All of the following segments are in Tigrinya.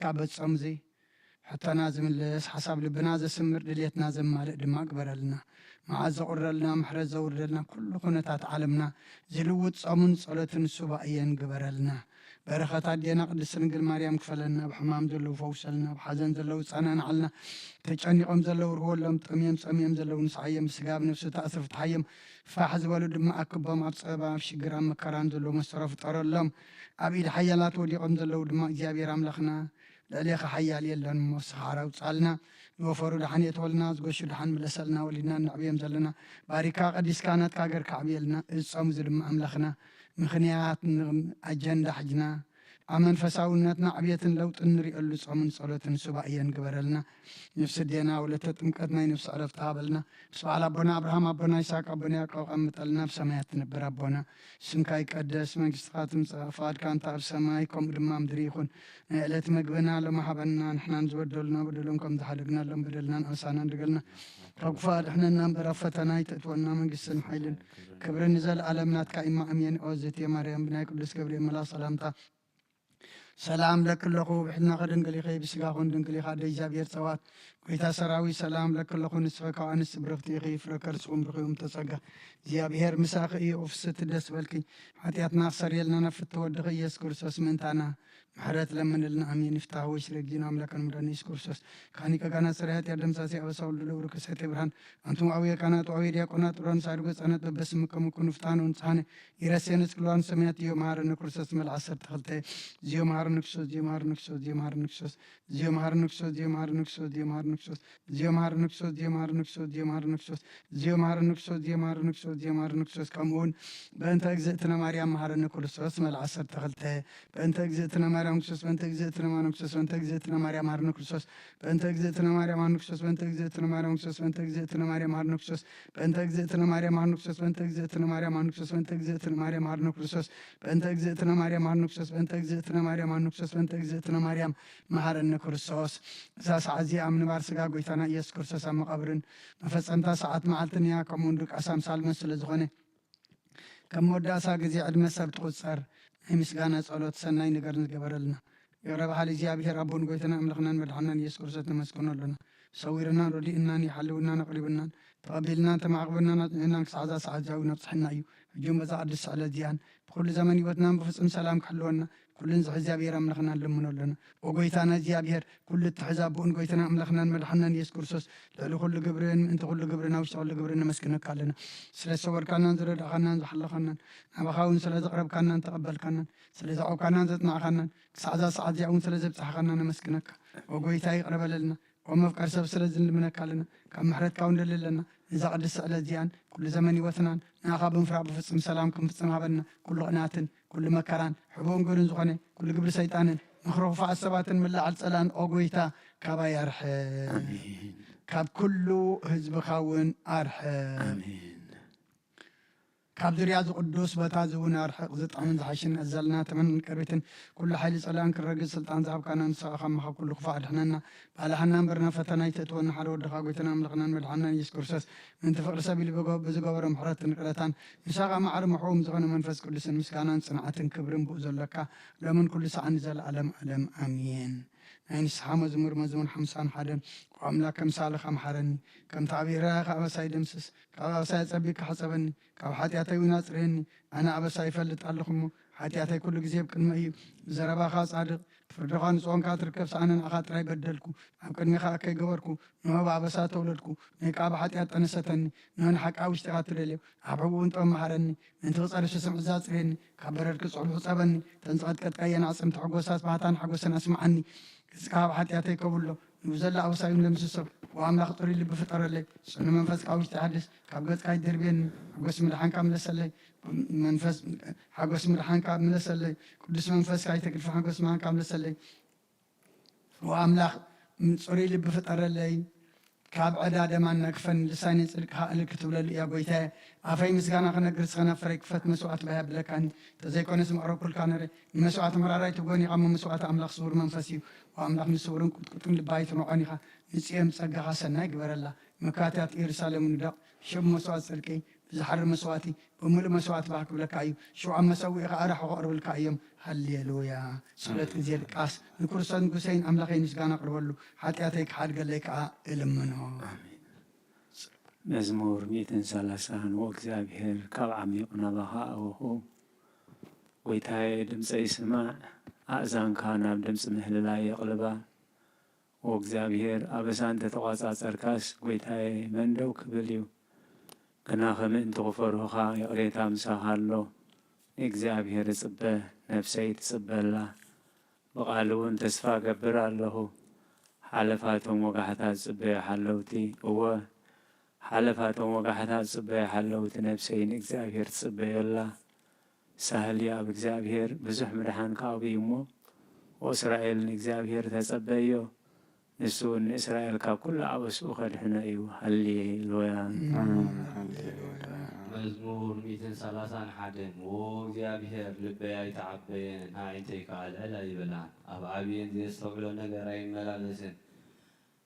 ካብ በጾም እዚ ሕቶና ዝምልስ፣ ሓሳብ ልብና ዘስምር፣ ድሌትና ዘማልእ ድማ ግበረልና። መዓዝ ዘቑረልና፣ ምሕረት ዘውርደልና፣ ኩሉ ኩነታት ዓለምና ዝልውጥ ጾምን ጸሎትን ሱባኤን ግበረልና። በረኸት ኣዴና ቅድስት ድንግል ማርያም ክፈለልና፣ ኣብ ሕማም ዘለዉ ፈውሰልና፣ ኣብ ሓዘን ዘለዉ ጸናንዓልና፣ ተጨኒቖም ዘለዉ ርህወሎም፣ ጠምዮም ጸምዮም ዘለዉ ንስዓዮም፣ ብስጋ ብነፍሲ ተኣስር ፍትሓዮም፣ ፋሕ ዝበሉ ድማ ኣክቦም፣ ኣብ ጸበባ ኣብ ሽግር ኣብ መከራን ዘለዉ መሰሮ ፍጠረሎም፣ ኣብ ኢድ ሓያላት ወዲቖም ዘለዉ ድማ እግዚኣብሔር ኣምላኽና ልዕሌኻ ሓያል የለን እሞ ንስኻ ሓራ ውጻልና። ዝወፈሩ ደሓን የትወልና፣ ዝገሹ ደሓን ምለሰልና፣ ወሊድና ነዕብዮም ዘለና ባሪካ ቀዲስካ ናትካ ሃገር ከዕብየልና። እዚ ጾም እዚ ድማ ኣምላኽና ምኽንያት ን-፣ ኣጀንዳ ሕጅና ኣብ መንፈሳውነትና ዕብየትን ለውጥን ንሪእሉ ጾምን ጸሎትን ሱባኤን ግበረልና። ነፍሲ ዴና ወለተ ጥምቀት ናይ ነፍሲ ዕረፍቲ ሃበልና። ምስ በዓል ኣቦና ኣብርሃም፣ ኣቦና ይስሐቅ፣ ኣቦና ያዕቆብ ኣቐምጠልና። ኣብ ሰማያት ትነብር ኣቦና፣ ስምካ ይቀደስ፣ መንግስትኻ ትምጻእ፣ ፍቓድካ እንተ ኣብ ሰማይ ከምኡ ድማ ኣብ ምድሪ ይኹን። ናይ ዕለት መግብና ሎሚ ሃበና፣ ንሕናን ዝበደሉና በደሎም ከም ዝሓደግናሎም በደልና ንኣሳና ንድገልና። ካብ ክፉእ ኣድሕነና እምበር ኣብ ፈተና ኣይተእትወና፣ መንግስትን ሓይልን ክብርን ንዘለኣለም ናትካ እዩ። ኣሜን። ኦ ዝእቲ ማርያም ብናይ ቅዱስ ገብርኤል መልኣኽ ሰላምታ ሰላም ለኪ ኣለኹ፣ ብሕልናኺ ድንግል ኢኺ፣ ብስጋኺ እውን ድንግል ኢኻ፣ ኣደ እግዚኣብሔር ጸባኦት፣ ጎይታ ሰራዊት፣ ሰላም ለኪ ኣለኹ፣ ንስኺ ካብ ኣንስቲ ብርኽቲ ኢኺ፣ ፍረ ከርስኺ እውን ብሩኽ እዩ፣ እምተ ጸጋ፣ እግዚኣብሔር ምሳኺ እዩ፣ ኦ ፍስሕቲ ደስ በልኪ፣ ሓጢኣትና ክሰርየልና ናብ ፍትሒ ወድኺ ኢየሱስ ክርስቶስ ምእንታና ምሕረት ለምንልና፣ ኣሜን። ይፍታህ ወይ ስለ ጊዜና ኣምላክን መድኃኒት ኢየሱስ ክርስቶስ፣ ካኒ ቀጋና ሰራይ ኃጢአት ደምሳሴ፣ ኣበሳ ወልዱ ለብሩ ከሳቴ ብርሃን፣ ኣንቱም አቡየ ካህናት ወአቡየ ዲያቆናት፣ ጥሮን ሳድጎ ጸነት በበስምከም ኩኑ ፍታን ወንጽሐነ፣ ይረሴነ ስክልዋን ሰማያት እዮ መሐረነ ክርስቶስ መልዓ ዓሰርተ ክልተ። እዝዮ መሐረነ ክርስቶስ፣ እዝዮ መሐረነ ክርስቶስ፣ እዝዮ መሐረነ ክርስቶስ፣ እዝዮ መሐረነ ክርስቶስ፣ እዝዮ መሐረነ ክርስቶስ፣ እዝዮ መሐረነ ክርስቶስ፣ እዝዮ መሐረነ ክርስቶስ፣ እዝዮ መሐረነ ክርስቶስ፣ እዝዮ መሐረነ ክርስቶስ፣ እዝዮ መሐረነ ክርስቶስ፣ እዝዮ መሐረነ ክርስቶስ፣ እዝዮ መሐረነ ክርስቶስ፣ ከምኡ እውን በእንተ እግዝእትነ ማርያም መሐረነ ክርስቶስ መልዓ ዓሰርተ ክልተ። በእንተ እግዝእትነ ማርያም ክርስቶስ፣ በእንተ እግዝእትነ ማርያም ክርስቶስ፣ በእንተ እግዝእትነ ማርያም መሐረነ ክርስቶስ፣ በእንተ እግዝእትነ ማርያም መሐረነ ክርስቶስ፣ በእንተ እግዝእትነ ማርያም ክርስቶስ፣ በእንተ እግዝእትነ ማርያም መሐረነ ክርስቶስ፣ በእንተ እግዝእትነ ማርያም መሐረነ ክርስቶስ፣ በእንተ እግዝእትነ ማርያም መሐረነ ክርስቶስ፣ በእንተ እግዝእትነ ማርያም መሐረነ ክርስቶስ፣ በእንተ እግዝእትነ ማርያም መሐረነ ክርስቶስ፣ በእንተ እግዝእትነ ማርያም መሐረነ ክርስቶስ፣ በእንተ እግዝእትነ ማርያም መሐረነ ክርስቶስ። እዛ ሰዓት እዚኣ ኣብ ምንባር ስጋ ጎይታና ኢየሱስ ክርስቶስ ኣብ መቓብርን መፈጸምታ ሰዓት መዓልትን እያ። ከምኡ እውን ድቃስ ኣምሳል መስ ስለ ዝኾነ፣ ከም መወዳእሳ ግዜ ዕድመ ሰብ ትቑጸር ናይ ምስጋና ጸሎት ሰናይ ነገር ዝገበረልና። ይቕረ በሃሊ እግዚኣብሔር ኣቦን ጎይታና ኣምላኽናን መድሓናን ኢየሱስ ክርስቶስ ነመስግኖ ኣሎና። ሰዊርናን ረዲእናን ይሓልውናን ኣቕሪብናን ተቐቢልናን ተማዕቕብናን ኣጽኒዕናን ክሳዕ እዛ ሰዓት እዚኣ እውን ኣብጽሐና እዩ። ሕጂ እውን በዛ ቅድስቲ ዕለት እዚኣን ብኹሉ ዘመን ህይወትናን ብፍጹም ሰላም ክሕልወና ኩሉ ንዝሕ እግዚኣብሔር ኣምላኽና ንልምኖ ኣሎና። ኦ ጎይታና እግዚኣብሔር፣ ኩሉ እትሕዝ ኣቦን ጎይታና ኣምላኽናን መድሓናን ኢየሱስ ክርስቶስ፣ ልዕሊ ኩሉ ግብርን ምእንቲ ኩሉ ግብርን ኣብ ውሽጢ ኩሉ ግብርን ነመስግነካ ኣለና። ስለ ዝሰወርካናን ዝረዳእኻናን ዝሓለኻናን፣ ናባኻ እውን ስለ ዘቕረብካናን ተቐበልካናን፣ ስለ ዘዕቆብካናን ዘጽናዕካናን፣ ክሳዕ እዛ ሰዓት እዚኣ እውን ስለ ዘብጻሕኻና ነመስግነካ። ኦ ጎይታ፣ ይቕረ በለልና። ኦ መፍቀር ሰብ፣ ስለዚ ንልምነካ ኣለና። ካብ ምሕረትካ እውን ንደሊ ኣለና። ነዛ ቅድስቲ ዕለት እዚኣን ኩሉ ዘመን ህይወትናን ንኣኻ ብምፍራቕ ብፍጹም ሰላም ክንፍጽም ሃበና። ኩሉ ቅንኣትን ኩሉ መከራን ሕቡእን ግብርን ዝኾነ ኩሉ ግብሪ ሰይጣንን ምኽሪ ክፉኣት ሰባትን ምልዓል ጸላእን ኦ ጎይታ ካባይ ኣርሕቕ። ኣሜን። ካብ ኩሉ ህዝብኻ እውን ኣርሕቕ። ኣሜን። ካብ ዙርያ እዚ ቅዱስ ቦታ እዚ እውን ኣርሕቕ። ዝጥዕምን ዝሓሽን ኣዘልና ተመንን ቅርቢትን ኩሉ ሓይሊ ጸላእን ክረግጽ ስልጣን ዝሃብካና ንስኻ ካብ መኻብ ኩሉ ክፉእ ኣድሕነና። ባልሓና እምበር ናብ ፈተና ኣይተእትወና። ሓደ ወድኻ ጎይታና ኣምላኽናን መድሓናን ኢየሱስ ክርስቶስ ምእንቲ ፍቕሪ ሰብ ኢሉ ብገ-፣ ብዝገበሮ ምሕረትን ይቕረታን ምሳኻ ማዕረ ምሕዎም ዝኾነ መንፈስ ቅዱስን ምስጋናን ጽንዓትን ክብርን ብኡ ዘሎካ ሎምን ኩሉ ሰዓን ንዘለኣለም ዓለም ኣሜን። ናይ ንስሓ መዝሙር፣ መዝሙር ሓምሳን ሓደን። ኦ ኣምላክ፣ ከም ሳልኻ ምሓረኒ፣ ከምቲ ዓብዪ ርህራሄኻ ኣበሳይ ደምስስ፣ ካብ ኣበሳይ ኣጸቢቕካ ሕጸበኒ፣ ካብ ሓጢኣተይ እውን ኣጽርየኒ። ኣነ ኣበሳይ ይፈልጥ ኣለኹ እሞ፣ ሓጢኣተይ ኩሉ ግዜ ኣብ ቅድመይ እዩ። ብዘረባኻ ጻድቕ፣ ፍርድኻ ንጽዮንካ ትርከብ፣ ኣነ ንዓኻ ጥራይ በደልኩ፣ ኣብ ቅድሜኻ ከይገበርኩ፣ ንሆ ብኣበሳ ተወለድኩ፣ ነይ ከኣ ብሓጢኣት ጠነሰተኒ። ንሆ ንሓቂ ኣብ ውሽጢኻ ትደልዮ፣ ኣብ ሕቡእ እውን ጥበብ መሃረኒ። ምእንቲ ክጸሪ ስስምዒት ኣጽርየኒ፣ ካብ በረድ ክጽዕሉ ሕጸበኒ። እተን ዝቐጥቀጥካየን ኣዕጽምቲ ሕጎሳት ባህታን ሓጎስን ኣስምዓኒ። ገጽካ ካብ ሓጢኣተይ ከብሎ፣ ንብዘላ ኣበሳይ እውን ደምስሶ። ኦ ኣምላኽ፣ ጽሩይ ልቢ ፍጠረለይ፣ ጽኑ መንፈስ ካብ ውሽጢ ሓድስ። ካብ ገጽካ ኣይትደርብየኒ፣ ሓጎስ ምድሓንካ ምለሰለይ። መንፈስ፣ ሓጎስ ምድሓንካ ምለሰለይ። ቅዱስ መንፈስካ ኣይተግድፈ፣ ሓጎስ ምድሓንካ ምለሰለይ። ኦ ኣምላኽ፣ ጽሩይ ልቢ ፍጠረለይ፣ ካብ ዕዳ ደም ኣናግፈኒ። ልሳነይ ጽድቅኻ እልል ክትብለሉ እያ ጐይታየ። ኣፈይ ምስጋና ክነግር፣ ስኸ ናብ ፍረይ ክፈት፣ መስዋዕቲ ባህ ኣብለካኒ። እንተዘይኮነስ መቕረብኩልካ ነረ። ንመስዋዕቲ ምሕራር ኣይትብጎን ኢኻ እሞ፣ መስዋዕቲ ኣምላኽ ስዉር መንፈስ እዩ። ኦ ኣምላኽ፣ ንስውርን ቁጥቁጥን ልባ ኣይትንዖን ኢኻ። ንጽዮን ጸጋኻ ሰናይ ግበረላ። መካትያት ኢየሩሳሌም ንደቕ። ሽም መስዋዕቲ ጽድቂ ብዝሓሪ መስዋእቲ ብምሉእ መስዋእቲ ባህ ክብለካ እዩ። ሽውዓት መሰውኢ ኸኣ ራሑ ከቕርብልካ እዮም። ሃሌሉያ። ጸሎት ግዜ ድቃስ። ንክርስቶስ ንጉሰይን ኣምላኸይን ምስጋና ኣቕርበሉ። ሓጢኣተይ ክሓድገለይ ከኣ እልምኖ። ኣሜን። መዝሙር ሚእትን ሰላሳን። ኦ እግዚኣብሔር፣ ካብ ዓሚቕ ናባኻ ኣወኹ። ጐይታየ፣ ድምጸይ ስማዕ፣ ኣእዛንካ ናብ ድምጺ ምህልላይ የቕልባ። ኦ እግዚኣብሔር፣ ኣበሳ እንተ ተቋጻጸርካስ፣ ጐይታየ፣ መን ደው ክብል እዩ? ግናኸ ምእንቲ ኽፈርሁኻ፣ ይቕሬታ ምሳኻ ኣሎ። ንእግዚኣብሔር እጽበ፣ ነፍሰይ ትጽበ ኣላ። ብቓሉ እውን ተስፋ እገብር ኣለኹ። ሓለፋቶም ወጋሕታ ዝጽበዩ ሓለውቲ፣ እወ፣ ሓለፋቶም ወጋሕታ ዝጽበዩ ሓለውቲ ነፍሰይ ንእግዚኣብሔር ትጽበዮ ኣላ። ሳህል ኣብ እግዚኣብሔር ብዙሕ ምድሓን ከኣቡ እዩ እሞ፣ ኦ እስራኤል ንእግዚኣብሔር ተጸበዮ፣ ንሱ እውን ንእስራኤል ካብ ኩሉ ኣበስኡ ከድሕኖ እዩ። ሃሌሉያ። ኣሜን። ሃሌሉያ። መዝሙር ሚእትን ሰላሳን ሓደን። ዎ እግዚኣብሔር፣ ልበይ ኣይተዓበየን፣ ኣዒንተይ ከኣ ልዕል ኣይበላን። ኣብ ዓብይን ዘየስተውዕሎ ነገር ኣይመላለስን።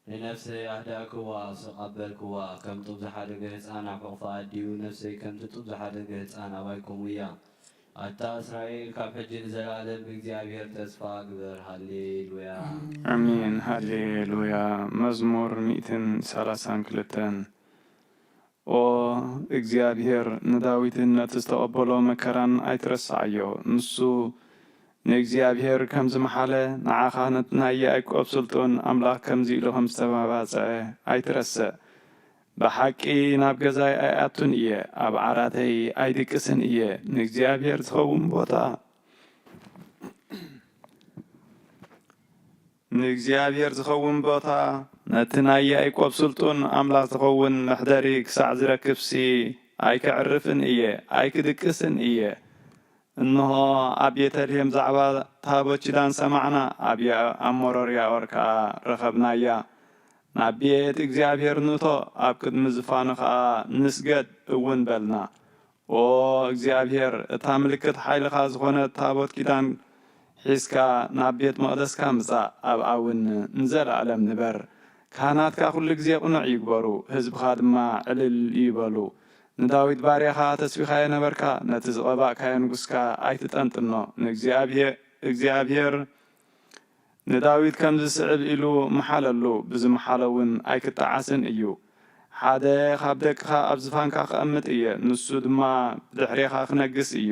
ንነፍሰይ ኣህዳእክዋ፣ ስቕ ኣበልክዋ፣ ከም ጡብ ዝሓደገ ህጻን ኣብ ሕቑፋ ኣዲኡ፣ ነፍሰይ ከምቲ ጡብ ዝሓደገ ህጻን ኣባይ ከምኡ እያ። ኣታ እስራኤል፣ ካብ ሕጂ ንዘለኣለም ብእግዚኣብሔር ተስፋ ግበር። ሃሌሉያ። ኣሜን። ሃሌሉያ። መዝሙር ሚእትን ሰላሳን ክልተን። ኦ እግዚኣብሔር፣ ንዳዊትን ነቲ ዝተቐበሎ መከራን ኣይትረስዓዮ። ንሱ ንእግዚኣብሔር ከም ዝመሓለ፣ ንዓኻ ነቲ ናይ ያዕቆብ ስልጡን ኣምላኽ ከምዚ ኢሉ ከም ዝተመባጽዐ ኣይትረስዕ። ብሓቂ ናብ ገዛይ ኣይኣቱን እየ፣ ኣብ ዓራተይ ኣይድቅስን እየ። ንእግዚኣብሔር ዝኸውን ቦታ፣ ንእግዚኣብሔር ዝኸውን ቦታ፣ ነቲ ናይ ያዕቆብ ስልጡን ኣምላኽ ዝኸውን መሕደሪ ክሳዕ ዝረክብሲ ኣይክዕርፍን እየ፣ ኣይክድቅስን እየ። እንሆ፣ ኣብ ቤተልሔም ዛዕባ ታቦት ኪዳን ሰማዕና፣ ኣብ ያ-፣ ኣብ መሮር ያኦር ከኣ ረኸብናያ። ናብ ቤት እግዚኣብሔር ንእቶ፣ ኣብ ቅድሚ ዝፋኑ ኸኣ ንስገድ እውን በልና። ኦ እግዚኣብሔር፣ እታ ምልክት ሓይልኻ ዝኾነት ታቦት ኪዳን ሒዝካ ናብ ቤት መቕደስካ ምጻእ፣ ኣብኣ እውን ንዘለኣለም ንበር። ካህናትካ ኵሉ ግዜ ቅኑዕ ይግበሩ፣ ህዝብኻ ድማ ዕልል ይበሉ። ንዳዊት ባርያኻ ተስቢኻዮ ነበርካ፣ ነቲ ዝቐባእካዮ ንጉስካ ኣይትጠንጥኖ። ንእግዚኣብሄ-፣ እግዚኣብሄር ንዳዊት ከምዚ ስዕብ ኢሉ መሓለሉ፣ ብዝመሓሎ እውን ኣይክጠዓስን እዩ። ሓደ ካብ ደቅኻ ኣብ ዝፋንካ ክቐምጥ እየ፣ ንሱ ድማ ብድሕሬኻ ክነግስ እዩ።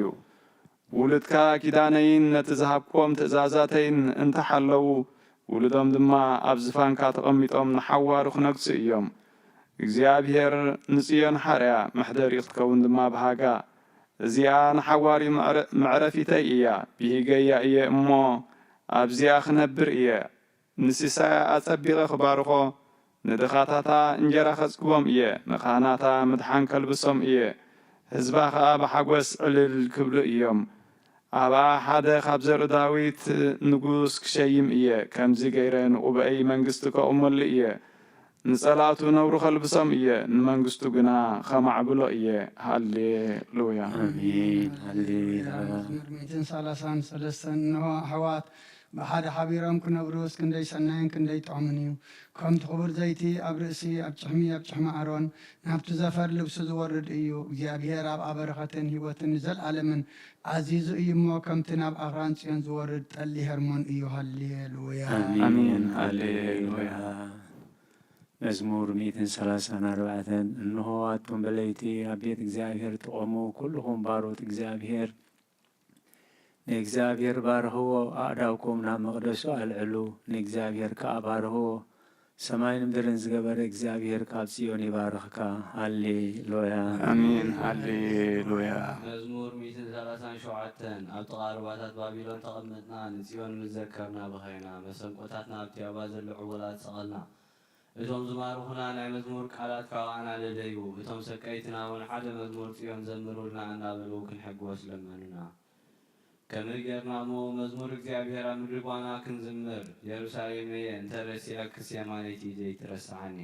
ውሉድካ ኪዳነይን ነቲ ዝሃብክዎም ትእዛዛተይን እንተሓለዉ፣ ውሉዶም ድማ ኣብ ዝፋንካ ተቐሚጦም ንሓዋሩ ክነግሱ እዮም። እግዚኣብሄር ንጽዮን ሓርያ መሕደሪ ክትከውን ድማ ብሃጋ። እዚኣ ንሓዋሪ መዕረ-፣ መዕረፊተይ እያ፣ ብሂገያ እየ እሞ ኣብዚኣ ክነብር እየ። ንሲሳያ ኣጸቢቐ ክባርኾ፣ ንድኻታታ እንጀራ ከጽግቦም እየ፣ ንኻህናታ ምድሓን ከልብሶም እየ፣ ህዝባ ኸኣ ብሓጎስ ዕልል ክብሉ እዮም። ኣብኣ ሓደ ካብ ዘርኢ ዳዊት ንጉስ ክሸይም እየ፣ ከምዚ ገይረ ንቑብአይ መንግስቲ ከቑመሉ እየ። ንጸላእቱ ነውሩ ከልብሶም እየ፣ ንመንግስቱ ግና ኸማዕብሎ እየ። ሃሌሉያ። ኣሜን። ሃሌሉያ። መዝሙር ሚእትን ሰላሳን ሰለስተን። እንሆ ኣሕዋት ብሓደ ሓቢሮም ክነብሩስ ክንደይ ሰናይን ክንደይ ጥዑምን እዩ። ከምቲ ክቡር ዘይቲ ኣብ ርእሲ፣ ኣብ ጭሕሚ፣ ኣብ ጭሕሚ ኣሮን ናብቲ ዘፈር ልብሱ ዝወርድ እዩ። እግዚኣብሔር ኣብኣ በረኸትን ህይወትን ንዘለኣለምን ኣዚዙ እዩ እሞ፣ ከምቲ ናብ ኣኽራን ጽዮን ዝወርድ ጠሊ ሄርሞን እዩ። ሃሌሉያ። ኣሜን። ኣሜን። ሃሌሉያ። መዝሙር ሚእትን ሰላሳን ኣርባዕተን። እንሆ ኣቱም በለይቲ ኣብ ቤት እግዚኣብሔር ትቖሙ፣ ኩልኹም ባሮት እግዚኣብሔር፣ ንእግዚኣብሔር ባርኽዎ፣ ኣእዳውኩም ናብ መቕደሱ ኣልዕሉ፣ ንእግዚኣብሔር ከኣ ባርኽዎ። ሰማይን ምድርን ዝገበረ እግዚኣብሔር ካብ ጽዮን ይባርኽካ። ሃሌሉያ። ኣሜን። ሃሌሉያ። መዝሙር ሚእትን ሰላሳን ሸውዓተን። ኣብ ጥቓ ሩባታት ባቢሎን ተቐመጥና፣ ንጽዮን ምስ ዘከርና በኸይና፣ መሰንቆታትና ኣብቲ ኣባ ዘሎ ዕቦላት ሰቐልና። እቶም ዝማርኹና ናይ መዝሙር ቃላት ካባና ደደዩ። እቶም ሰቀይትና እውን ሓደ መዝሙር ጽዮን ዘምሩልና እናበሉ ክንሕጎስ ለመኑና። ከመይ ጌርና እሞ መዝሙር እግዚኣብሔር ኣብ ምድሪ ጓና ክንዝምር? የሩሳሌመየ፣ እንተ ረሲኣክስ የማነይቲ ዘይትረስዓኒ።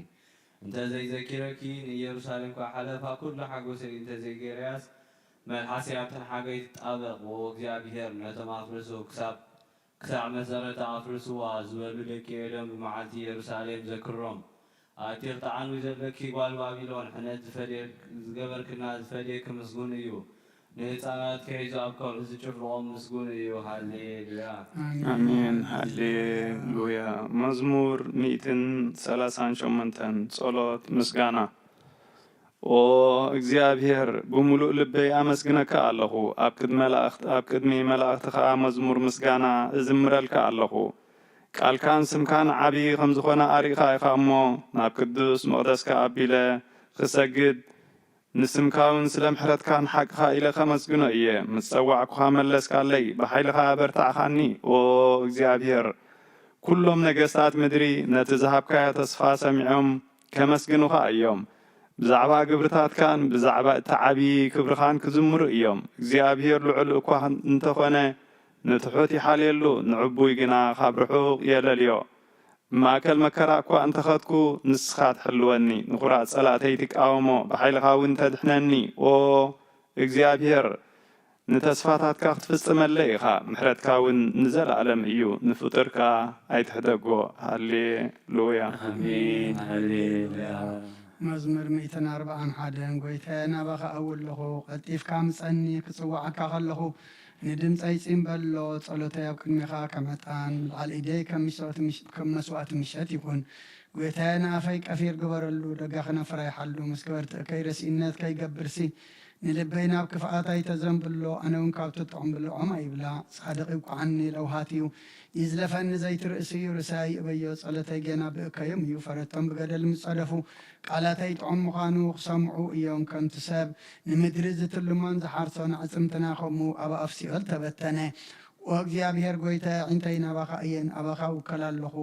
እንተ ዘይዘኪረኪ ንኢየሩሳሌም ከሓለፋ ኩሉ ሓጎሰይ እንተ ዘይገይረያስ፣ መልሓሰይ ኣብተን ሓገይ ትጣበቕ። ዎ እግዚኣብሔር ነቶም ኣፍርሱ ክሳብ ክሳዕ መሰረታ ኣፍርስዋ ዝበሉ ደቂ ኤዶም ብመዓልቲ ኢየሩሳሌም ዘክሮም። ኣቲ ኽትዓንዊ ዘለኪ ጓል ባቢሎን፣ ሕነት ዝፈድየ-፣ ዝገበርክና ዝፈድየኪ ምስጉን እዩ። ንህፃናት ክሒዙ ኣብ ከውሒ ዝጭፍልቖም ምስጉን እዩ። ሃሌሉያ። ኣሜን። ኣሜን። ሃሌሉያ። መዝሙር ሚእትን ሰላሳን ሸሞንተን ጸሎት ምስጋና። ኦ እግዚኣብሔር፣ ብምሉእ ልበይ ኣመስግነካ ኣለኹ። ኣብ ቅድሚ መላእኽት-፣ ኣብ ቅድሚ መላእኽቲ ኸኣ መዝሙር ምስጋና እዝምረልካ ኣለኹ። ቃልካን ስምካን ዓቢ ከም ዝኾነ ኣሪእኻ ኢኻ እሞ፣ ናብ ቅዱስ መቕደስካ ኣቢለ ክሰግድ፣ ንስምካ እውን ስለ ምሕረትካን ሓቅኻ ኢለ ከመስግኖ እየ። ምስ ጸዋዕኩኻ መለስካለይ፣ ብሓይልኻ ኣበርታዕኻኒ። ኦ እግዚኣብሔር፣ ኩሎም ነገስታት ምድሪ ነቲ ዝሃብካዮ ተስፋ ሰሚዖም ከመስግኑኻ እዮም። ብዛዕባ ግብርታትካን ብዛዕባ እቲ ዓቢ ክብርኻን ክዝምሩ እዮም። እግዚኣብሔር ልዑል እኳ እንተኾነ፣ ንትሑት ይሓልየሉ፣ ንዕቡይ ግና ካብ ርሑቕ የለልዮ። ማእከል መከራ እኳ እንተኸድኩ፣ ንስኻ ትሕልወኒ፣ ንኹራዕ ጸላእተይ ትቃወሞ፣ ብሓይልኻ እውን ተድሕነኒ። ኦ እግዚኣብሔር፣ ንተስፋታትካ ክትፍጽመለይ ኢኻ፣ ምሕረትካ እውን ንዘለኣለም እዩ፣ ንፍጡርካ ኣይትሕደጎ። ሃሌሉያ። ኣሜን። ሃሌሉያ። መዝሙር ሚእትን ኣርብዓን ሓደን። ጐይታየ፣ ናባኻ እውለኹ፣ ቀልጢፍካ ምጸኒ፣ ክጽውዓካ ከለኹ፣ ንድምጸይ ጺን በሎ። ጸሎተይ ኣብ ቅድሜኻ ከም ዕጣን፣ ምልዓል ኢደይ ከም መስዋእቲ ምሽ-፣ ከም መስዋእቲ ምሸት ይኹን። ጐይታየ፣ ንኣፈይ ቀፊር ግበረሉ፣ ደጋ ክነፍር ኣይሓሉ። ምስ ገበርቲ እከይ ረሲእነት ከይገብርሲ፣ ንልበይ ናብ ክፍኣት ኣይተዘንብሎ። ኣነ እውን ካብቲ ጥዑም ብልዖም ኣይብላ፣ ጻድቕ ይውቅዓኒ፣ ለውሃት እዩ። ይዝለፈኒ ዘይትርእሲ እዩ፣ ርእሰይ ኣይእበዮ። ጸሎተይ ጌና ብእከዮም እዩ፣ ፈረቶም ብገደል ምስ ጸደፉ። ቃላተይ ጥዑም ምዃኑ ክሰምዑ እዮም። ከምቲ ሰብ ንምድሪ ዝትልሞን ዝሓርሶን ኣዕጽምትና ከምኡ ኣብ ኣፍ ሲኦል ተበተነ። ኦ እግዚኣብሔር ጐይታየ፣ ኣዒንተይ ናባኻ እየን፣ ኣባኻ እውከል ኣለኹ።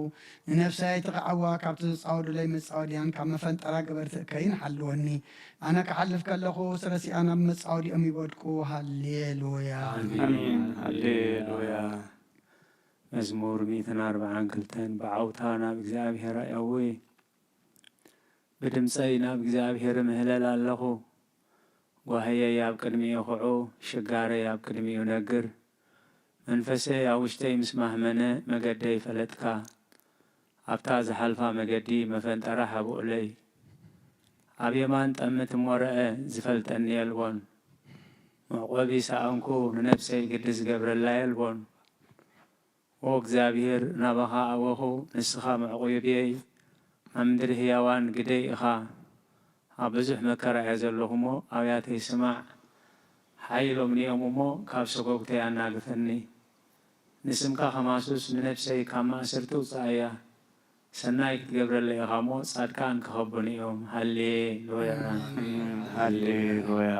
ንነፍሰይ ኣይትኽዓዋ፣ ካብቲ ዝጻወዱለይ መጻወድያን ካብ መፈንጠራ ገበርቲ እከይን ሓልወኒ። ኣነ ክሓልፍ ከለኹ፣ ረሲኣን ኣብ መጻወዲኦም ይወድቁ። ሃሌሉያ። ኣሜን። ሃሌሉያ። መዝሙር ሚእትን ኣርብዓን ክልተን። ብዓውታ ናብ እግዚኣብሔር ኣእዊ። ብድምፀይ ናብ እግዚኣብሔር እምህለል ኣለኹ። ጓህየይ ኣብ ቅድሚኡ ኹዑ፣ ሽጋረይ ኣብ ቅድሚኡ ነግር። መንፈሰይ ኣብ ውሽጠይ ምስ ማህመነ፣ መገደይ ፈለጥካ። ኣብታ ዝሓልፋ መገዲ መፈንጠራ ሓብኡለይ። ኣብ የማን ጠምት እሞ ረአ፣ ዝፈልጠኒ የልቦን። መዕቆቢ ሰኣንኩ፣ ንነፍሰይ ግዲ ዝገብረላ የልቦን። ኦ እግዚኣብሔር፣ ናባኻ ኣወኹ፣ ንስኻ መዕቆብየይ፣ ኣብ ምድሪ ህያዋን ግደይ ኢኻ። ኣብ ብዙሕ መከራ እየ ዘለኹ እሞ፣ ኣብያተይ ስማዕ። ሓይሎምኒ እዮም እሞ፣ ካብ ሰጎግተይ ኣናግፈኒ። ንስምካ ከማሱስ፣ ንነፍሰይ ካብ ማእሰርቲ ውጽኣያ። ሰናይ ክትገብረለይ ኢኻ እሞ፣ ጻድቃን ክኸቡኒ እዮም። ሃሌሉያ። ኣሜን። ሃሌሉያ።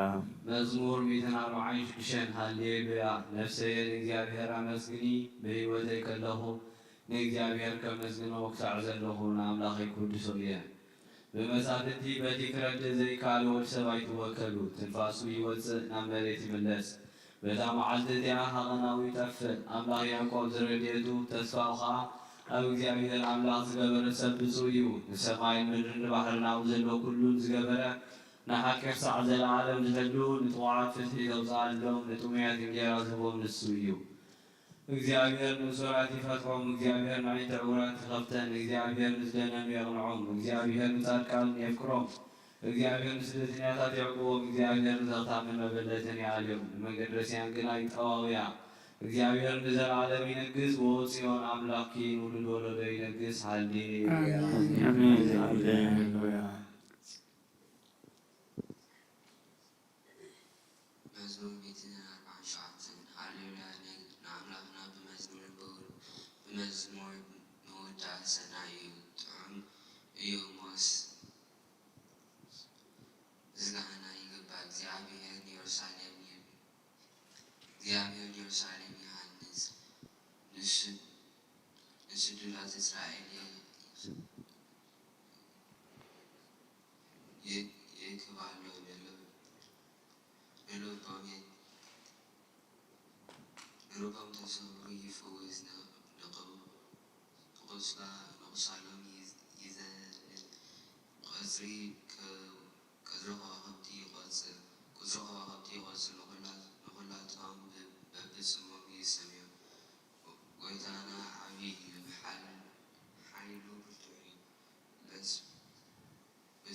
መዝሙር ሚእትን ኣርብዓን ሽዱሽተን። ሃሌሉያ። ነፍሰየ ንእግዚኣብሔር ኣመስግኒ፣ ብህይወተይ ከለኹ ንእግዚኣብሔር ከመስግኖ ክሳዕ ዘለኹ ንኣምላኸይ ክውድሶ እየ። ብመሳፍንቲ በቲ ክረድእ ዘይከኣል ወዲ ሰብ ኣይትወከሉ። ትንፋሱ ይወጽእ፣ ናብ መሬት ይምለስ። በታ መዓልቲ እቲኣ ሃቐናኡ ይጠፍእ። ኣምላኽ ያዕቆብ ዝረድኤቱ ተስፋኡ ኸኣ ኣብ እግዚኣብሔር ኣምላኽ ዝገበረ ሰብ ብፁዕ እዩ። ንሰማይን ምድርን ንባሕርን ኣብኡ ዘሎ ኩሉን ዝገበረ፣ ንሓቂ ክሳዕ ዘለዓለም ዝሕሉ፣ ንጥቑዓት ፍትሒ ዘውፅኣሎም፣ ንጥሙያት እንጌራ ዝህቦም ንሱ እዩ። እግዚኣብሔር ንእሱራት ይፈትሖም፣ እግዚኣብሔር ንኣዒንቲ ዕውራት ይኸፍተን፣ እግዚኣብሔር ንዝደነኑ የቕንዖም፣ እግዚኣብሔር ንጻድቃን የፍቅሮም፣ እግዚኣብሔር ንስደተኛታት የዕቁቦም፣ እግዚኣብሔር ንዘኽታምን መበለትን ይኣልዮም፣ ንመንገድ ረሲኣን ግና ይጠዋውያ። እግዚኣብሔር ንዘለዓለም ይነግስ፣ ወጽዮን ኣምላኽኪ ንውሉድ ወለዶ ይነግስ። ሃሌሉያ። ኣሜን። ሃሌሉያ። መዝሙር ሚእትን ኣርባዓን ሸውዓተን። ሃሌሉያ ን-፣ ንኣምላኽና ብመዝሙር ንበ-፣ ብመዝሙር ንውዳሰና እዩ። ጥዑም እዩ እሞ ስ-፣ ምስጋና ይግባእ። እግዚኣብሔር ንየሩሳሌም ይ-፣ እግዚኣብሔር ንየሩሳሌም ይሃንጽ፣ ንስ-፣ ንስዱዳት እስራኤል የ-፣ የ-፣ የእክብ ኣሎ። ንል-፣ ንልቦም የ-፣ ንልቦም ተሰብሩ ይፍውስ፣ ን-፣ ንቁ-፣ ንቁስላ-፣ ንቁሳሎም ይዝ-፣ ይዘልል። ቁጽሪ ከ-፣ ቁጽሪ ከዋኽብቲ ይቖጽር፣ ቁጽሪ ከዋኽብቲ ይቖጽር፣ ንኹላ-፣ ንኹላቶም ብ-፣ በብጽሞም ይሰምዮም። ጐይታና ዓቢ እዩ፣ ሓል-፣ ሓይሉ ብርቱዕ እዩ። መስ-፣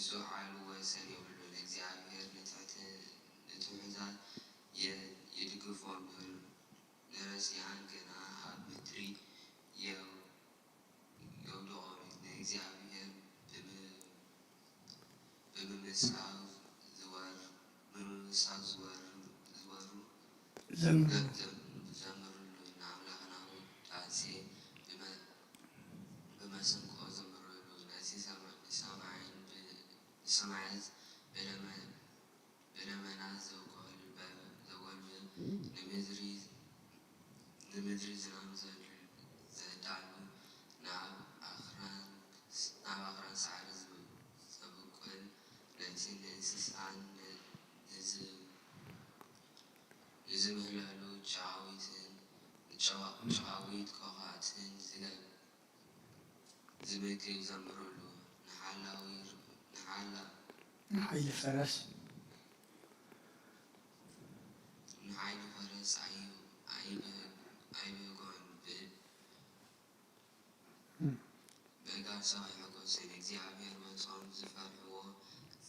ንሱ ሓይሉ ወሰን የብሉን። እግዚኣብሔር ንትሑት-፣ ንትሑታት የ-፣ ይድግፎም፣ ንር-፣ ንረሲኣን ግና ኣብ ምድሪ የው-፣ የውድቖም። ንእግዚኣብሔር ብም-፣ ብምምስጋን ዝወር-፣ ብምምስጋን ዝወር-፣ ዝወሩ ዘምሩ። ዘም-፣ ዘምሩሉ። ንኣምላኽና ውዳሴ ብመ-፣ ብመሰንቆ ዘምሩሉ። ነቲ ሰማ-፣ ንሰማይን ብ-፣ ንሰማያት ብደመ-፣ ብደመና ዘጎልበ-፣ ዘጎልብብ፣ ንምድሪ፣ ንምድሪ ዝናም ዘ-፣ ዘዳሉ፣ ናብ ኣኽራን፣ ናብ ኣኽራን ሳዕሪ ዘብ-፣ ዘብቁል፣ ነቲ ንእንስሳን ን-፣ ንዝ-፣ ንዝምህለሉ ጨቓዊትን፣ ጨቓ-፣ ጨቓዊት ኮኾባትን ዝገ-፣ ዝምግብ ዘምሩሉ። ንሓላዊ፣ ንሓላ-፣ ንሓይሊ ፈረስ። ንሓይሊ ፈረስ ኣይ-፣ ኣይብህ-፣ ኣይብህጎን። ብ-፣ እም። በጋር ሰው ኣይሕጎስን። እግዚኣብሔር በቶም ዝፈርሕዎ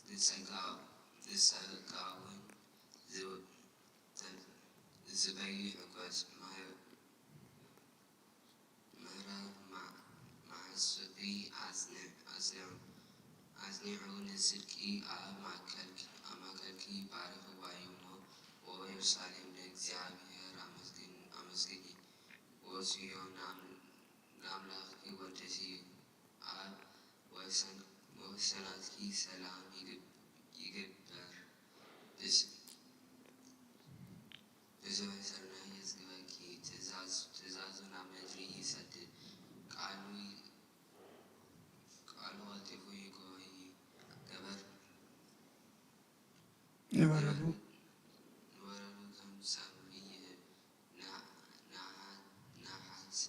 ዝጸጋ-፣ ዝጸጋውን ዝ-፣ ዝጽበዩ ይሕጎስ። ማህ-፣ ምህራር ማ-፣ ማሕሱቢ ኣጽኒ-፣ ኣጽኒዑ፣ ኣጽኒዑ ንጽድቂ ኣብ ማእከልኪ፣ ኣብ ማእከልኪ ባሪኽዋ እዩ እሞ፣ ኦ ኢየሩሳሌም ንእግዚኣብሔር ኣመስግን-፣ ኣመስግኒ፣ ኦ ጽዮን ንኣም-፣ ንኣምላኽኪ ወደሲ፣ ኣብ ወሰን-፣ ወሰናትኪ ሰላም ይግብ-፣ ይግበር። ብስ-፣ ብዙሕ ስርናይ የጽግበኪ፣ ትእዛዝ-፣ ትእዛዙ ናብ ምድሪ ይሰድድ፣ ቃሉ ይ-፣ ቃሉ ቀልጢፉ ይጎ-፣ ይገበር። ንበረዱ። ንበረዱ ከም ጸምሪ ይህብ፣ ንሓ-፣ ንሓ-፣ ንሓጽ-፣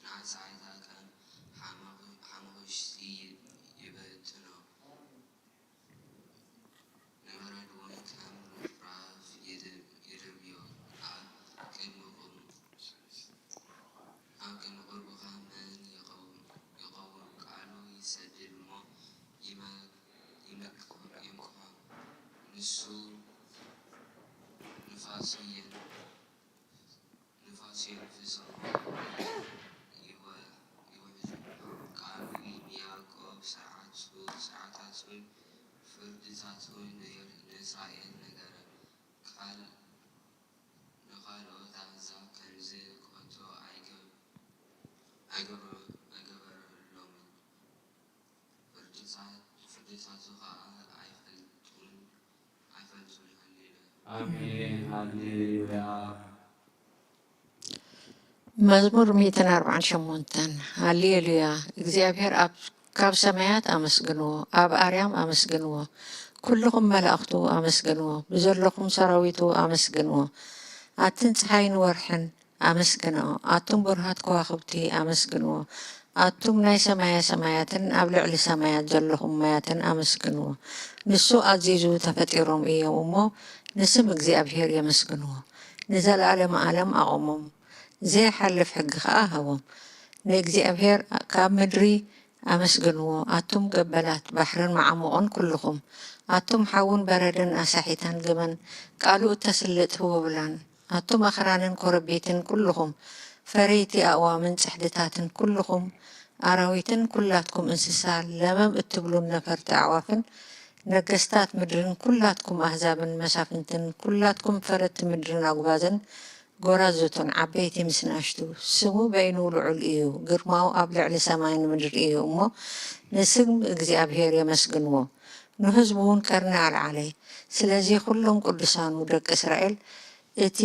ንሓጻይታ ከም ሓመኹ-፣ ሓመኹሽቲ ይ-፣ ይበትኖ። ንበረድ እውን ከም ርፍራፍ ይድ-፣ ይደርብዮ። ኣብ ቅድሚ ቁም-፣ ኣብ ቅድሚ ቁርብኻ መን ይቐው-፣ ይቐውም? ቃሉ ይሰድድ እሞ ይመ-፣ ይምክ-፣ ይምክሖ። ንሱ ንፋሱ የን-፣ ንፋስ የንፍሶ፣ ይወ-፣ ይውሕዞ። ቃሉ ንያዕቆብ፣ ስርዓቱ-፣ ስርዓታቱን ፍርድታቱን ንእስራኤል ነገረ። ቃል ንኻልኦት ኣህዛብ ከምዚ ከቶ ኣይገ-፣ ኣይገበ-፣ ኣይገበረሎምን። ፍርድታ-፣ ፍርድታቱ ኸኣ ኣይፈልጡን፣ ኣይፈልጡን። ሃሌሉያ። ኣሜን። ሃሌሉያ። መዝሙር ሚእትን ኣርባዓን ሸሞንተን። ሃሌሉያ። እግዚኣብሔር ኣብ፣ ካብ ሰማያት ኣመስግንዎ፣ ኣብ ኣርያም ኣመስግንዎ፣ ኩልኹም መላእኽቱ ኣመስግንዎ፣ ብዘለኹም ሰራዊቱ ኣመስግንዎ። ኣትን ጸሓይን ወርሕን ኣመስግንኦ። ኣቱም ብሩሃት ከዋኽብቲ፣ ኣመስግንዎ። ኣቱም ናይ ሰማየ ሰማያትን ኣብ ልዕሊ ሰማያት ዘለኹም ማያትን፣ ኣመስግንዎ። ንሱ ኣዚዙ፣ ተፈጢሮም እዮም እሞ፣ ንስም እግዚኣብሄር የመስግንዎ። ንዘለኣለመ ኣለም ኣቑሞም፣ ዘይሓልፍ ሕጊ ኸኣ ሃቦም። ንእግዚኣብሄር ካብ ምድሪ ኣመስግንዎ። ኣቱም ገበላት ባሕርን መዓሙቕን ኩልኹም፣ ኣቱም ሓውን በረድን ኣሳሒታን ግመን፣ ቃሉ እተስልጥ ህቦብላን፣ ኣቱም ኣኽራንን ኮረቤትን ኩልኹም፣ ፈረይቲ ኣእዋምን ጽሕድታትን ኩልኹም፣ ኣራዊትን ኩላትኩም እንስሳ ለመም እትብሉን ነፈርቲ ኣዕዋፍን፣ ነገስታት ምድርን ኩላትኩም ኣህዛብን መሳፍንትን፣ ኩላትኩም ፈረድቲ ምድርን ኣጉባዝን ጎራዙትን ዓበይቲ ምስ ንኣሽቱ፣ ስሙ በይኑ ልዑል እዩ፣ ግርማኡ ኣብ ልዕሊ ሰማይን ምድሪ እዩ እሞ፣ ንስም እግዚኣብሄር የመስግንዎ፣ ንህዝቡ እውን ቀርኒ ኣልዓለ። ስለዚ ኩሎም ቅዱሳኑ ደቂ እስራኤል እቲ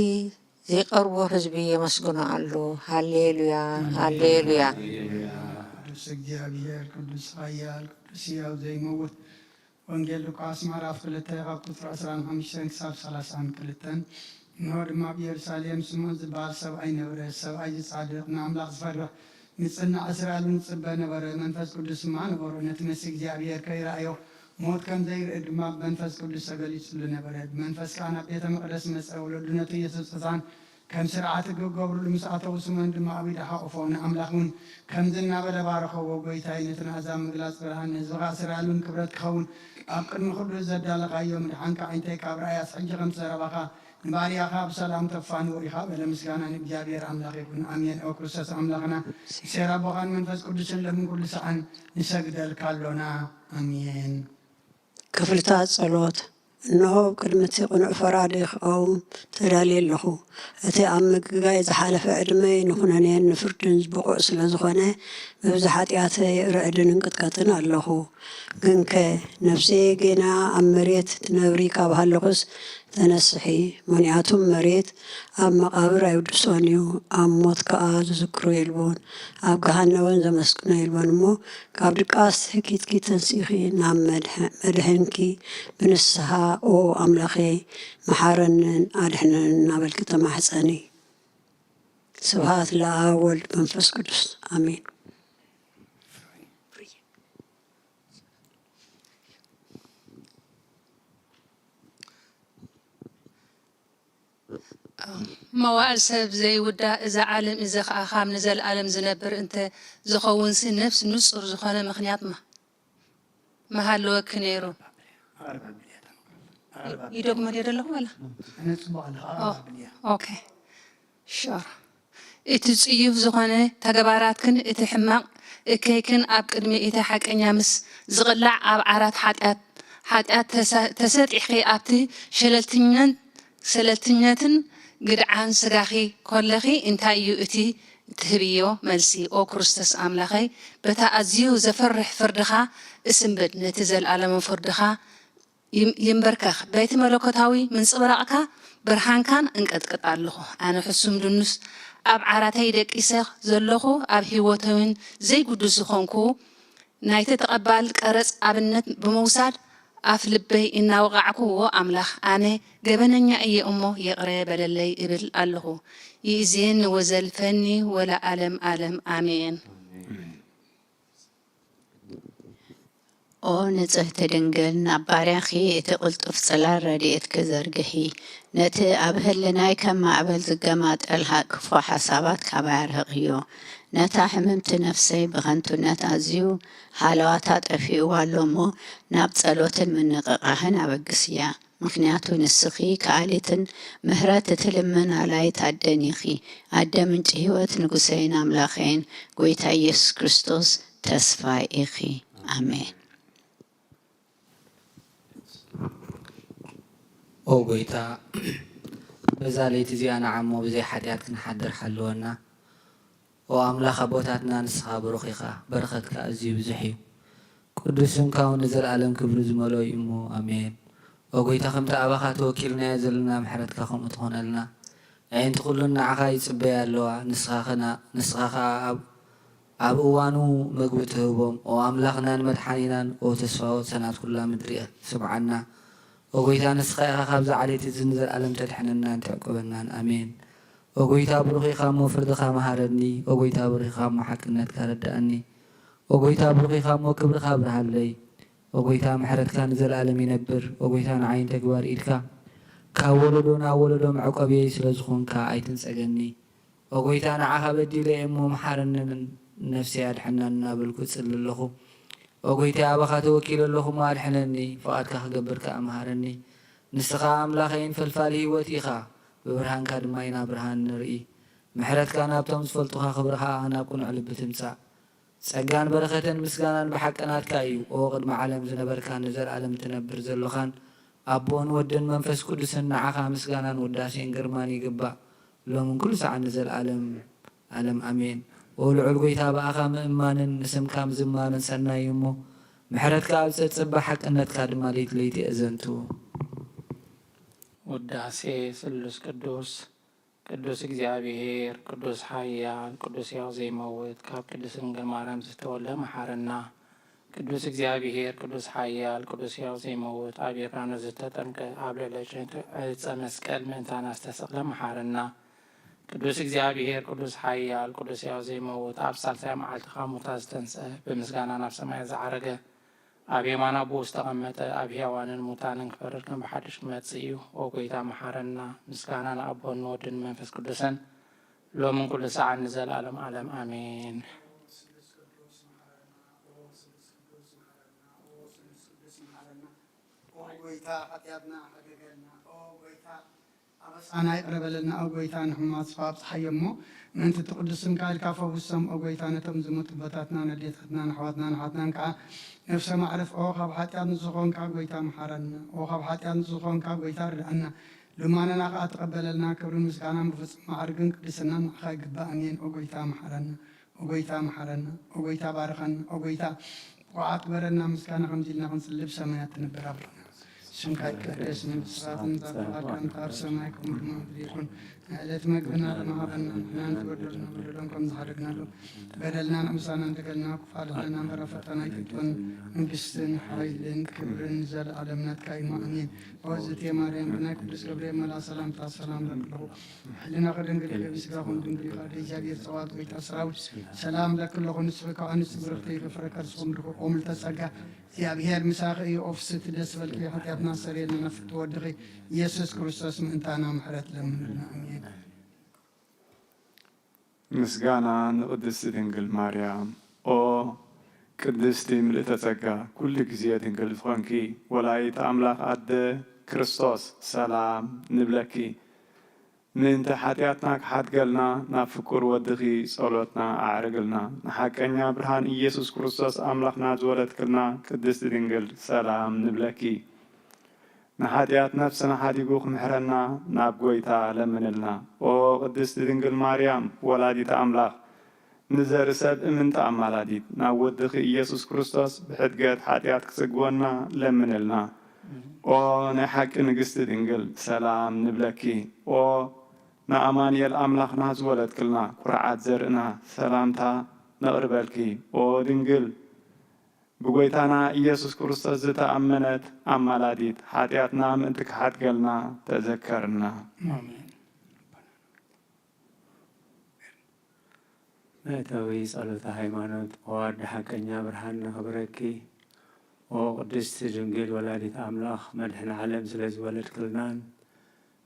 ዚቐርቦ ህዝቢ የመስግኖ ኣሎ። ሃሌሉያ፣ ሃሌሉያ። ቅዱስ እግዚኣብሔር፣ ቅዱስ ኃያል፣ ቅዱስ ሕያው ዘይመውት፣ ወንጌል ሉቃስ ምዕራፍ ክልተ ካብ ቁጽሪ ዕስራን ሓሙሽተን ክሳብ ሰላሳን ክልተን። እንሆ ድማ ኣብ ኢየሩሳሌም ስምዖን ዝበሃል ሰብኣይ ነበረ። ሰብኣይ እዚ ጻድቕ፣ ንኣምላኽ ዝፈርህ፣ ንጽናዕ እስራኤል እውን ይጽበ ነበረ። መንፈስ ቅዱስ ድማ ነበሮ። ነቲ መሲህ እግዚኣብሔር ከይረኣዮ ሞት ከም ዘይርኢ ድማ ብመንፈስ ቅዱስ ተገሊጹሉ ነበረ። ብመንፈስ ከኣ ናብ ቤተ መቕደስ መጸ። ወለዱ ነቲ ኢየሱስ ሕፃን ከም ስርዓት ክገብሩሉ ምስ ኣተዉ ስመን ድማ ኣብ ኢድኻ ኣእትዎ። ንኣምላኽ እውን ከምዚ እናበለ ባረኸዎ፣ ጎይታይ፣ ነቲ ናእዛብ ምግላጽ ብርሃን ንህዝብኻ ስራሉን ክብረት ክኸውን ኣብ ቅድሚ ኩሉ ዘዳለኻዮ ምድሓንካ ዓይንተይ ካብ ርኣያስ ሕጂ ከምቲ ዘረባኻ ንባርያኻ ብሰላም ተፋንዎ ኢኻ በለ። ምስጋና ንእግዚኣብሔር ኣምላኽ ይኹን፣ ኣሜን። ኦ ክርስቶስ ኣምላኽና፣ ሴር ኣቦኻን መንፈስ ቅዱስን ለምን ኩሉ ሰዓን ንሰግደልካ ኣሎና፣ ኣሜን። ክፍልታት ጸሎት። እንሆ፣ ኣብ ቅድሚ እቲ ቅኑዕ ፈራዲ ክቐውም ተዳልየ ኣለኹ። እቲ ኣብ ምግጋይ ዝሓለፈ ዕድመይ ንኹነኔን ንፍርድን ብቑዕ ስለ ዝኾነ፣ ብብዝሒ ሓጢኣተይ ርዕድን እንቅጥቀጥን ኣለኹ። ግንከ፣ ነፍሰየ ጌና ኣብ መሬት ትነብሪ ካብ ሃለኹስ፣ ተነስሒ፣ ምኽንያቱም መሬት ኣብ መቓብር ኣይውድሶን እዩ፣ ኣብ ሞት ከኣ ዝዝክሮ የልቦን፣ ኣብ ገሃነወን ዘመስግኖ የልቦን እሞ፣ ካብ ድቃስ ህኪትኪ ተንሲእኺ ናብ መድሕ-፣ መድሕንኪ ብንስሓ፣ ኦ ኣምላኸይ፣ መሓረንን ኣድሕነንን እናበልኪ ተማሕጸኒ። ስብሃት ለኣብ ወልድ መንፈስ ቅዱስ፣ ኣሜን። መዋእል ሰብ ዘይውዳእ፣ እዛ ዓለም፣ እዚ ኸኣ ኻብ ንዘለኣለም ዝነብር እንተ ዝኸውንሲ፣ ነፍሲ ንጹር ዝኾነ ምኽንያት ማ-፣ ምሃለወኪ ነይሩ። ይደግሞ ድየ ዘለኹ ወላ? ኦ፣ ኦኬ። ሹር። እቲ ጽዩፍ ዝኾነ ተግባራትክን እቲ ሕማቕ እከይክን ኣብ ቅድሚ እቲ ሓቀኛ ምስ ዝቕላዕ፣ ኣብ ዓራት ሓጢኣት፣ ሓጢኣት ተሰ-፣ ተሰጢሕኪ ኣብቲ ሸለልትነት፣ ሸለልትነትን ግድዓን ስጋኺ ኮለኺ፣ እንታይ እዩ እቲ ትህብዮ መልሲ? ኦ ክርስቶስ ኣምላኸይ፣ በታ ኣዝዩ ዘፍርሕ ፍርድኻ እስንብድ፣ ነቲ ዘለኣለማዊ ፍርድኻ ይም-፣ ይምበርከኽ። በቲ መለኮታዊ ምንጽብራቕካ ብርሃንካን እንቀጥቅጥ ኣለኹ። ኣነ ሕሱም ድኑስ ኣብ ዓራተይ ደቂሰ ዘለኹ፣ ኣብ ህይወተይን ዘይግዱስ ዝኾንኩ ናይቲ ተቐባል ቀረጽ ኣብነት ብምውሳድ፣ ኣፍ ልበይ እናወቓዕኩ፣ "ዎ ኣምላኽ፣ ኣነ ገበነኛ እየ እሞ ይቕረ በለለይ" እብል ኣለኹ። ይእዜኒ ወዘልፈኒ ወለዓለም ዓለም። ኣሜን። ኦ ንጽህቲ ድንግል፣ ናብ ባርያኺ እቲ ቅልጡፍ ጽላል ረድኤትኪ ዘርግሒ። ነቲ ኣብ ህልናይ ከም ማዕበል ዝገማጠል ሃ-፣ ክፉ ሓሳባት ካባይ ኣርሕቕዮ። ነታ ሕምምቲ ነፍሰይ ብኸንቱነት ኣዝዩ ሃለዋታ ጠፊእዋ ኣሎ እሞ፣ ናብ ጸሎትን ምንቕቓሕን ኣበግስያ። ምኽንያቱ ንስኺ ከኣሊትን ምሕረት እትልምን ኣላይት ኣደን ኢኺ። ኣደ ምንጪ ህይወት፣ ንጉሰይን ኣምላኸይን፣ ጐይታ ኢየሱስ ክርስቶስ ተስፋይ ኢኺ። ኣሜን። ኦ ጐይታ፣ በዛ ለይቲ እዚኣ ንዓ እሞ ብዘይ ሓጢኣት ክንሓድር ሓልወና። ኦ ኣምላኽ ኣቦታትና፣ ንስኻ ብሩኽ ኢኻ፣ በረኸትካ ኣዝዩ ብዙሕ እዩ። ቅዱስ ስምካ እውን ንዘለኣለም ክብሪ ዝመልኦ እዩ እሞ፣ ኣሜን። ኦ ጐይታ፣ ከምቲ ኣባኻ ተወኪልናዮ ዘለና ምሕረትካ ከምኡ ትኾነልና። ኣዒንቲ ኩሉን ንዓኻ ይጽበያ ኣለዋ፣ ንስኻ ኸና-፣ ንስኻ ኸኣ ኣብ ኣብ እዋኑ መግቢ ትህቦም። ኦ ኣምላኽናን መድሓኒናን፣ ኦ ተስፋ ወሰናት ኩላ ምድሪ፣ ስምዓና። ኦ ጐይታ፣ ንስኻ ኢኻ ካብዛ ዓሌት እዚ ንዘለኣለም ተድሕነናን ትዕቁበናን። ኣሜን። ኦ ጐይታ፣ ብሩኽ ኢኻ እሞ ፍርድኻ መሃረኒ። ኦ ጐይታ፣ ብሩኽ ኢኻ እሞ ሓቅነትካ ረድኣኒ። ኦ ጐይታ፣ ብሩኽ ኢኻ እሞ ክብርኻ ኣብርሃለይ። ኦ ጐይታ፣ ምሕረትካ ንዘለኣለም ይነብር። ኦ ጐይታ፣ ንዓይን ተግባር ኢድካ ካብ ወለዶ ናብ ወለዶ መዕቆብየይ ስለ ዝኾንካ ኣይትንጸገኒ። ኦ ጐይታ፣ ንዓኻ በዲለ እየ እሞ መሓረንን ነፍሰይ ኣድሕነን እናበልኩ እጽሊ ኣለኹ። ኦ ጐይታ፣ ኣባኻ ተወኪለ ኣለኹ እሞ ኣድሕነኒ፣ ፍቓድካ ክገብር ከኣ መሃረኒ። ንስኻ ኣምላኸይን ፈልፋሊ ህይወት ኢኻ፣ ብብርሃንካ ድማ ኢና ብርሃን ንርኢ። ምሕረትካ ናብቶም ዝፈልጡኻ፣ ክብርኻ ናብ ቅኑዕ ልቢ ትምጻእ። ጸጋን በረኸትን ምስጋናን ብሓቂ ናትካ እዩ። ኦ ቅድሚ ዓለም ዝነበርካን ንዘለኣለም ትነብር ዘሎኻን፣ ኣቦን ወድን መንፈስ ቅዱስን፣ ንዓኻ ምስጋናን ውዳሴን ግርማን ይግባእ፣ ሎምን ኩሉ ሰዓት ንዘለኣለም ዓለም ኣሜን። ኦ ልዑል ጐይታ፣ ብኣኻ ምእማንን ንስምካ ምዝማርን ሰናይ እዩ እሞ፣ ምሕረትካ ኣብ ጸጽብ፣ ሓቅነትካ ድማ ለይቲ ለይቲ የእዘንቱ። ውዳሴ ስሉስ ቅዱስ። ቅዱስ እግዚኣብሔር፣ ቅዱስ ሓያል፣ ቅዱስ ሕያው ዘይመውት፣ ካብ ቅድስት ድንግል ማርያም ዝተወልደ መሓረና። ቅዱስ እግዚኣብሔር፣ ቅዱስ ሓያል፣ ቅዱስ ሕያው ዘይመውት፣ ኣብ ዮርዳኖስ ዝተጠምቀ፣ ኣብ ልዕሊ ዕጨይቲ ዕፀ መስቀል ምእንታና ዝተሰቕለ መሓረና። ቅዱስ እግዚኣብሔር፣ ቅዱስ ሓያል፣ ቅዱስ ሕያው ዘይመውት፣ ኣብ ሳልሳይ መዓልቲ ካብ ሙታት ዝተንስአ፣ ብምስጋና ናብ ሰማያት ዝዓረገ፣ ኣብ የማን ኣቦኡ ዝተቐመጠ፣ ኣብ ሕያዋንን ሙታንን ክፈርድ ከም ብሓድሽ ክመጽእ እዩ። ኦ ጐይታ፣ መሓረና። ምስጋና ንኣቦን ንወድን ንመንፈስ ቅዱስን፣ ሎምን ኩሉ ሰዓን ንዘለኣለም ዓለም። ኣሜን። ኦ ጐይታ፣ ሓጢኣትና ሕደገልና። ኦ ጐይታ፣ ኣበሳና ይቕረ በለልና። ኦ ጐይታ፣ ንሕሙማት ስኻ ኣብጽሓዮ እሞ፣ ምእንቲ እቲ ቅዱስ ስምካ ኢልካ ፈውሶም። ኦ ጐይታ፣ ነቶም ዝሞቱ ኣቦታትናን ኣዴታትናን ኣሕዋትናን ኣሓትናን ከኣ ነፍሰ ማዕረፍ። ኦ ካብ ሓጢኣት ንዝኾንካ ጐይታ፣ መሓረና። ኦ ካብ ሓጢኣት ንዝኾንካ ጐይታ፣ ርድኣና። ልማናና ከኣ ተቐበለልና። ክብርን ምስጋናን ብፍጹም ማዕርግን ቅድስናን ንዓኻ ይግባእ። ኣሜን። ኦ ጐይታ፣ መሓረና። ኦ ጐይታ፣ መሓረና። ኦ ጐይታ፣ ባርኸና። ኦ ጐይታ፣ ብቑዓት ግበረና። ምስጋና ከምዚ ኢልና ክንጽሊ ብሰማያት ትነብር ኣቦና፣ ስምካ ይቀደስ፣ መንግስትኻ ትምጻእ፣ ፍቓድካ እንተ ኣብ ሰማይ ከምኡ ድማ ኣብ ምድሪ ይኹን። ናይ ዕለት መግብና ሎሚ ሃበና፣ ንሕና ንዝበደሉና በደሎም ከም ዝሓደግናሎም፣ በደልና ንእምሳና እንተገልና፣ ክፉኣት ኣድሕነና እምበር ኣብ ፈተና ኣይተእትወና። መንግስትን ሓይልን ክብርን ንዘለኣለም ናትካ እዩ። ኣሜን። ኦ እግዝእትየ ማርያም፣ ብናይ ቅዱስ ገብርኤል መልኣኽ ሰላምታ ሰላም እብለኪ ኣለኹ። ሕልናኺ ድንግል ኢኺ፣ ብስጋኺ እውን ድንግል ኢኺ። ኣደ እግዚኣብሔር ጸባኦት ጐይታ ሰራዊት፣ ሰላም እብለኪ ኣለኹ። ንስኺ ከኣ ንጽህ ብርኽቲ ኢኺ፣ ፍረ ከርስኺ እውን ብሩኽ እዩ። ኦ ምልዕተ ጸጋ፣ እግዚኣብሔር ምሳኺ እዩ። ኦ ፍስሕቲ ደስ ይበልኪ፣ ሓጢኣትና ኣስተሰርየልና፣ ናብ ፍትው ወድኺ ኢየሱስ ክርስቶስ ምእንታና ምሕረት ለምንልና። ኣሜን። ምስጋና ንቅድስቲ ድንግል ማርያም። ኦ ቅድስቲ ምልእተ ጸጋ፣ ኩሉ ግዜ ድንግል ዝኾንኪ ወላዲተ ኣምላኽ ኣደ ክርስቶስ፣ ሰላም ንብለኪ። ምእንቲ ሓጢኣትና ክሓድገልና ናብ ፍቁር ወድኺ ጸሎትና ኣዕርግልና። ንሓቀኛ ብርሃን ኢየሱስ ክርስቶስ ኣምላኽና ዝወለድክልና ቅድስቲ ድንግል፣ ሰላም ንብለኪ። ንሓጢኣት ነፍስና ሓዲጉ ክምሕረና ናብ ጐይታ ለምንልና። ኦ ቅድስቲ ድንግል ማርያም ወላዲተ ኣምላኽ፣ ንዘርኢ ሰብ እምንቲ ኣማላዲት፣ ናብ ወድኺ ኢየሱስ ክርስቶስ ብሕድገት ሓጢኣት ክጽግወና ለምንልና። ኦ ናይ ሓቂ ንግስቲ ድንግል፣ ሰላም ንብለኪ። ኦ ንኣማኑኤል ኣምላኽና ዝወለድክልና፣ ኩርዓት ዘርእና፣ ሰላምታ ነቕርበልኪ። ኦ ድንግል፣ ብጐይታና ኢየሱስ ክርስቶስ ዝተኣመነት ኣማላዲት፣ ሓጢኣትና ምእንቲ ክሓድገልና ተዘከርና። ኣሜን። መእተዊ ጸሎተ ሃይማኖት። ኦ ኣደ ሓቀኛ ብርሃን ነኽብረኪ። ኦ ቅድስቲ ድንግል ወላዲት ኣምላኽ፣ መድሕን ዓለም ስለ ዝወለድክልናን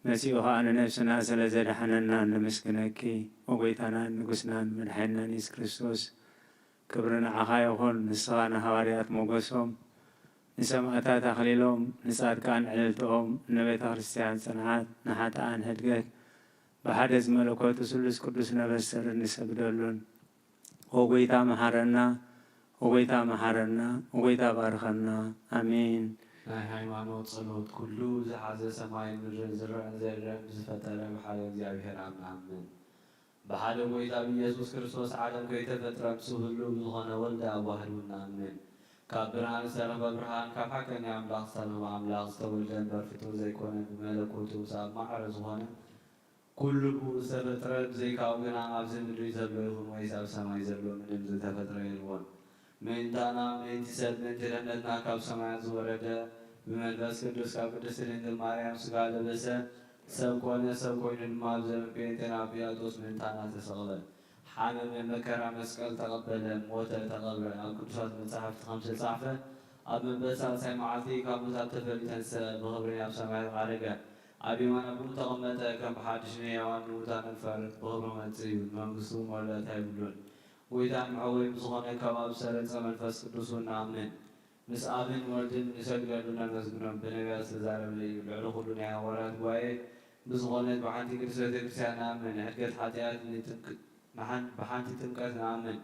መጺኡ ኸኣ ንነፍስና ስለ ዘድሓነናን ነመስግነኪ። ኦ ጐይታናን ንጉስናን መድሓኒናን የሱስ ክርስቶስ፣ ክብሪ ንዓኻ ይኹን። ንስኻ ንሃዋርያት ሞገሶም፣ ንሰማእታት ኣኽሊሎም፣ ንጻድቃን ዕልልትኦም፣ ንቤተ ክርስቲያን ጽንዓት፣ ንሓጥኣን ህድገት፣ ብሓደስ መለኮቱ ስሉስ ቅዱስ ነበስተርን ንሰግደሉን። ኦ ጐይታ መሓረና፣ ኦ ጐይታ መሓረና፣ ኦ ጐይታ ባርኸና። ኣሜን። ናይ ሃይማኖት ጸሎት። ኩሉ ዝሓዘ ሰማይን ምድርን ዝረአን ዘይረአን ብዝፈጠረ ብሓደ እግዚኣብሔር ኣብ ንኣምን። ብሓደ ጐይታ ብኢየሱስ ክርስቶስ ዓለም ከይተፈጥረ ምስኡ ህሉው ብዝኾነ ወልደ ኣብ ዋህድ እውን ንኣምን። ካብ ብርሃን ዝተረኽበ ብርሃን፣ ካብ ሓቀኛ ኣምላኽ ዝተረኽበ ኣምላኽ፣ ዝተወልደ እምበር ፍጡር ዘይኮነ፣ ብመለኮቱ ምስ ኣብ ማዕረ ዝኾነ ኩሉ ብኡ ዝተፈጥረ፣ ብዘይካኡ ግና ኣብዚ ምድሪ ዘሎ ይኹን ወይስ ኣብ ሰማይ ዘሎ ምንም ዝተፈጥረ የልቦን። ምእንታና፣ ምእንቲ ሰብ፣ ምእንቲ ድሕነትና ካብ ሰማያት ዝወረደ፣ ብመንፈስ ቅዱስ ካብ ቅድስቲ ድንግል ማርያም ስጋ ለበሰ፣ ሰብ ኮነ፣ ሰብ ኮይኑ ድማ ኣብ ዘመን ጴንጤ ናብ ጲላጦስ ምእንታና ተሰቕለ። ሓመመ፣ መከራ መስቀል ተቐበለ፣ ሞተ፣ ተቐብረ። ኣብ ቅዱሳት መጻሕፍቲ ከም ዝተጻሕፈ፣ ኣብ መበል ሳልሳይ መዓልቲ ካብ ሙታት ተፈልዩ ተንስአ፣ ብኽብሪ ናብ ሰማያት ዓረገ። ኣብ የማን ኣቦኡ ተቐመጠ፣ ከም ብሓድሽ ንሕያዋን ንሙታንን ክፈርድ ብኽብሪ ክመጽእ እዩ፣ ንመንግስቱ እውን መወዳእታ የብሉን። ጐይታን መዕወይን ብዝኾነ ካብ ኣብ ዝሰረጸ መንፈስ ቅዱስ እውን ንኣምን። ምስ ኣብን ወልድን ንሰግደሉ ነመስግኖም፣ ብነቢያት ዝተዛረበ እዩ። ልዕሊ ኩሉ ናይ ሃዋርያት ጉባኤ ብዝኾነት ብሓንቲ ቅድስት ቤተ ክርስቲያን ንኣምን። ሕድገት ሓጢኣት ንጥምቅ-፣ ንሓን-፣ ብሓንቲ ጥምቀት ንኣምን።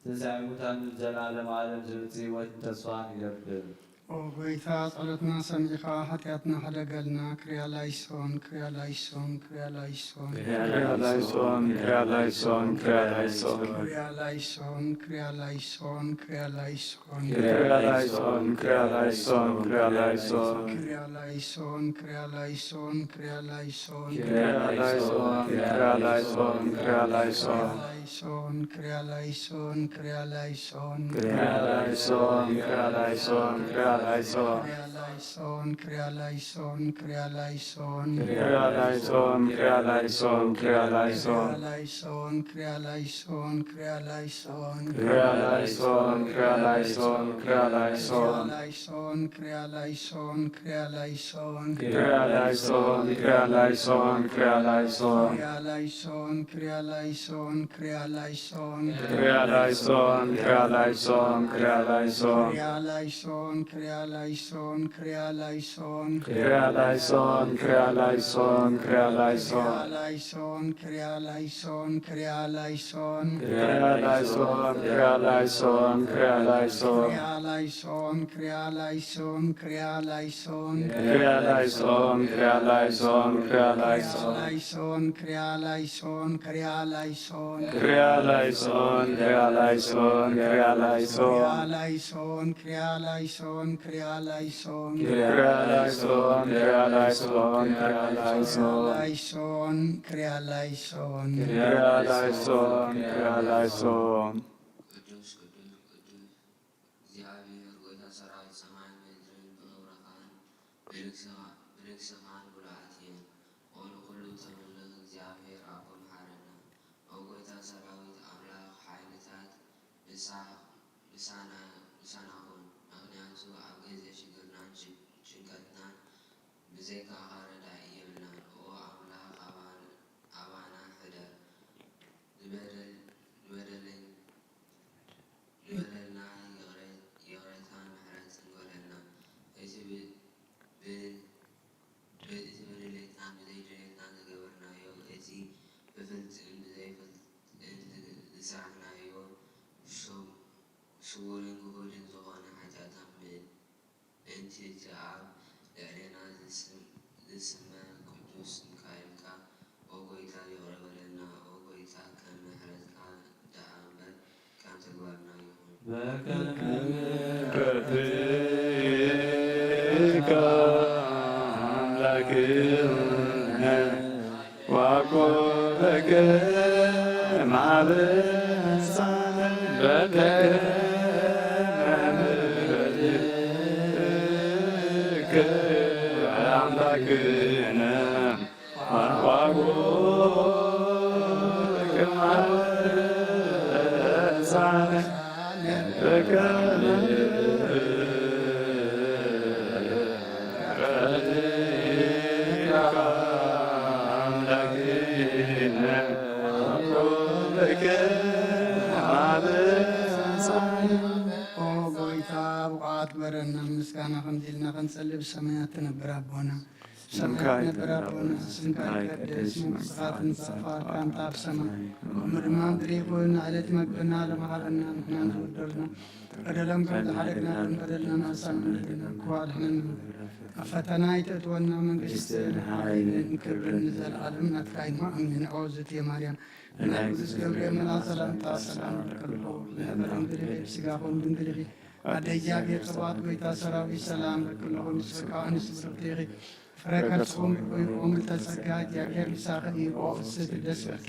ትንሳኤ ሙታን፣ ንዘለዓለመ ዓለም ዝመጽእ ህይወትን ተስፋ ንገብር። ኦ ጐይታ፣ ጸሎትና ሰሚዕኻ ሓጢኣትና ሕደገልና። ክሪያ ላይሶን፣ ክሪያ ላይሶን፣ ክሪያ ላይሶን። ክሪያ ላይሶን፣ ክሪያ ላይሶን፣ ክሪያ ላይሶን። ክሪያ ላይሶን፣ ክሪያ ላይሶን፣ ክሪያ ላይሶን። ክሪያ ላይሶን፣ ክሪያ ላይሶን፣ ክሪያ ላይሶን። ክሪያ ላይሶን፣ ክሪያ ላይሶን፣ ክሪያ ላይሶን። ክሪያ ላይሶን፣ ክሪያ ላይሶን፣ ክሪያ ላይሶን። ላይሶን፣ ክሪያ ላይሶን፣ ክሪያ ላይሶን። ክሪያ ላይሶን፣ ክሪያ ላይሶን፣ ክሪያ ክሪያላይሶን። ክሪያላይሶን፣ ክሪያላይሶን፣ ክሪያላይሶን። ክሪያላይሶን፣ ክሪያላይሶን፣ ክሪያላይሶን። ክሪያላይሶን፣ ክሪያላይሶን፣ ክሪያላይሶን። ክሪያላይሶን፣ ክሪያላይሶን፣ ክሪያላይሶን። ክሪያላይሶን፣ ክሪያላይሶን፣ ክሪያላይሶን። ክሪያላይሶን፣ ክሪያላይሶን፣ ክሪያላይሶን። ክሪያላይሶን፣ ክሪያላይሶን፣ ክሪያላይሶን። ክሪያላይሶን፣ ክሪያላይሶን፣ ክሪያላይሶን። ክሪያላይሶን፣ ክሪያላይሶን፣ ክሪያላይሶን። ክሪያላይሶን፣ ክሪያላይሶን፣ ክሪያላይሶን። ክሪያላይሶን፣ ክሪያላይሶን፣ ክሪያላይሶን። ክሪያላይሶን፣ ክሪያላይሶን፣ ክሪያላይሶን። ክሪያላይሶን፣ ክሪያላይሶን፣ ክሪያላይሶን። ክሪያላይሶን፣ ክሪያላይሶን፣ ክሪያላይሶን። ክሪያላይሶን፣ ክሪያላይሶን፣ ክሪያላይሶን። ክሪያላይሶን፣ ክሪያላይሶን፣ ክሪያላይሶን። ክሪያላይሶን፣ ክሪያላይሶን፣ ክሪያላይሶን። ክሪያላይሶን፣ ክሪያላይሶን፣ ክሪያላይሶን። ክሪያላይሶን፣ ክሪያላይሶን። ክሪያላይሶን፣ ክሪያላይሶን። ቅዱስ፣ ቅዱስ፣ ቅዱስ እግዚኣብሔር ጐይታ ሰራዊት ሰማይን ምድርን ብኽብርኻን ብልግስኻ-፣ ብልግስኻን ምሉኣት እየን። ኦ ንኹሉ ተምልኽ እግዚኣብሔር ኣቦ መሓረና። ኦ ጐይታ ሰራዊት ኣምላኽ ሓይልታት ምሳ-፣ ምሳና-፣ ምሳና ኩን። ምኽንያቱ ኣብ ግዜ ሽግርናን ጭ-፣ ጭንቀትናን ብዘይካኻ ረዳኢ የብልናን። ኦ ኣምላኽ ኣባን-፣ ኣባና ሕደር። ዝበደል-፣ ዝበደለኝ-፣ ዝበደልና ይቕረ-፣ ይቕረታን ምሕረትን ግበረልና። እቲ ብ-፣ ብ-፣ ብ-፣ እቲ ብድሌትናን ብዘይድሌትናን ዝገበርናዮ፣ እቲ ብፍልጥን ብዘይፍልጥን ዝ-፣ ዝሰራሕናዮ፣ ሽ-፣ ስዉርን ግሁድን ዝኾነ ሓጢኣትና ብ-፣ ምእንቲ እቲ ኣብ ልዕሌና ዝስም-፣ ዝስመ ቅዱስ ስምካ ኢልካ፣ ኦ ጐይታ፣ ይቕረ በለና። ኦ ጐይታ፣ ከም ምሕረትካ ደኣ እምበር ከም ተግባርና ይኹን። በከመ ምሕረትከ ኣምላክነ ዋኮበከ ማበሳነ በከመ ምሕረትከ ኣምላክነ ዋኮበከ ማበሳነ በከመ ኦ ጐይታ፣ ብቑዓት ግበረና። ምስጋና ከምዚ ኢልና ክንጽሊ፣ ብሰማያት ትነብር ኣቦና፣ ብሰማያት ትነብር ኣቦና፣ ስምካ ይቀደስ፣ መንግስትኻ ትምጻእ፣ ፍቓድካ ከምታ ኣብ ሰማይ ከምኡ ድማ ኣብ ምድሪ ይኹን። ዕለት መግብና ሎሚ ሃበና፣ ንሕና ንበደልና በደሎም ከም ዝሓደግና ንበደልና ንኣሳን ንበደልና ክዋ ድሕነና። ኣብ ፈተና ኣይተእትወና፣ መንግስትን ሓይልን ክብርን ንዘለኣለም ናትካ እዩ። ኣሜን። ኦ ዝእቲ ማርያም፣ ናይ ቅዱስ ገብርኤል መልኣክ ሰላምታ ሰላም ይብለኪ ኣለኹ። ብስጋኹም ድንግል ኢኺ፣ ኣደ እግዚኣብሔር ጽባኦት ጐይታ ሰራዊት ሰላም ይብለኪ ኣለኹ። ንስኺ ከኣ ኣንስቲ ብርኽቲ ኢኺ፣ ፍረ ከርስኹም ብሩኽ እዩ። ኦ ምልዕተ ጸጋ፣ እግዚኣብሔር ምሳኺ እዩ። ኦ ፍስሕቲ ደስ ይበልኪ፣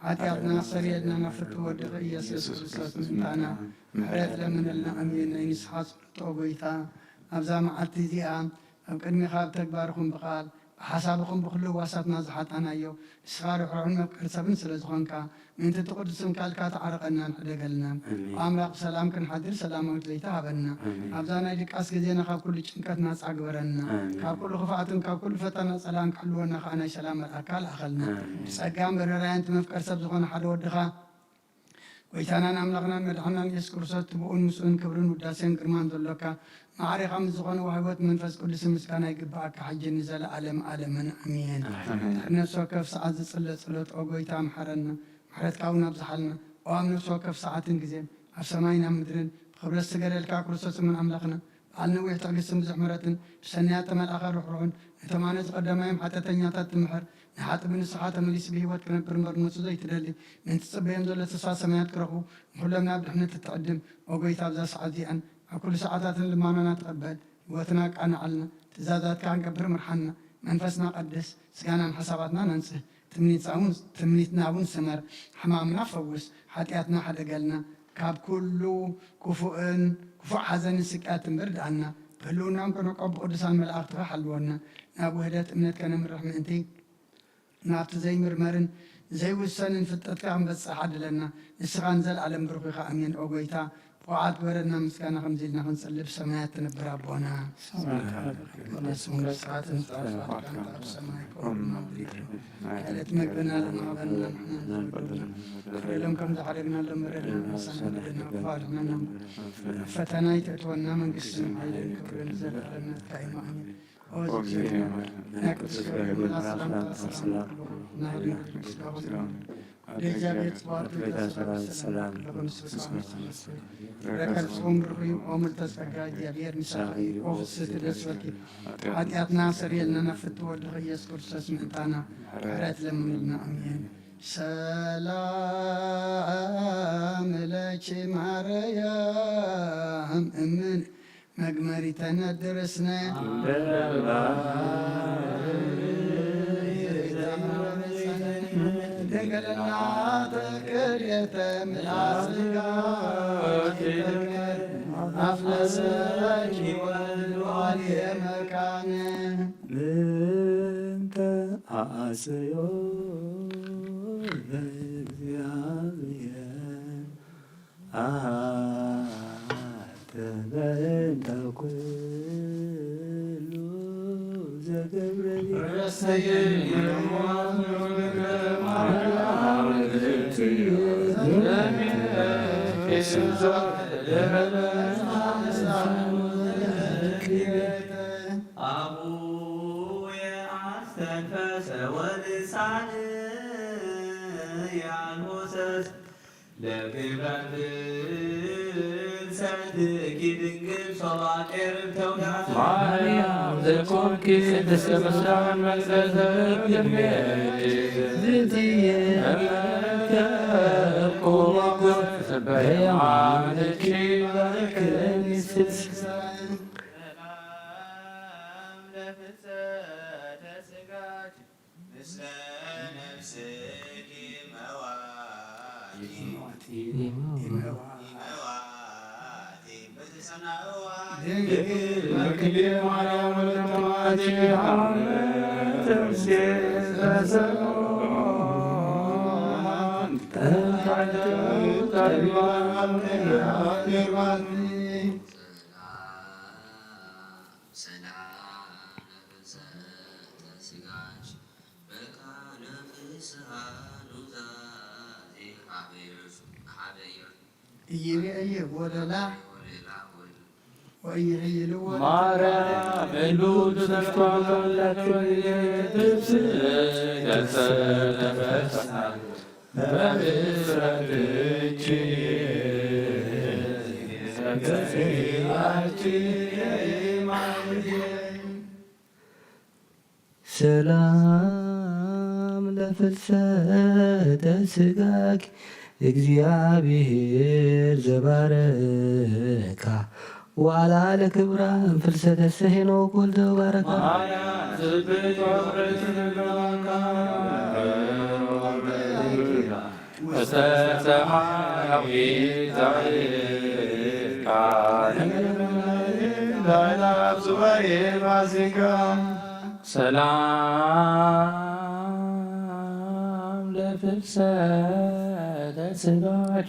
ሓጢኣትና ኣስተሰርየልና ናብ ፍትው ወድኺ ኢየሱስ ክርስቶስ ምእንታና ምሕረት ለምንልና። ኣሜን። ናይ ንስሓ ጸሎት ኦ ጐይታ፣ ኣብዛ መዓልቲ እዚኣ ኣብ ቅድሜኻ ብተግባርኹም ብቓል ብሓሳብኹም ብኹሉ ህዋሳትና ዝሓጣናዮ፣ ንስኻ ርሕሩሕን መፍቀሪ ሰብን ስለ ዝኾንካ፣ ምእንቲ እቲ ቅዱስ ስምካ ኢልካ ተዓረቐናን ሕደገልናን። ኣሜን። ኣምላኽ ብሰላም ክንሓድር ሰላማዊት ለይቲ ሃበና። ኣሜን። ኣብዛ ናይ ድቃስ ግዜና ካብ ኩሉ ጭንቀት ናጻ ግበረና። ኣሜን። ካብ ኩሉ ክፍኣትን ካብ ኩሉ ፈተና ጸላእን ክሕልወና ከኣ ናይ ሰላም መልኣካ ልኣኸልና። ኣሜን። ብጸጋን ብርህራሄን እቲ መፍቀሪ ሰብ ዝኾነ ሓደ ወድኻ ጐይታናን ኣምላኽናን መድሓናን የሱስ ክርስቶስ፣ እቲ ብኡን ምስኡን ክብርን ውዳሴን ግርማን ዘሎካ፣ ማዕሬኻ ምስ ዝኾነ ወሃቢ ህይወት መንፈስ ቅዱስ ምስጋና ይግብኣካ፣ ሕጂ ንዘለኣለም ኣለምን። ኣሜን። ኣሜን። ድሕሪ ነፍሲ ወከፍ ሰዓት ዝጽለ ጸሎት፣ ኦ ጐይታ፣ ምሓረና፣ ምሕረትካ እውን ኣብዝሓልና። ኦ ኣብ ነፍሲ ወከፍ ሰዓትን ግዜን፣ ኣብ ሰማይን ኣብ ምድርን፣ ብኽብረት ዝተገለልካ ክርስቶስ እሙን ኣምላኽና፣ በዓል ነዊሕ ትዕግስትን ብዙሕ ምሕረትን፣ ብሰናያት ተመልኣኻ ርሕሩሕን፣ ነቶም ኣነ ዝቐደማዮም ሓጢኣተኛታት ትምሕር፣ ንሓጥእ ብንስሓ ተመሊሱ ብህይወት ክነብር እምበር ንሞት ዘይትደሊ፣ ምእንቲ ትጽበዮም ዘሎ ተስፋ ሰማያት ክረኽቡ፣ ንኹሎም ናብ ድሕነት እትዕድም፣ ኦ ጐይታ፣ ኣብዛ ሰዓት እዚኣን ኣብ ኩሉ ሰዓታትን ልማናና ተቐበል፣ ህይወትና ኣቃንዓልና፣ ትእዛዛትካ ክንገብር ምርሓና፣ መንፈስና ቀድስ፣ ስጋናን ሓሳባትናን ኣንጽህ፣ ትምኒትና እውን፣ ትምኒትና እውን ስመር፣ ሕማምና ፈውስ፣ ሓጢኣትና ሓደገልና፣ ካብ ኩሉ ክፉእን ክፉእ ሓዘንን ስቅያትን እምበር ድኣና። ብህልውናን ኮነ ቆብ ቅዱሳን መላእኽትኻ ሓልወና። ናብ ውህደት እምነት ከነምርሕ ምእንቲ ናብቲ ዘይምርመርን ዘይውሰንን ፍልጠትካ ክንበጽሕ ዓድለና። ንስኻ ንዘለኣለም ብሩኽ ኢኻ። ኣሜን። ኦ ጎይታ፣ ብቑዓት ግበረና ምስጋና ከምዚ ኢልና ክንጽሊ። ብሰማያት ትነብር ኣቦና፣ ስምካ ይትቀደስ፣ መንግስትኻ ትምጻእ፣ ፍቓድካ ኣብ ሰማይ ከምኡ ድማ ኣብ ምድሪ ትኹን። ዕለት መግብና ለማህበና ንሕና ንዘበደሉና፣ ክፍረሎም ከም ዝሓደግና ሎም በደልና ንሕና ንበድል፣ ናብ ክፉ ኣድሕነና፣ ፈተና ይተእትወና፣ መንግስትን ሓይልን ክብርን ዘለኣለም ናትካ እዩ። ኣሜን። ኦ እግዚኦ፣ ናይ ቅዱስ ገብርኤል መልኣክ ሰላምታ ሰላም፣ ናይ ድንግል ስጋ ኩሉ፣ ወደ እግዚአብሔር ጽባኦት ቤተ ሰላም፣ ሰላም ለኹን ስብሐ ወሰላም። ረከብ ጽዮን ብሩክ እዩ፣ ኦ ምልዕተ ጸጋ፣ እግዚአብሔር ምሳኺ፣ ኦ ፍስሕቲ ደስ በልኪ፣ ኃጢአትና ሰርየልና፣ ናብ ፍትወ ወልድኺ ኢየሱስ ክርስቶስ ምእንታና ምሕረት ለምንልና። ኣሜን። ሰላም ለኪ ማርያም እምን መግመሪተ ነድር እስነ ድንግልና ተክልየተ ምልአተ ስጋ አፍለሰኪ ወልድ ዋልየ መካነ ምንተ አስዮ ለእግዚአብሔር አተ በእንተ ኩሉ ዘገብረ አቡየ አስተንፈሰ ወልሳንየ አንሆሰስ ለግብረ ፍልሰትኪ ድንግል ሶባጤ ርብተውዳት ማርያም ዘኮንኪ ቅድስተ ቅዱሳን መቅደሰ ቅድሜኪ ዝትየ እመከርኩ ሞገስ በየማንኪ ባርክኒ ስስ ሰላም ለፍልሰተ ስጋኪ ምስለ ነፍስኪ መዋቲ ኢመዋቲ በተሰናዋ ድንግል በክሌ ማርያም ወለተ ማቲ አመ ተምሴ በሰሎን ተንታይተ ጠቢባን ኔርባኒ ሰላም ለፍልሰተ ስጋሽ በካነ ፍስሃ ኑዛዜ ሀበ ኢየሱስ ሀበ ኢየሱስ እይቤ እየ ወለላ ወለላ ወል ወእይህይልዎ ማርያም እሉ ትስፋ ለትብስ ገሰ ተፈሳ በብስረትኪ ሰገድላኪ ማርያም። ሰላም ለፍልሰተ ስጋኪ እግዚአብሔር ዘባረካ ዋላ ለክብራ ፍልሰተ ሰሄኖ ወልደ ባረካ። ማርያም ጽብቅ ወፍረት ንግባካ ውስተ ሰማያዊ ዛይካ ላይላ ሱባኤ ፋሲካ ሰላም ለፍልሰተ ስጋኪ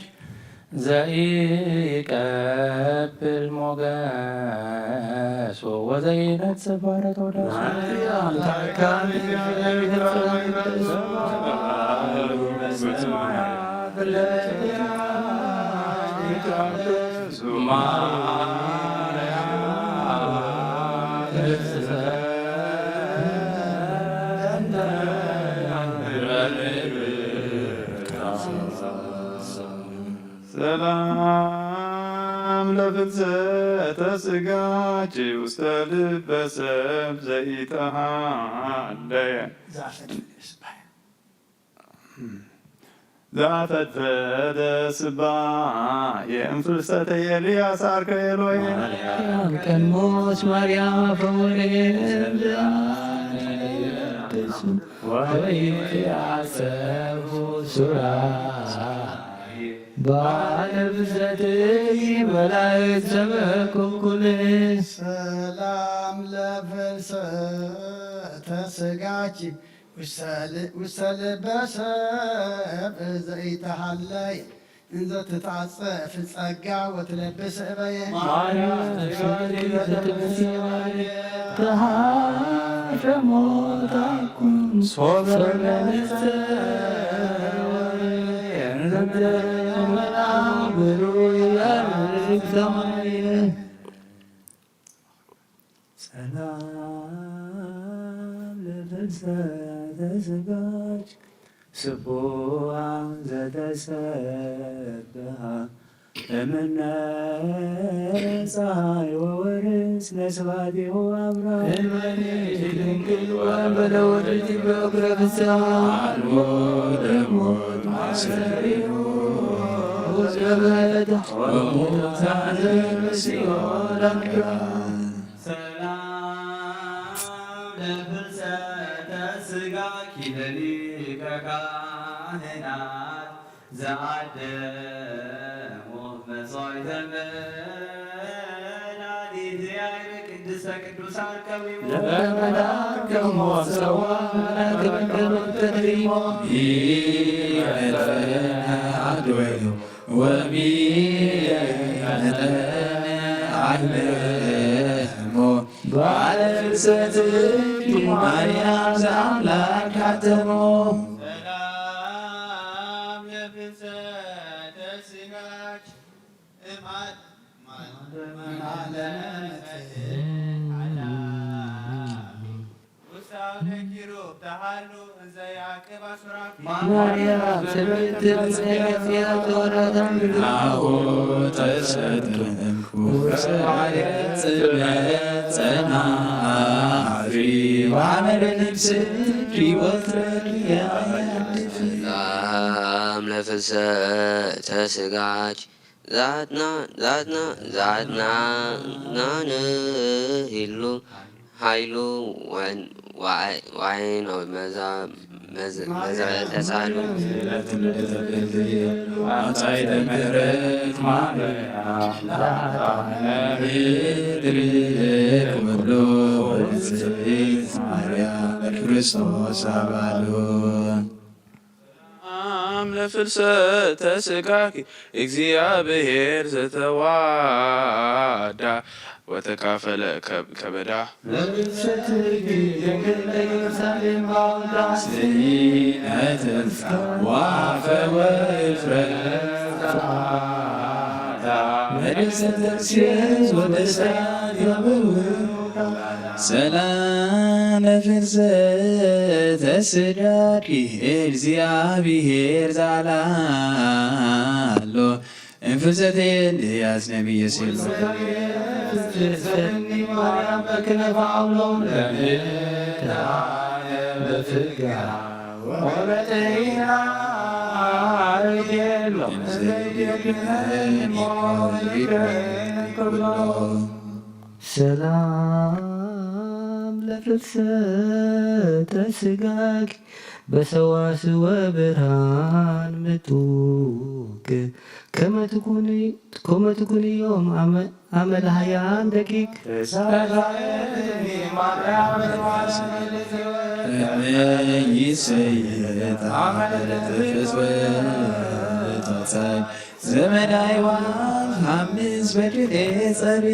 ዘይቀብል ሞገስ ወዘይነጽፍ ባረክ ወዳሴ። ማርያም ታካሚ ሰላም ለፍልሰተ ስጋኪ ውስተ ልበ ሰብ ዘይተሃለየ ዘአፈድፈደ ስባሄ። ዘአፈድፈደ ስባሄ እምፍልሰተ ኤልያስ አርከ ኤሎሄ። ማርያም ቀንሞስ ማርያም ፈወሬ ወይትያሰቡ ሱራ ባለ ብዘትኪ መላእክት ሰበኩኩኒ። ሰላም ለፍልሰተ ስጋኪ ውሰል-፣ ውሰልበ ሰብ ዘይተሃለየ እንዘ ትትዓጸፍ ጸጋ ወትለብስ እበየ። ማርያም ተጋሪ ዘተመሲዋየ ተሃሸሞታኩን ሶበ መንሰ ወየ እንዘ መና ብሩይ ያርግ ሰማየ። ሰላም ለፍልሰተ ስጋኪ ስቡሐ ዘተሰብሐ እምነ ፀሐይ ወወርስ ለስብሐቲሁ አብርሃም። እመኒ ድንግል ወበለ ወልድ በእግረ ፍስሐ። አልቦ ለሞት ማሰሪሁ ዘበለ ወሙታን በሲኦል አምራ። ሰላም ለፍልሰተ ስጋኪ ለሊቀ ካህናት ዘአደሞ መስዋዕተ መድኃኒት ያዕር ቅድስተ ቅዱሳን ቀዊሞ ለመላከ ሞት ሰዋ መላከ መንገሎት ተድሪሞ ይቀጠነ አድወዮ ወሚቀጠነ አድመሞ ባለ ፍልሰትኪ ማርያም ዘአምላክ አተሞ። ሰላም ለፍልሰተ ስጋኪ እምአድ ማለመመት ውስተ አውደ ኪሩብ ተሃሉ እንዘ ያዕቅብ አሱራፊ። ማርያም ስብሕት ምስለ እግዚአ ተወረደም ናሁ ተሰጥምኩ ወሰዓየ ጽበ ጸናፊ ወአመረ ልብስኪ ወትረድያ ሰላም ለፍልሰተ ስጋኪ ዛትና ዛትና ዛትና ናንህሉ ኃይሉ ወን-፣ ዋይ-፣ ዋይኖ መዛ-፣ መዝ-፣ መዘ-፣ ተሳሉ። አጻይተ ምሕረት ማርያም ላጣነ ቤትሪ ኩሉ ወንጽሕት ማርያም ክርስቶስ አባሉ። ሰላም ለፍልሰተ ስጋኪ እግዚአብሔር ዘተዋዳ ወተካፈለ ከብ-፣ ከበዳ። ለፍልሰትኪ ድንግል ለኢየሩሳሌም ባውዳ። ስኢነትንሳ ዋፈ ወፍረ ጸዓዳ። መደሰተ ርሴስ ወደስታት ያብው። ሰላም ለፍልሰተ ስጋኪ እግዚአብሔር ዛላሎ እንፍልሰተ ኤልያስ ነቢየ ሴሎ። ሰኒ ማርያም በክነፈ አውሎም ለምታነ በፍጋ ወበጠይና አርጌሎም ዘይደግመን ሞልከ ኩሎ ሰላም ለፍልሰተ ስጋኪ በሰዋስወ ብርሃን ምጡቅ ከመ ትኩኒ፣ ከመ ትኩኒ ዮም አመ፣ አመ ለሃያን ደቂቅ። ተሳሳየትኒ ማርያም እመ ይሰየጣ ለፍስወ ተጻይ ዘመዳይዋ ሐምስ በድሌ ጸሪ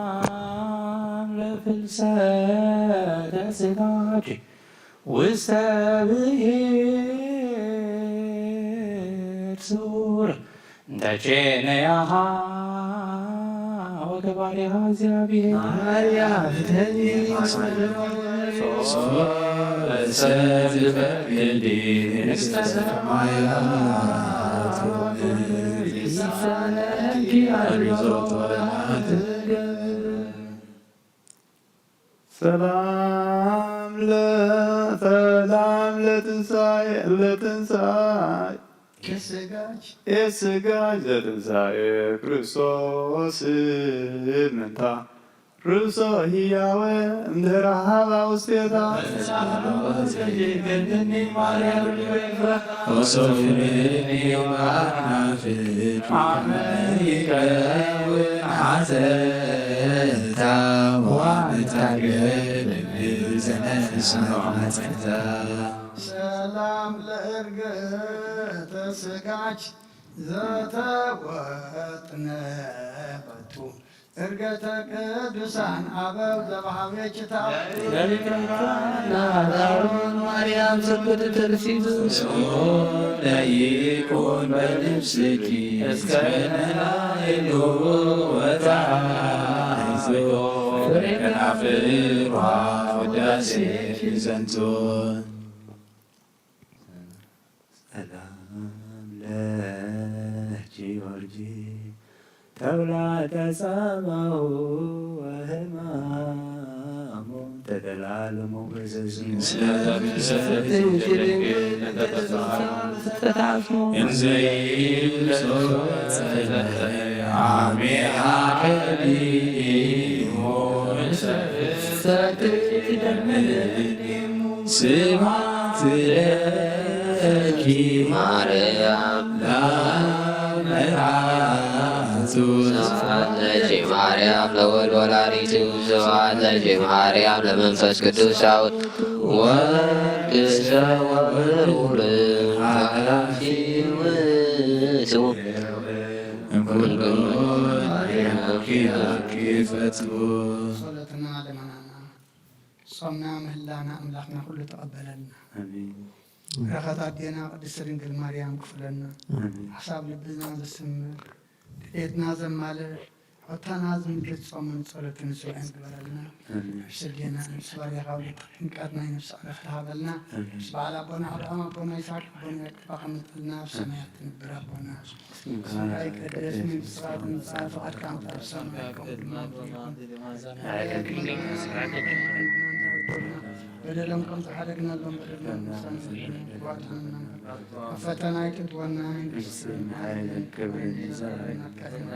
ሰላም ለፍልሰተ ስጋኪ ውስተ ብሔር ሱር እንተ ቼነያሃ ወገባሬሃ እግዚአብሔር። ማርያም ፍትሐኒ ሶበ ሰትፈቅዲ ንግሥተ ሰማያት ይሳነኪ አሪዞ ተወላት ሰላም ለ-፣ ሰላም ለትንሣኤ፣ ለትንሣኤ የስጋች፣ የስጋች ዘትንሣኤ ክርስቶስ ምንታ ርእሶ ህያወ እንድህር ሃባ ውስቴታ። ጸሎት ዘይገድኒ ማርያም ልበፍራ። ወሶፍኒ ማናፍቅ ይከውን ሓተታ። ዋንታገል ብዘነስኖ መጸታ። ሰላም ለእርገተ ስጋች ዘተወጥነ በቱ። እርገተ ቅዱሳን ኣበው ዘበሃበችታ። ለሊትንታ ናዳውን ማርያም ስብት ተርሲቱ። ለይኩን በልብስኪ እስከ ነላይሉ ወታይዞ። ፍሬ ከናፍሯ ውዳሴ ዘንቱን። ሰላም ለጊዮርጊ ተብላ ተጻባኡ ወህማሙ ተደላልሙ በዘዝሙ። ስለዚ ተታስሙ። እንዘይብሎ ጸለየ አሜሃ ቀዲሙ። ሰትደምድሙ። ስብሐት ለኪ ማርያም ላመራቱ። ስብሐት ለኪ ማርያም ለወልድ ወላዲቱ። ስብሐት ለኪ ማርያም ለመንፈስ ቅዱስ አብ ወልድ ሰወር ውሉድ ኃላፊ ውእቱ። እምኩሉ ማርያም ኪያኪ ፈትው። ጸሎትና ልመናና ጾምና ምህላና ኣምላኽና ኩሉ ተቐበለልና። ኣሜን። በረኸት ኣዴና ቅድስት ድንግል ማርያም ክፍለና። ኣሜን። ሓሳብ ልብና ዘስምር፣ ድሌትና ዘማልእ፣ ሕቶና ዝምልስ ጾምን ጸሎትን ሱባኤን ግበረልና። ኣሜን። ሕስል ጌና ንስባርያ ካብ ጭንቀት ናይ ነፍሲ ዕረፍቲ ሃበልና። ኣሜን። ምስ በዓል ኣቦና ኣብርሃም ኣቦና ይስሐቅ ኣቦና ያዕቆብ ኣቐምጠልና። ኣብ ሰማያት ትነብር ኣቦና ስምካ ይቀደስ፣ መንግስትኻ ትምጻእ፣ ፍቓድካ ኣብ ሰማይ ከምኡ ድማ ኣብ ምድሪ ትኹን። በደሎም ከም ዝሓደግናሎም በደልና ንስኻ ንሓድግ፣ ኣብ ፈተና ኣይትእትወና፣ መንግስትን ሓይልን ክብርን ንዘለኣለሙ።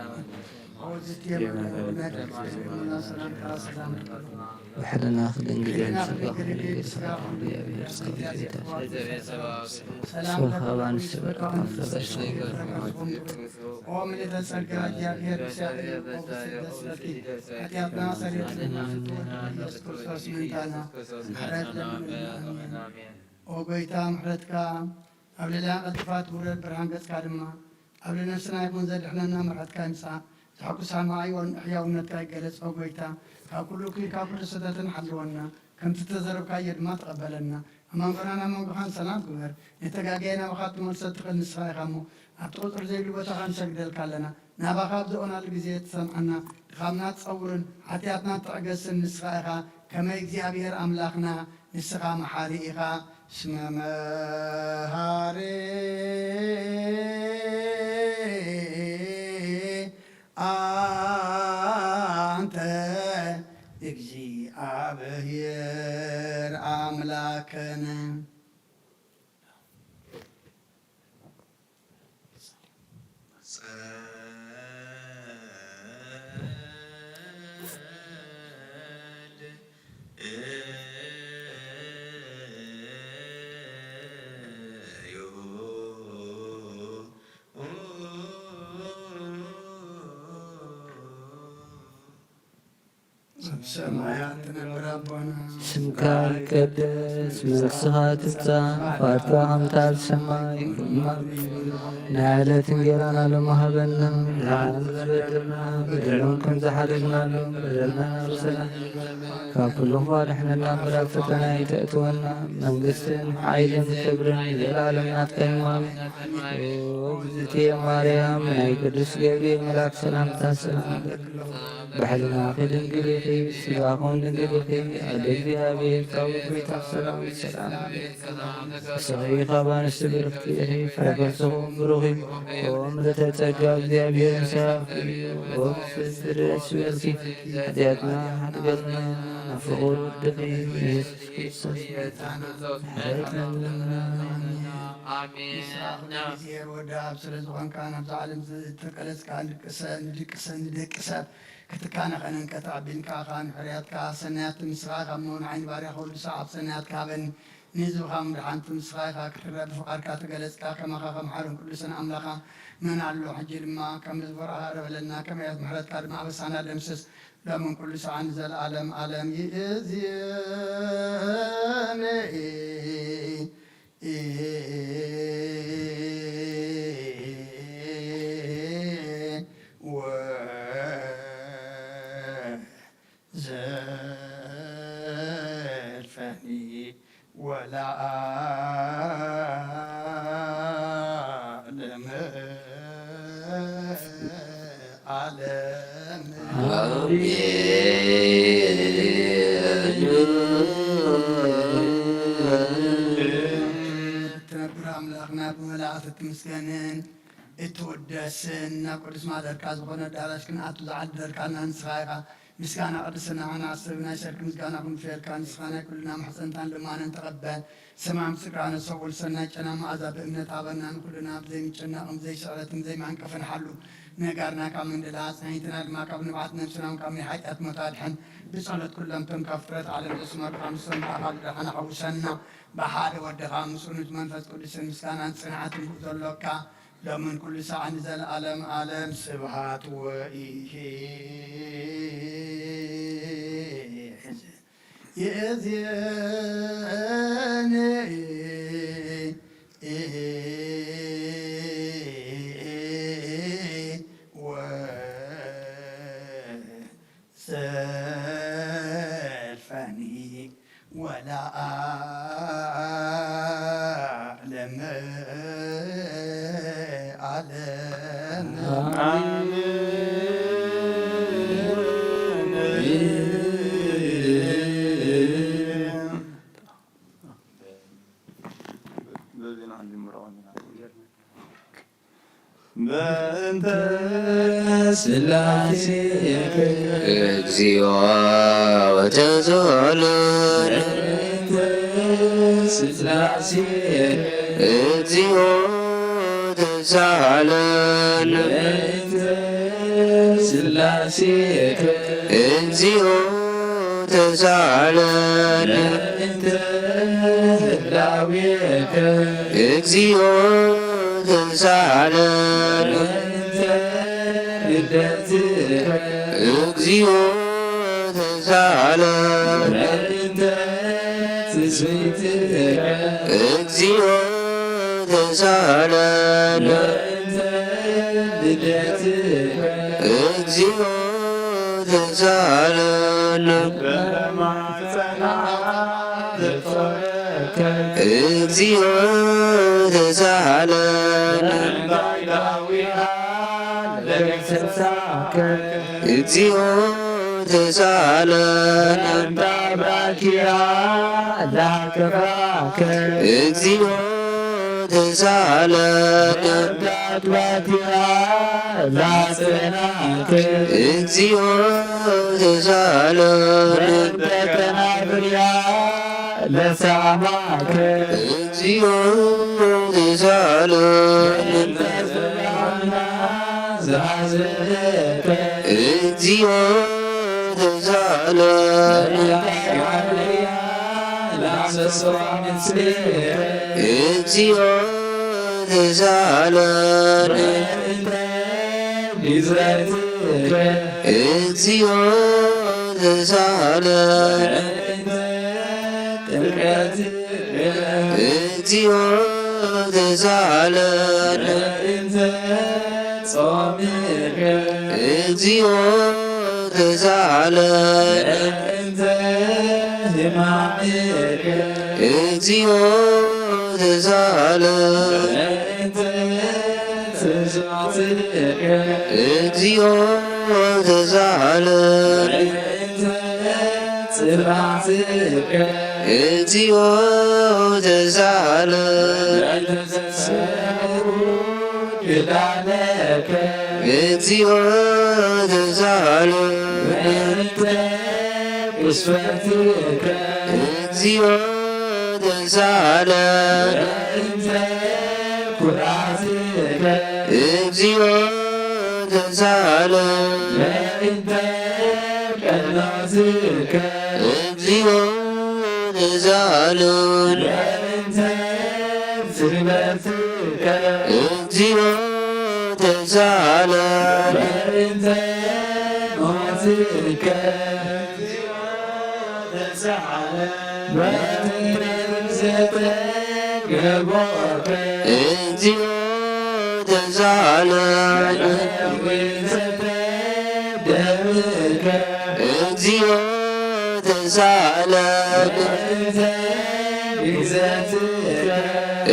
ብሕልናኺ ድንግል እየ፣ ብስጋኺ ድንግል እየ፣ ብእግዚኣብሔር ጸሎት ቤታ ሰላም ሰላም ለኪ፣ ከማኪ ኦ ምልዕተ ጸጋ፣ እግዚኣብሔር ምስሌኪ፣ ኦ ብስደት ጸድቂ፣ ኃጢአትና ሰሪትና ፍትወ ኢየሱስ ክርስቶስ ምንታና ምሕረት ለምንልና። ኣሜን። ኦ ጎይታ፣ ምሕረትካ ኣብ ልዕሌና ቀልጢፋ ትውረድ፣ ብርሃን ገጽካ ድማ ኣብ ልዕሊ ነፍስና ይኹን፣ ዘድሕነና ምሕረትካ ይምጻእ። ዘሐጉስ ኣማኢኦን ሕያውነትካ ይገለጽ። ኦ ጎይታ፣ ካብ ኩሉ እኩይ፣ ካብ ኩሉ ስህተትን ሓልወና፣ ከምቲ እተዘረብካዮ ድማ ተቐበለና። ኣብ መንጎናን ኣብ መንጎኻን ሰላም ግበር። ነቲ ጋግያና ናባኻ ትመልሶ እትኽእል ንስኻ ኢኻ እሞ፣ ኣብቲ ቁጽሪ ዘይብሉ ቦታኻ ንሰግደልካ ኣለና። ናባኻ ኣብ ዝኦናሉ ግዜ ትሰምዓና፣ ድኻምና ትጸውርን ሓጢኣትና ትዕገስን ንስኻ ኢኻ። ከመይ እግዚኣብሔር ኣምላኽና፣ ንስኻ መሓሪ ኢኻ። እስመ መሃሪ ኣንተ እግዚኣብሔር ኣምላክነ። ኣብ ሰማያት ትነብር ኣቦና፣ ስምካ ይቀደስ፣ መንግስትኻ ትምጻእ፣ ፍቓድካ ከምቲ ኣብ ሰማይ ከምኡ ኣብ ምድሪ። ናይ ዕለት እንጌራና ሎሚ ሃበና፣ ንዓና ዝበደልና በደሎም ከም ዝሓደግናሎም በደልና ንርእሰና፣ ካብ ኩሉ ክፉእ ኣድሕነና እምበር ኣብ ፈተና ኣይተእትወና፣ መንግስትን ሓይልን ክብርን ንዘለኣለም ናትካ እዩ። ኣሜን። ኦ እግዝእትየ ማርያም፣ ናይ ቅዱስ ገብርኤል መልኣክ ሰላምታ ሰላም እብለኪ። ብሕልናኺ ድንግል ኢኺ፣ ስጋኹን ድንግል ኢኺ፣ ኣደ እግዚኣብሔር፣ ጻውዒት ጎይታ ሰራዊት ሰላም። ንስኺ ካብ ኣንስቲ ብርኽቲ ኢኺ፣ ፍረ ከርስኺ እውን ብሩኽ እዩ። ኦ ምልዕተ ጸጋ፣ እግዚኣብሔር ምሳኺ እዩ። ኦ ብስስቲ ደስ ይበልኪ፣ ኃጢኣትና ሓድገልና፣ ናብ ፍቑር ወድኺ ኢየሱስ ክርስቶስ ምሕረት ለምንና። ኣሜን። ኣሜን። ንስኻ ኩሉ ግዜ ወዲ ኣብ ስለ ዝኾንካ፣ ናብዛ ዓለም ዝተቀለጽካ፣ ንድቂ ሰብ፣ ንድቂ ሰብ፣ ንደቂ ሰብ ክትካነ ኸነን ከተዕቢን ከኣኻ፣ ንሕርያትካ ሰናያት ንስኻ ኢኻ እሞ፣ ንዓይ ንባርያኻ ወዲ ሰዓብ ሰናያትካ ሃበኒ። ንህዝብኻ ምድሓን ንስኻ ኢኻ ክትረአ፣ ብፍቓድካ ተገለጽካ፣ ከማኻ ከም ሓርን ቅዱስን ኣምላኻ መን ኣሎ? ሕጂ ድማ ከም መዝሙርካ ረበለና፣ ከም ምሕረትካ ድማ ኣበሳና ደምስስ። ሎምን ኩሉ ሰዓን ንዘለኣለም ኣለም ይእዝየኒ። ወዘልፈኒ ወለዓለም ዓለም። ኣሜን። ትነብር ኣምላኽና ብመላእኽቲ ትምስገንን እትውደስን፣ ናብ ቅዱስ ማደርካ ዝኾነ ኣዳራሽ ክንኣቱ ዝዓደርካና ንስኻ ኢኻ። ምስጋና ቅድስና ዓና ሰብ ናይ ሰርክ ምስጋና ክንፈየልካ፣ ንስኻ ናይ ኩልና ማሕፀንታን ልማንን ተቐበል። ሰማም ስጋነ ሰውል ሰናይ ጨና መዓዛ ብእምነት ሃበና፣ ንኩልና ብዘይምጭናቕን ዘይስዕረትን ዘይማንቀፍን ሓሉ ነጋርና ካብ መንደላ ኣጽናይትና ድማ ካብ ንብዓት ነብስና ካብ ናይ ሓጢኣት ሞት ኣድሕን። ብጸሎት ኩሎም እቶም ካብ ፍጥረት ዓለም ዘስመሩኻ ምስቶም ብኣኻል ደሓና ሓውሰና። ብሓደ ወድኻ ምስኡን እቲ መንፈስ ቅዱስን ምስጋናን ጽንዓትን ብኡ ዘሎካ ሎምን ኩሉ ሰዓት ንዘለኣለም ኣለም። ስብሃት ወይሄ የእዝየኒ ወዘልፈኒ ወለዓለም ዓለም። በእንተ ስላሴ እግዚኦ ተሳሃለነ። በእንተ ስላሴ እግዚኦ ተሳሃለነ። በእንተ ስላሴ እግዚኦ ተሳሃለነ። በእንተ ህላዌከ እግዚኦ ተሳሃለነ። በእንተ ልደትከ እግዚኦ ተሳሃለነ። በእንተ ትስብእትከ እግዚኦ ተሳሃለነ። በእንተ ልደትከ እግዚኦ ተሳሃለነ። በማሕፀና ዘጾረከ እግዚኦ ተሳሃለነ። በእንተ ዳዊሃ ለገሰጻከ እግዚኦ ተሳሃለነ። በእንተ አብራኪሃ ላከፋከ እግዚኦ ተሳሃለነ። በእንተ አጥባቲሃ ላጸናከ እግዚኦ ተሳሃለነ። በእንተ ከናፍሪሃ ለሳማከ እግዚኦ ተሳሃለነ። በእንተ ጽባሕና ዘሐዘነከ እግዚኦ ተሳሃለነ። በእንተ ቃልያ ላሰሰዋ ምስሌከ እግዚኦ ተሳሃለነ። በእንተ ግዝረትከ እግዚኦ ተሳሃለነ። በእንተ ጥምቀትከ እግዚኦ ተሳሃለነ። በእንተ ጾምከ እግዚኦ ተሳሃለነ። በእንተ ሕማምከ እግዚኦ ተሳሃለነ። በእንተ ትስብእትከ እግዚኦ ተሳሃለነ። በእንተ ጽባሕትከ እግዚኦ ተሳሃለነ። በእንተ ተሰሩ ኪዳነከ እግዚኦ ተሳሃለነ። በእንተ ቁስፈትከ እግዚኦ ተሳሃለነ። በእንተ ውራትከ እግዚኦ ተሳለ በእንተ ቀናትከ እግዚኦ ተሳለ በእንተ ስግደትከ እግዚኦ ተሳለ በእንተ ሞትከ ተሳለ በእንተ ርእሰተ ገቦከ እግዚኦ ተሳለ በእንተ ደምከ እግዚኦ ተሳለ በእንተ ግዘትከ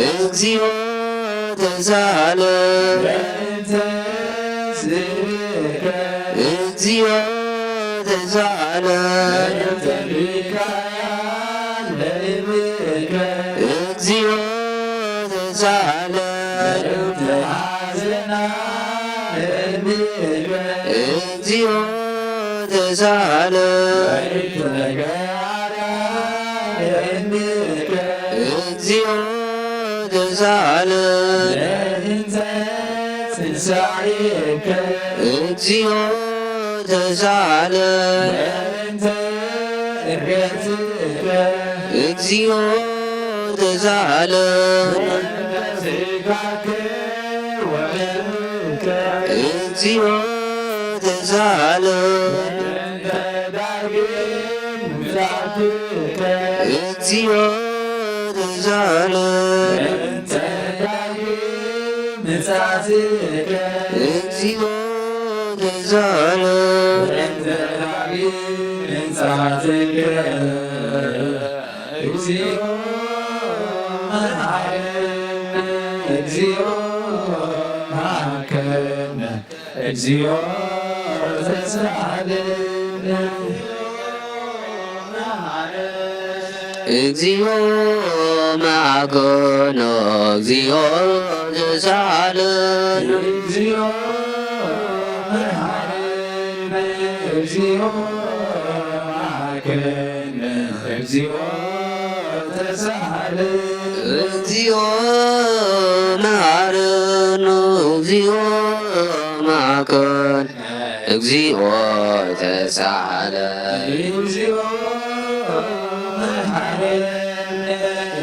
እግዚኦ ተሳለ በእንተ ስምከ እግዚኦ ተሳለ በእንተ ሚካኤል ለእምከ እግዚኦ ተሳለ በእንተ ሐዘና ለእምከ እግዚኦ ተሳለ በእንተ ገባራ ለእምከ እግዚኦ ተሳለ በእንተ ትንሳኤከ እግዚኦ ተሳለ በእንተ እርገትከ እግዚኦ ተሳለ በእንተ ስጋከ ወደምከ እግዚኦ ተሳለ በእንተ ዳግም ምጽአትከ እግዚኦ ተሳለ በእንተ ዳግም ምጽአትከ እግዚኦ ተሳለ በእንተ ዳግም ምጽአትከ እግዚኦ መሐረነ እግዚኦ መሐረነ እግዚኦ ተሳለነ እግዚኦ መሐረነ እግዚኦ ተሳለነ እግዚኦ መሐረነ እግዚኦ መሐረነ እግዚኦ ተሳለ እግዚኦ መሐረነ እግዚኦ መሐረነ እግዚኦ ተሳለ እግዚኦ መሐረነ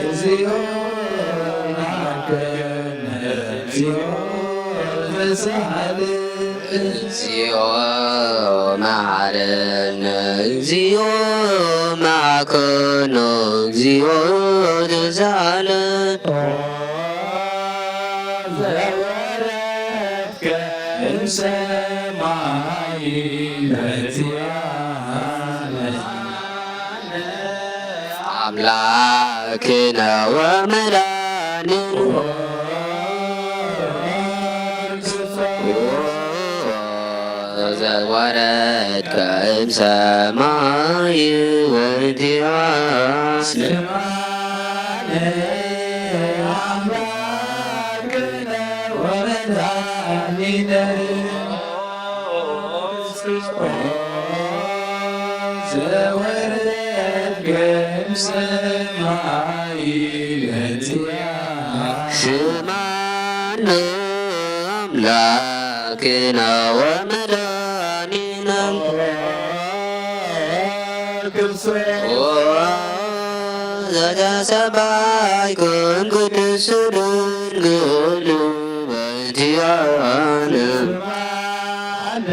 እግዚኦ መሐረነ እግዚኦ ተሳለ እግዚኦ መሐረነ እግዚኦ መሐረነ እግዚኦ ተሳለ ዘወረድከ እምሰማይ መትያነ ኣምላክነ ወመድኃኒነ ዘወረድከ እምሰማይ ወእንቲአነ አምላክነ ወመድኃኒነ ዘወረድከ እምሰማይ በእንቲአነ ስምዓነ አምላክነ ወመድኃኒነ ክርስቶስ ዘተሰባይኩም ቅድስት ድንግል በእንቲአነ ስምዓነ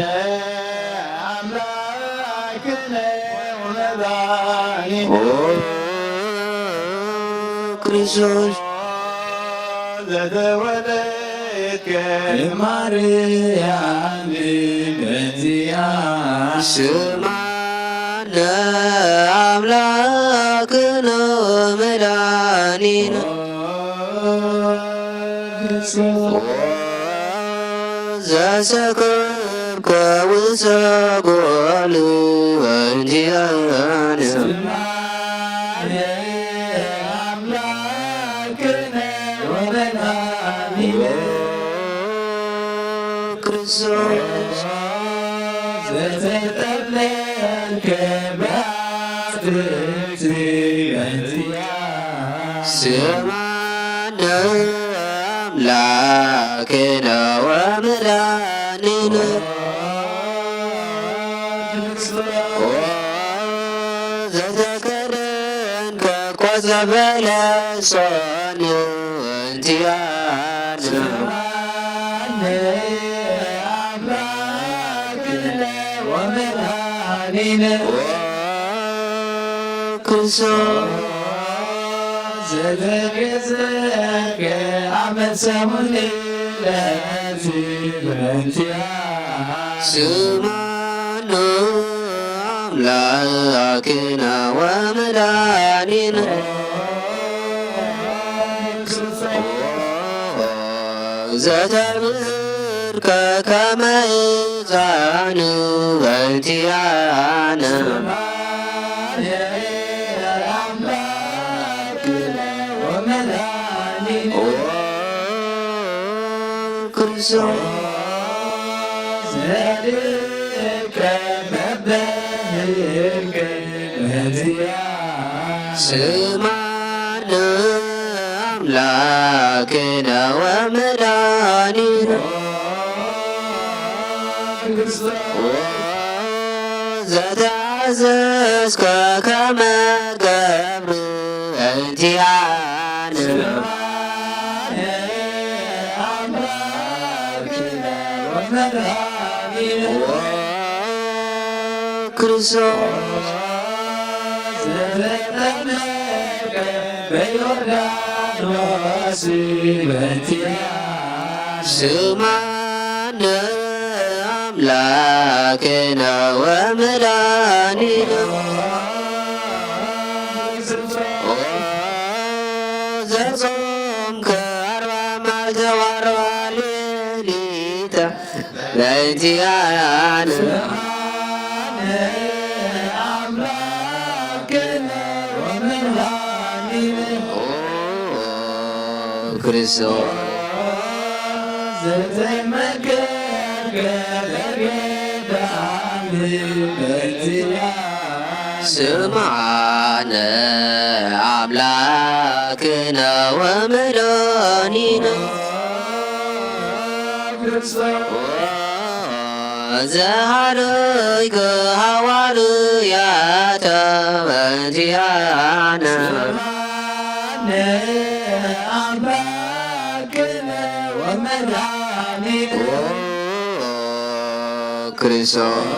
አምላክነ ወመድኃኒነ ክርስቶስ ዘተወለድከ ማርያም በእንቲአነ ስምዓነ አምላክነ ወመድኃኒነ ዘሰከብከ ውሰጎል በእንቲአነ አምላክነ ወመድኃኒነ ክርስቶስ ዘተጠብለልከ በአትክልት በእንቲአነ ስምዓነ አምላክ ክነ ወመድኃኒነ። ኦ ዘተከደንከ ቆጽለ በለስ እንቲኣነ። ኦ ክርስቶስ ዘተገዘከ አመ ሰሙን ለቲ በንቲያ። ስማነ አምላክነ ወመድኃኒነ። ዘተምህርከ ከመ ሕፃን በንቲያነ። ኦ ክርስቶስ ስማነ አምላክነ ወመድኃኒነ። ዘተአዘዝከ ከመ ገብር እንቲአነ። ኦ ክርስቶስ ዘተጠመቀ በዮርዳኖስ በንቲያ። ስማነ አምላክነ ወመድኃኒነ። ኦ ዘጾምከ አርባ መዓልተ ወአርባ ሌሊተ በእንቲአነ። ኦ ክርስቶስ ስምዓነ አምላክነ ወመድኃኒነ። ዘሃረይከ ሃዋርያተ በእንቲአነ። ኦ ክርስቶስ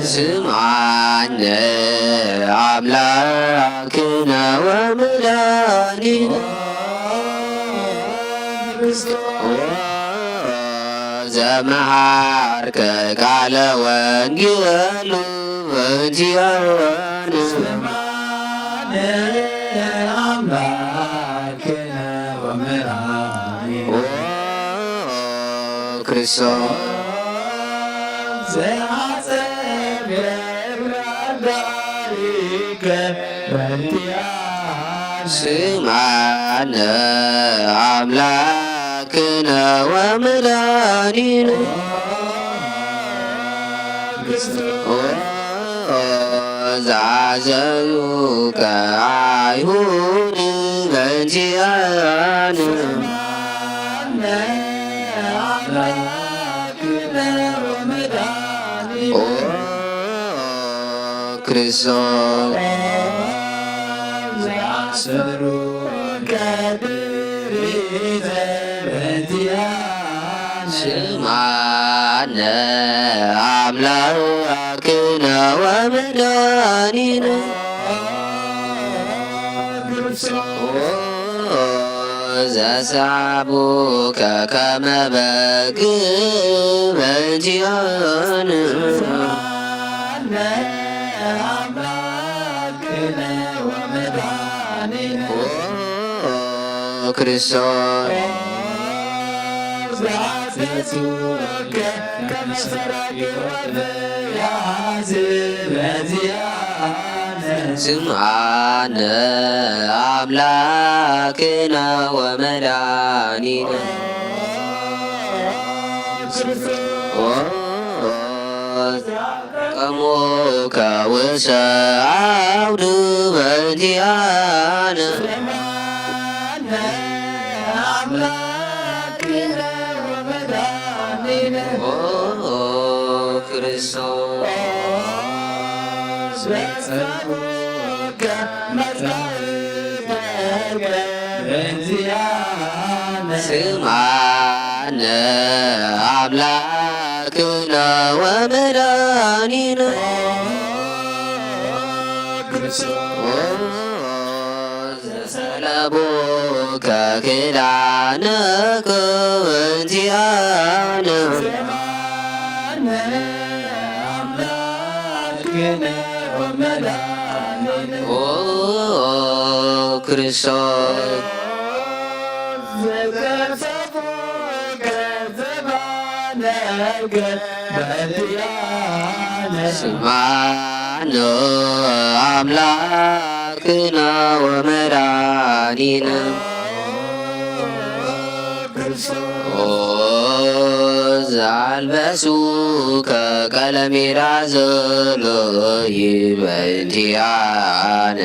ስምዓነ አምላክነ ወመድኃኒነ። ዘመሃርከ ቃለ ወንጌሉ በእንቲአነ። ኦ ክርስቶስ ስምዓነ አምላክነ ወመድኃኒነ። ኦ ዘአዘዙከ አይሁድ በእንቲአነ። ኦ ክርስቶስ ስምዓነ አምላክነ ወመድኃኒነ። ዘሰዓቦከ ከመ በግ በእንቲአነ። ኦ ክርስቶስ ስምዓነ አምላክነ ወመድኃኒነ። ኦ ሞከ ውሰ አውዱ በእንቲአነ። ኦ ክርስቶስ ስምዓነ አምላክነ ወመድኃኒነ። ዘሰለቦከ ክዳነከ በእንቲአነ። ኦ ክርስቶስ ስምዓነ አምላክነ ወመድኃኒነ። ኦ ዘአልበሱከ ቀለሜዳ ዘለይ በእንቲአነ።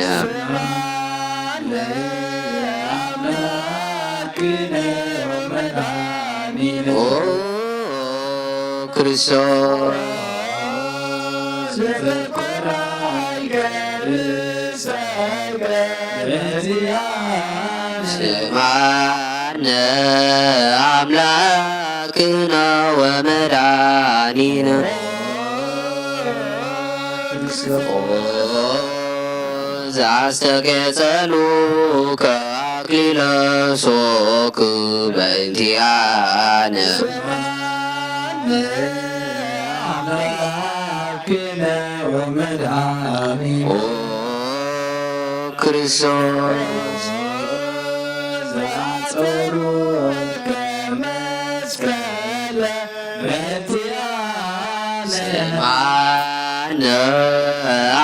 ኦ ክርስቶስ ስምዓነ አምላክነ ወመድኃኒነ። ኦ ዘአስተቄጸሉከ አክሊለ ሦክ በእንቲአነ። ኦ ክርስቶስ ስምዓነ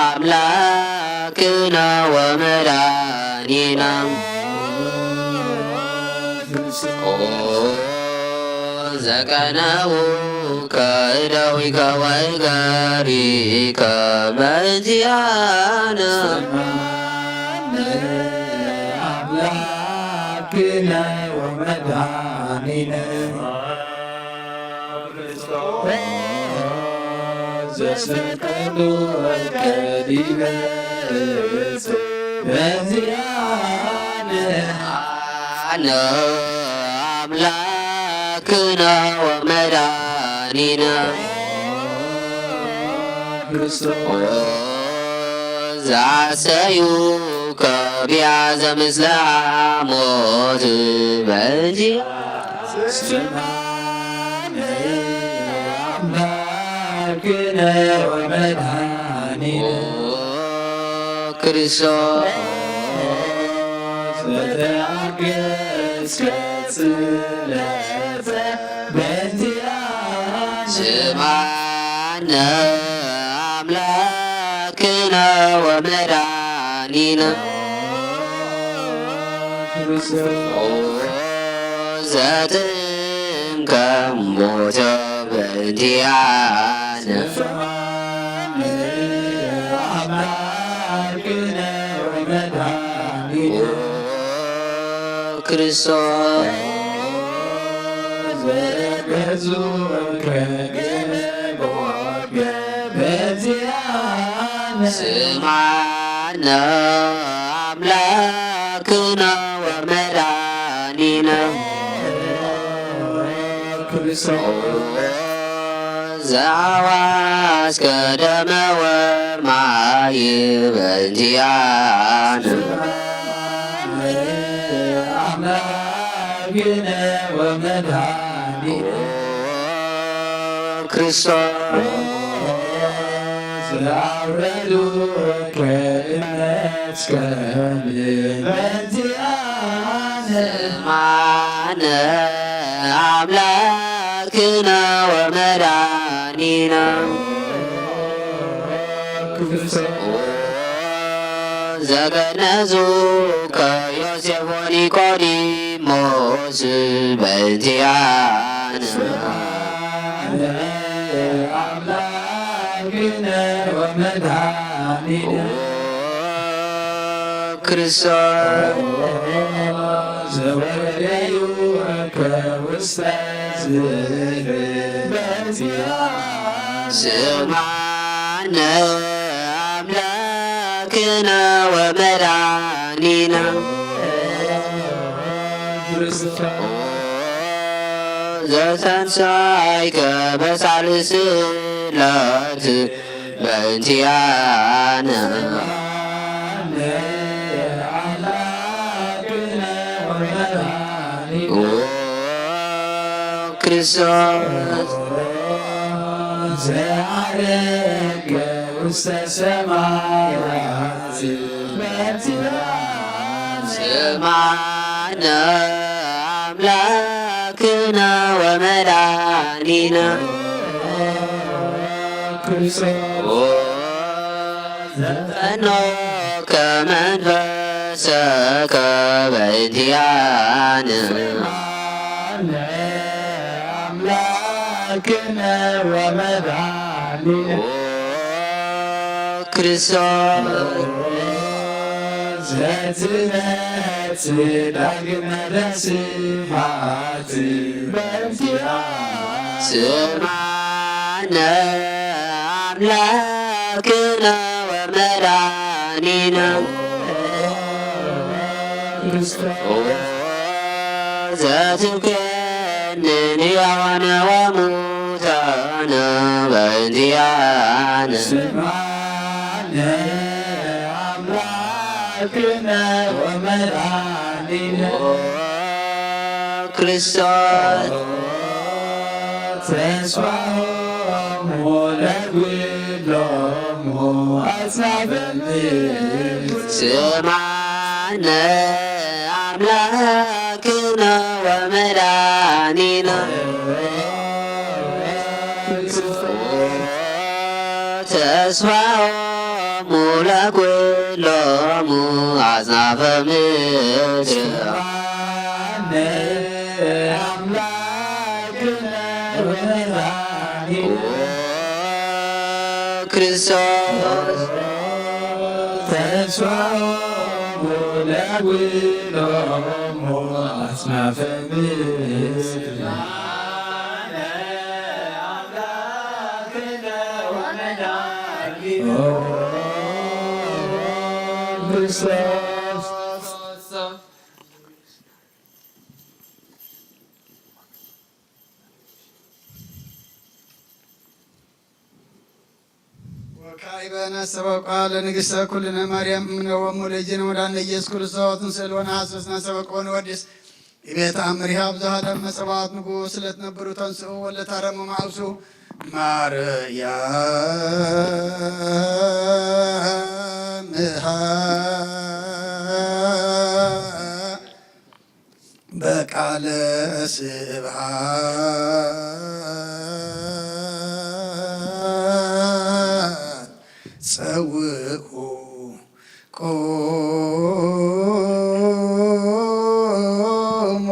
አምላክነ ወመድኃኒነ። ኦ ዘቀነውከ እደዊከ ወእገሪከ በእንቲአነ። አምላክነ ወመድኃኒነ። ዘሰቀሉ ወከዲበ በዚያነ አነ አምላክነ ወመድኃኒነ። ክርስቶስ ዘአስተዩ ከቢያ ዘምስለ ሐሞት በእንቲአ ስምዓነ አምላክነ ወመድኃኒነ። ኦ ክርስቶስ ዘተአገስከ ስእለተ በእንቲአነ ስምዓነ አምላክነ ወመድኃኒነ። ኦ ዘትም ከሞተ በእንቲአነ። ኦ ክርስቶስ ዘገዙከ በዚአነ ስምዓነ አምላክነ ወመድኃኒነ። ክርስቶስ ዘአዋስከ ደመ ወማይ በእንቲአነ። አምላክነ ወመድኃኒነ። ክርስቶስ ዘአውረዱ ከእመ ስምዓነ አምላክነ ወመድኃኒነ። ኦ ዘገነዙ ከዮሴፍ ወኒቆዲሞስ በእንቲአነ። ወመድኃኒነ ክርስቶስ ዘወረደዩ ከውስተ ስማይ ስምዓነ አምላክነ ወመድኃኒነ ዘተንሳይከ በሳልስት ዕለት በእንቲአነ ክርስቶስ ዘዐረገ ውስተ ሰማያት በእንቲአነ ስምዓነ አምላክነ ወመድኃኒነ ክርስቶስ ዘፈኖከ መንፈሰከ በእንቲአነ አምላክነ ወመድኃኒነ ክርስቶስ ዘትመጽእ ዳግመ ለስብሐት በእንቲአነ ስምዓነ አምላክነ ወመድኃኒነ ክርስቶስ ዘትኮንን ሕያዋነ ወሙታነ በእንቲአነ ስምዓነ አምላክነ ወመድኃኒነ ክርስቶስ ተስፋሆሙ ለኩሎሙ አጽናፈ ምድር ስምዓነ አምላክነ ወመድኃኒነ ተስፋሆሙ ለኩሎሙ አጽናፈ ምድር ክርስቶስ ተስፋሆሙ ለኩሎሙ አጽናፈ ምድር ክርስቶስ ወካዕበ ነሰበቋ ለንግሥተ ኩልነ ማርያም እምነ ወሙ ለእግዚእነ ወመድኃኒነ ኢየሱስ ክርስቶስ ንስእል ወነሐስስ ነሰበቆ ወንወድስ እቤት አምሪሃ ብዙሃ ደመ ጸባዖት ንጉሥ ለትነብሩ ተንስኡ ወለታረሙ ማእሱ ማርያም እሃ በቃለ ስብሐት ጸውዑ ቆሞ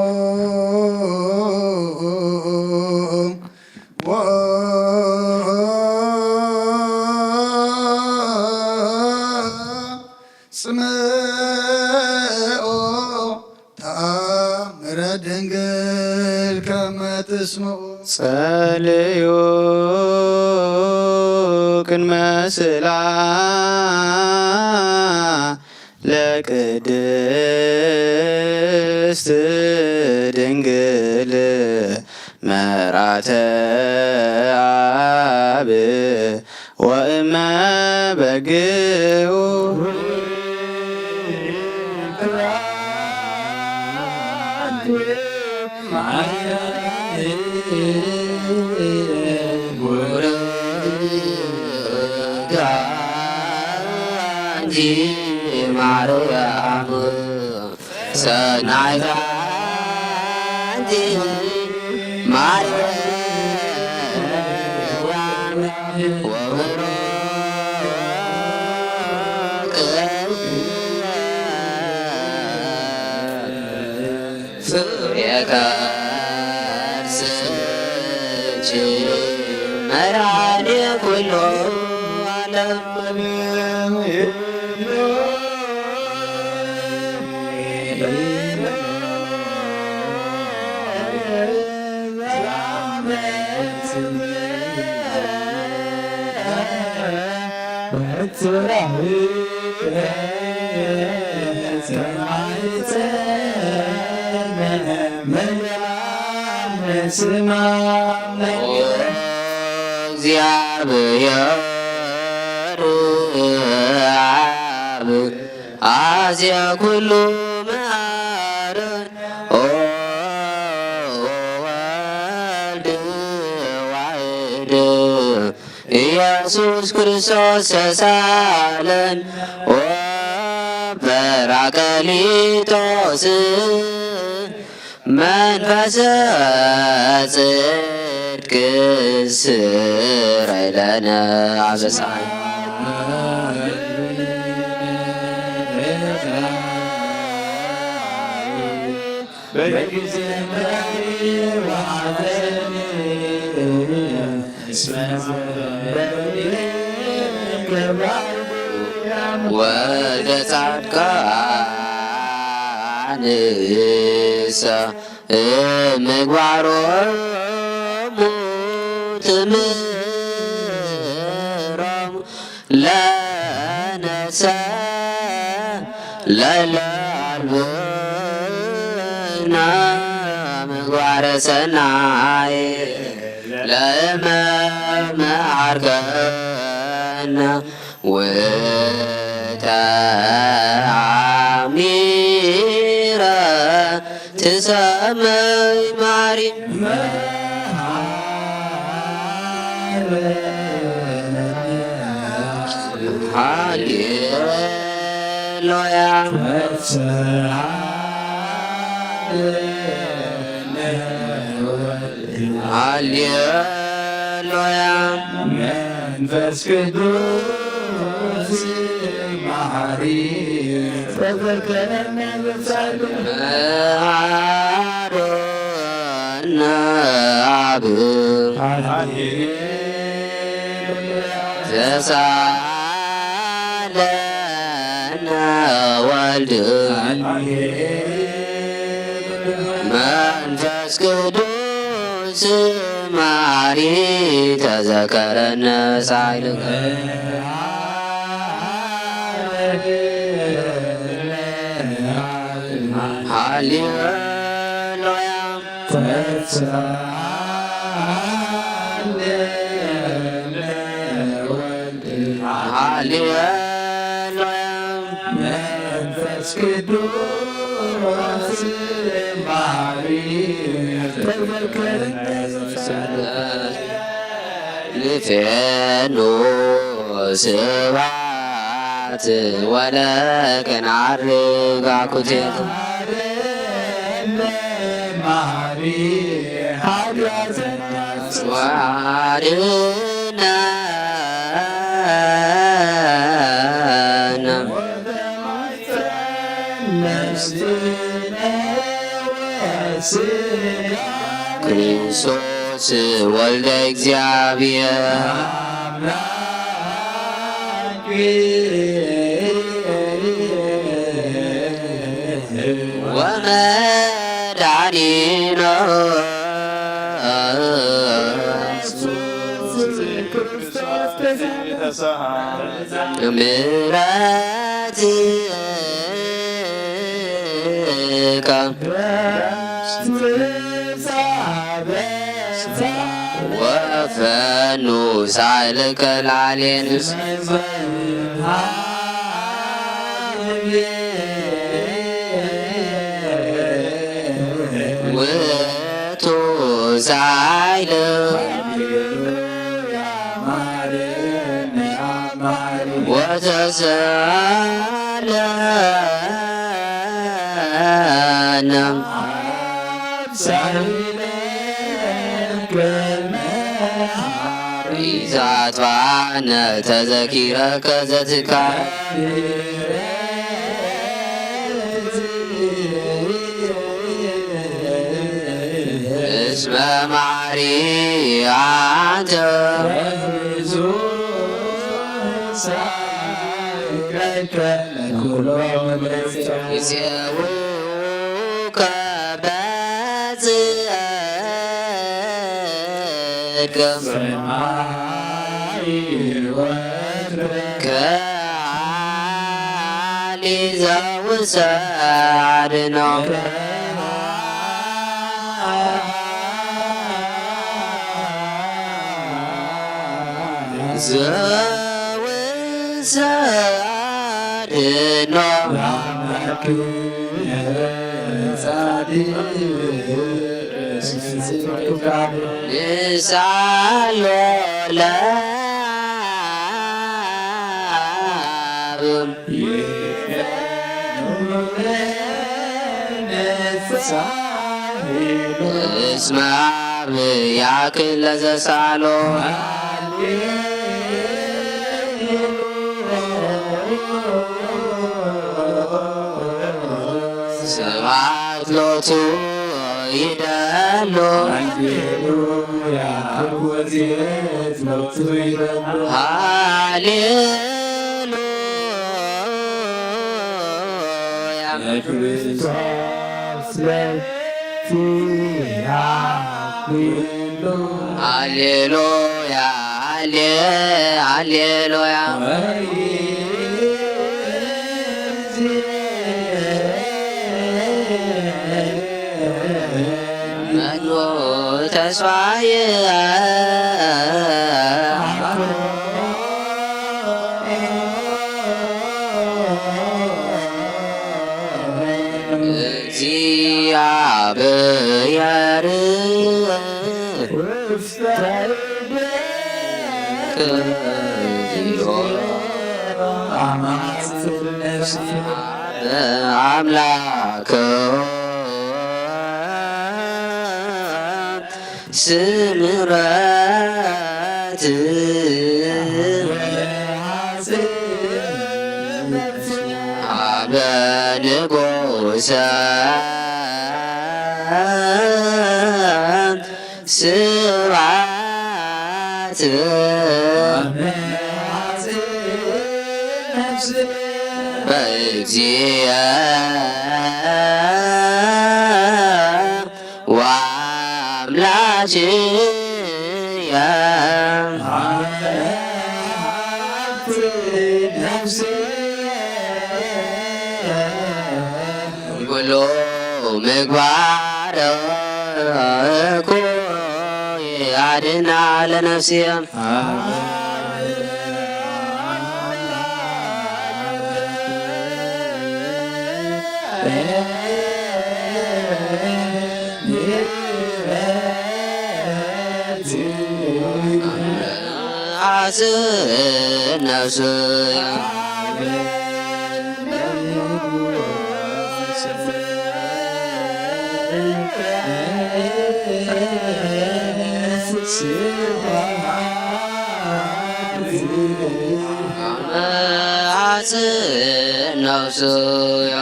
ወጽምኦ ተአምረ ድንግል ከመ ትስምኦ። ጸልዩ ቅድመ ስእላ ለቅድስት ድንግል መርዓተ አብ ወእመ በግኡ ማርያም ሰናይት አንቲ ማርያም ወብሩክ ፍሬ ከርስኪ መድኃኔ ኩሉ እግዚአብሔር አብ አዜ ኩሉ መሐረን ኦ ወልድ ዋሕድ ኢየሱስ ክርስቶስ ተሳለን ኦ ጰራቅሊጦስ መንፈሰ ጽድቅ ስረይ ለነ አበሳይ ወልደ ጻድቃንሰ ምግባሮሙ ትምህሮሙ ለነሰ ለለአልብነ ምግባረ ሰናይ ለእመ መዓርከነ ወተአሚረ ትሰመይ ማሪ ሃሌሉያ ሃሌሉያ መንፈስ ቅዱስ መሐሪ ተዘከረነ በጻድቅ መሐረነ አብ ተሳለነ ወልድ መንፈስ ቅዱስ ማሪ ተዘከረነ ሳይልከ ሃሌሉያ ተሳለነ ወልድ ሃሌሉያ መንፈስ ቅዱስ ማሪ ተዘከረነ ልፌኑ ስብሐት ወለከ ነዐርግ አኩቴት መሐሪ ኃጢአተኛ ወአድነነ ክርስቶስ ወልደ እግዚአብሔር ወመድኃኒነ ምሕረትከ ወፈኑ ሳልከ ላሌን ውእቱ ሳይለ ወተሳለነ ኢዛጥፋነ ተዘኪረከ ዘትካር እስመ ማሪ አንተ ይጼውኡከ በጽድቅ ከዓሊ ዘውሰድኖ ዘውሰድኖ ንሳሎ ለአብ እስመ አብ ያክል ለዘሳሎ ስብሐት ሎቱ ይደሎ። ሃሌሉያ። ሃሌሉያ፣ ሃሌ-፣ ሃሌሉያ። መኑ ተስፋየ እግዚአብሔር ውስተ እዴከ እግዚኦ። አምላከ ስምረት አበ ንጉሰ ስብሐት በእግዚአ ወአምላክየ። ኩሉ ምግባር እኩይ አድና ለነፍስየ። አስነስያ። አጽን ነፍስያ።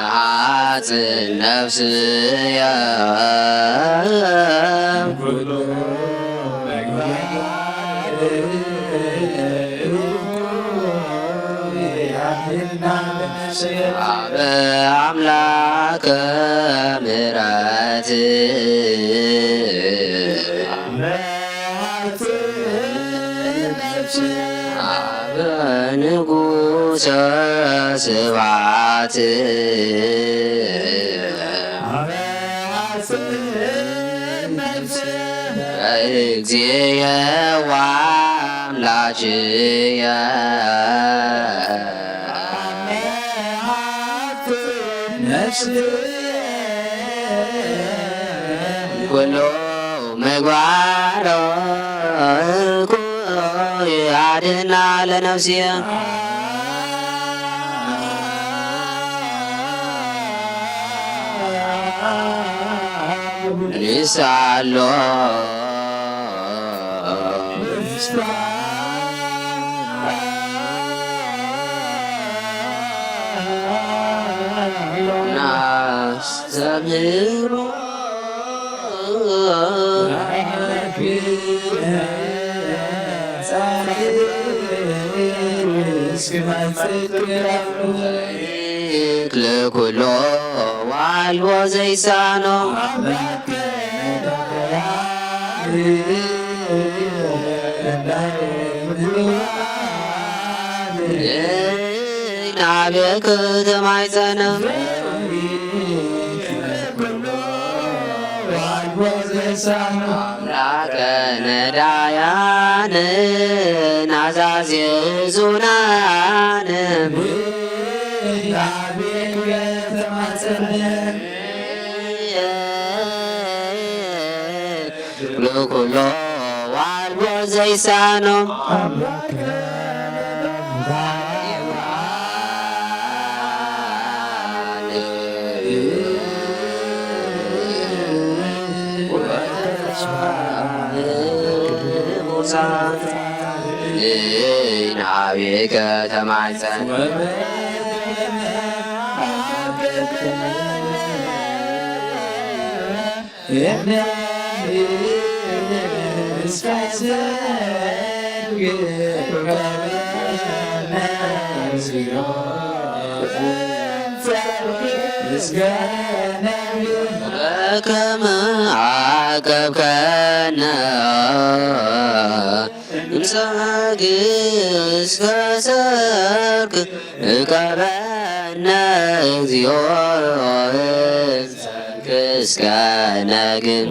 አጽን ነፍስያ። አብ አምላከ ምሕረት አብ ንጉሰ ስብሐት እግዚእየ ወአምላክየ። ኩሉ ምግባሮ እኩይ አድና ለነፍስየ። ንሳሎ ዘምሩ ለኩሎ ዋልቦ ዘይሳኖ ናብየክ ተማይጸነ ኣምላከ ነዳያን ኣዛዚ ዙናን ንኩሎ ዋልቦ ዘይሳኖ ናብየከ ተማይጸን ከመ ዓቀብከነ እምሳግ እስከ ሰርክ እቀበነ እግዚኦ እስከ ነግን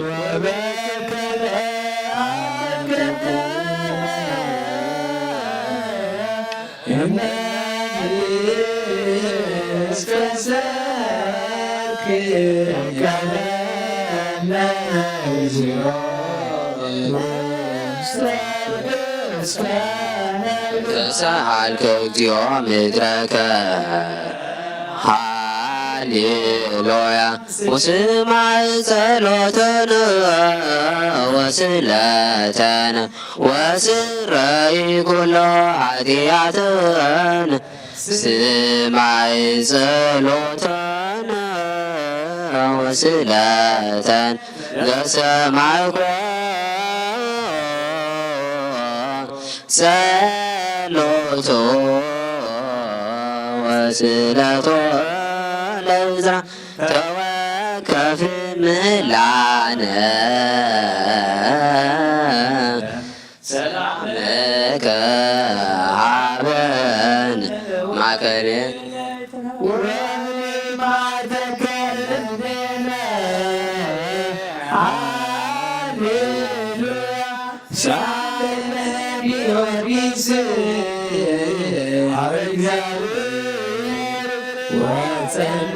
ተሰሃልከ እግዚኦ ምድረከ ሃሌሉያ ወስማዕ ጸሎተነ ወስለተነ ወስረይ ኩሎ ኃጢኣተነ ስማዕ ጸሎተነ ወስለተነ ዘሰማዕኮ ጸሎቶ ወስለቶ ለእዝራ ተወከፍ ምህላነ ሰላምከ ሃበን ማከሬ ሃሌሉያ ሳሌ ጊዮርጊስ ኣብ እግዚኣብሔር ወጸሊ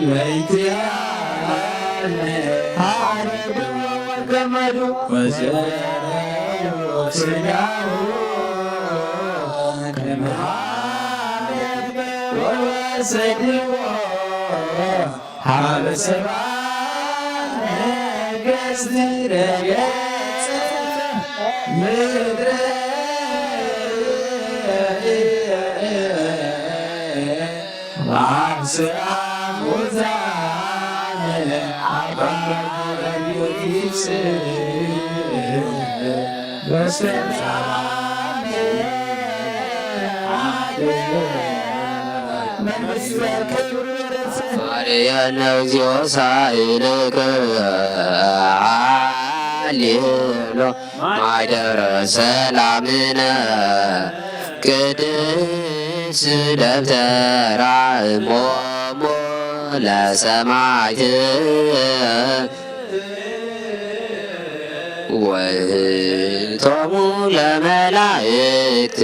ለይትያለ ሓረዱ ወገመዱ ወዘረ ስጋሁ ከመሃለ ወሰድዎ ሀበ ሰባ ነገስት ረገጸ ምድረ አንስአ ሙታነ አባ ጊዮርጊስ በሰላም አርየነ እግዚኦ ሳይልከ ሃሌሉ ማደረ ሰላምነ ቅድስ ደብተራ እሞሙ ለሰማዕት ወህቶሙ ለመላእክት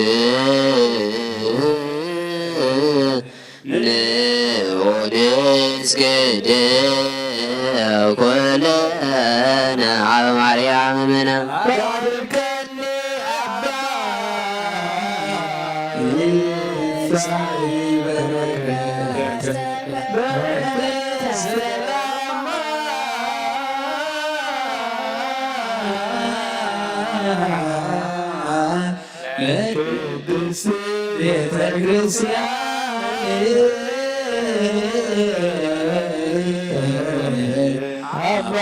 ንዑ ንስግድ ኩልነ ሀበ ማርያም እምነ። ባርከኒ ኣባ ይብጻሕ በረከት በረከት ሰላማ ለቅድስት ቤተ ክርስቲያን አባ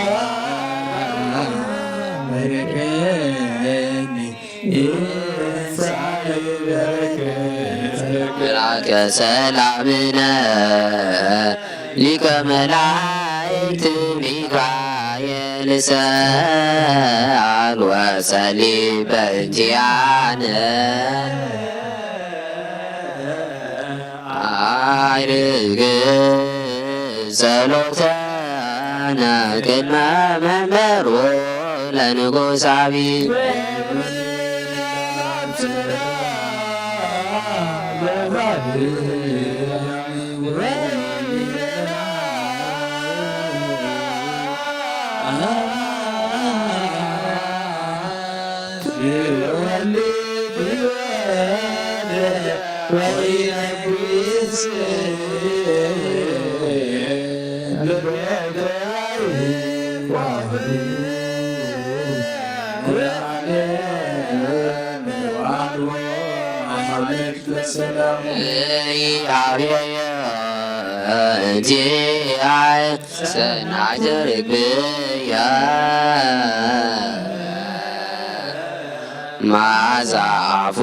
በርከኒ ኢሳይ በርከኒ። መልአከ ሰላምነ ሊቀ መላእክት ሚካኤል ሰአል ወጸሊ በእንቲአነ። አይርግ ጸሎተነ ቅድመ መንበሩ ለንጉሳዊ። ሰናይ ትርግብያ ማዛፉ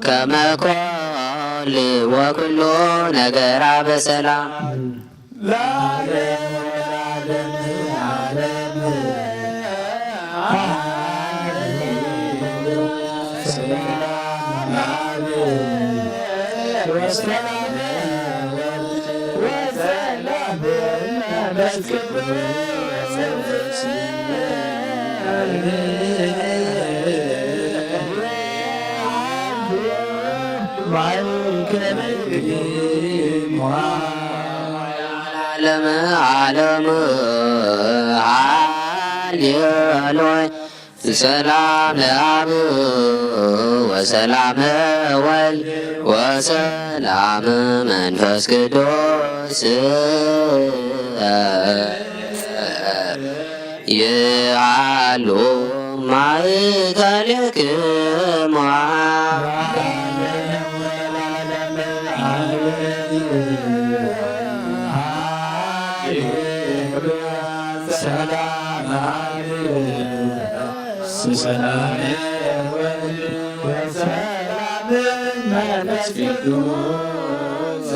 ከመኮል ወኩሉ ነገራ በሰላም። ለዓለመ ዓለም ዓለም። ሰላም ለዓለም ወሰላም ወሰላም መንፈስ ቅዱስ ማእከለ ዓለም ዓለም። ሃሌሉያ። ሰላም ለአብ ወሰላም ወልድ ወሰላም መንፈስ ቅዱስ ይሃሉ ማእከልክሙ። ሰላም ወልድ ወሰላም መንፈስ ቅዱስ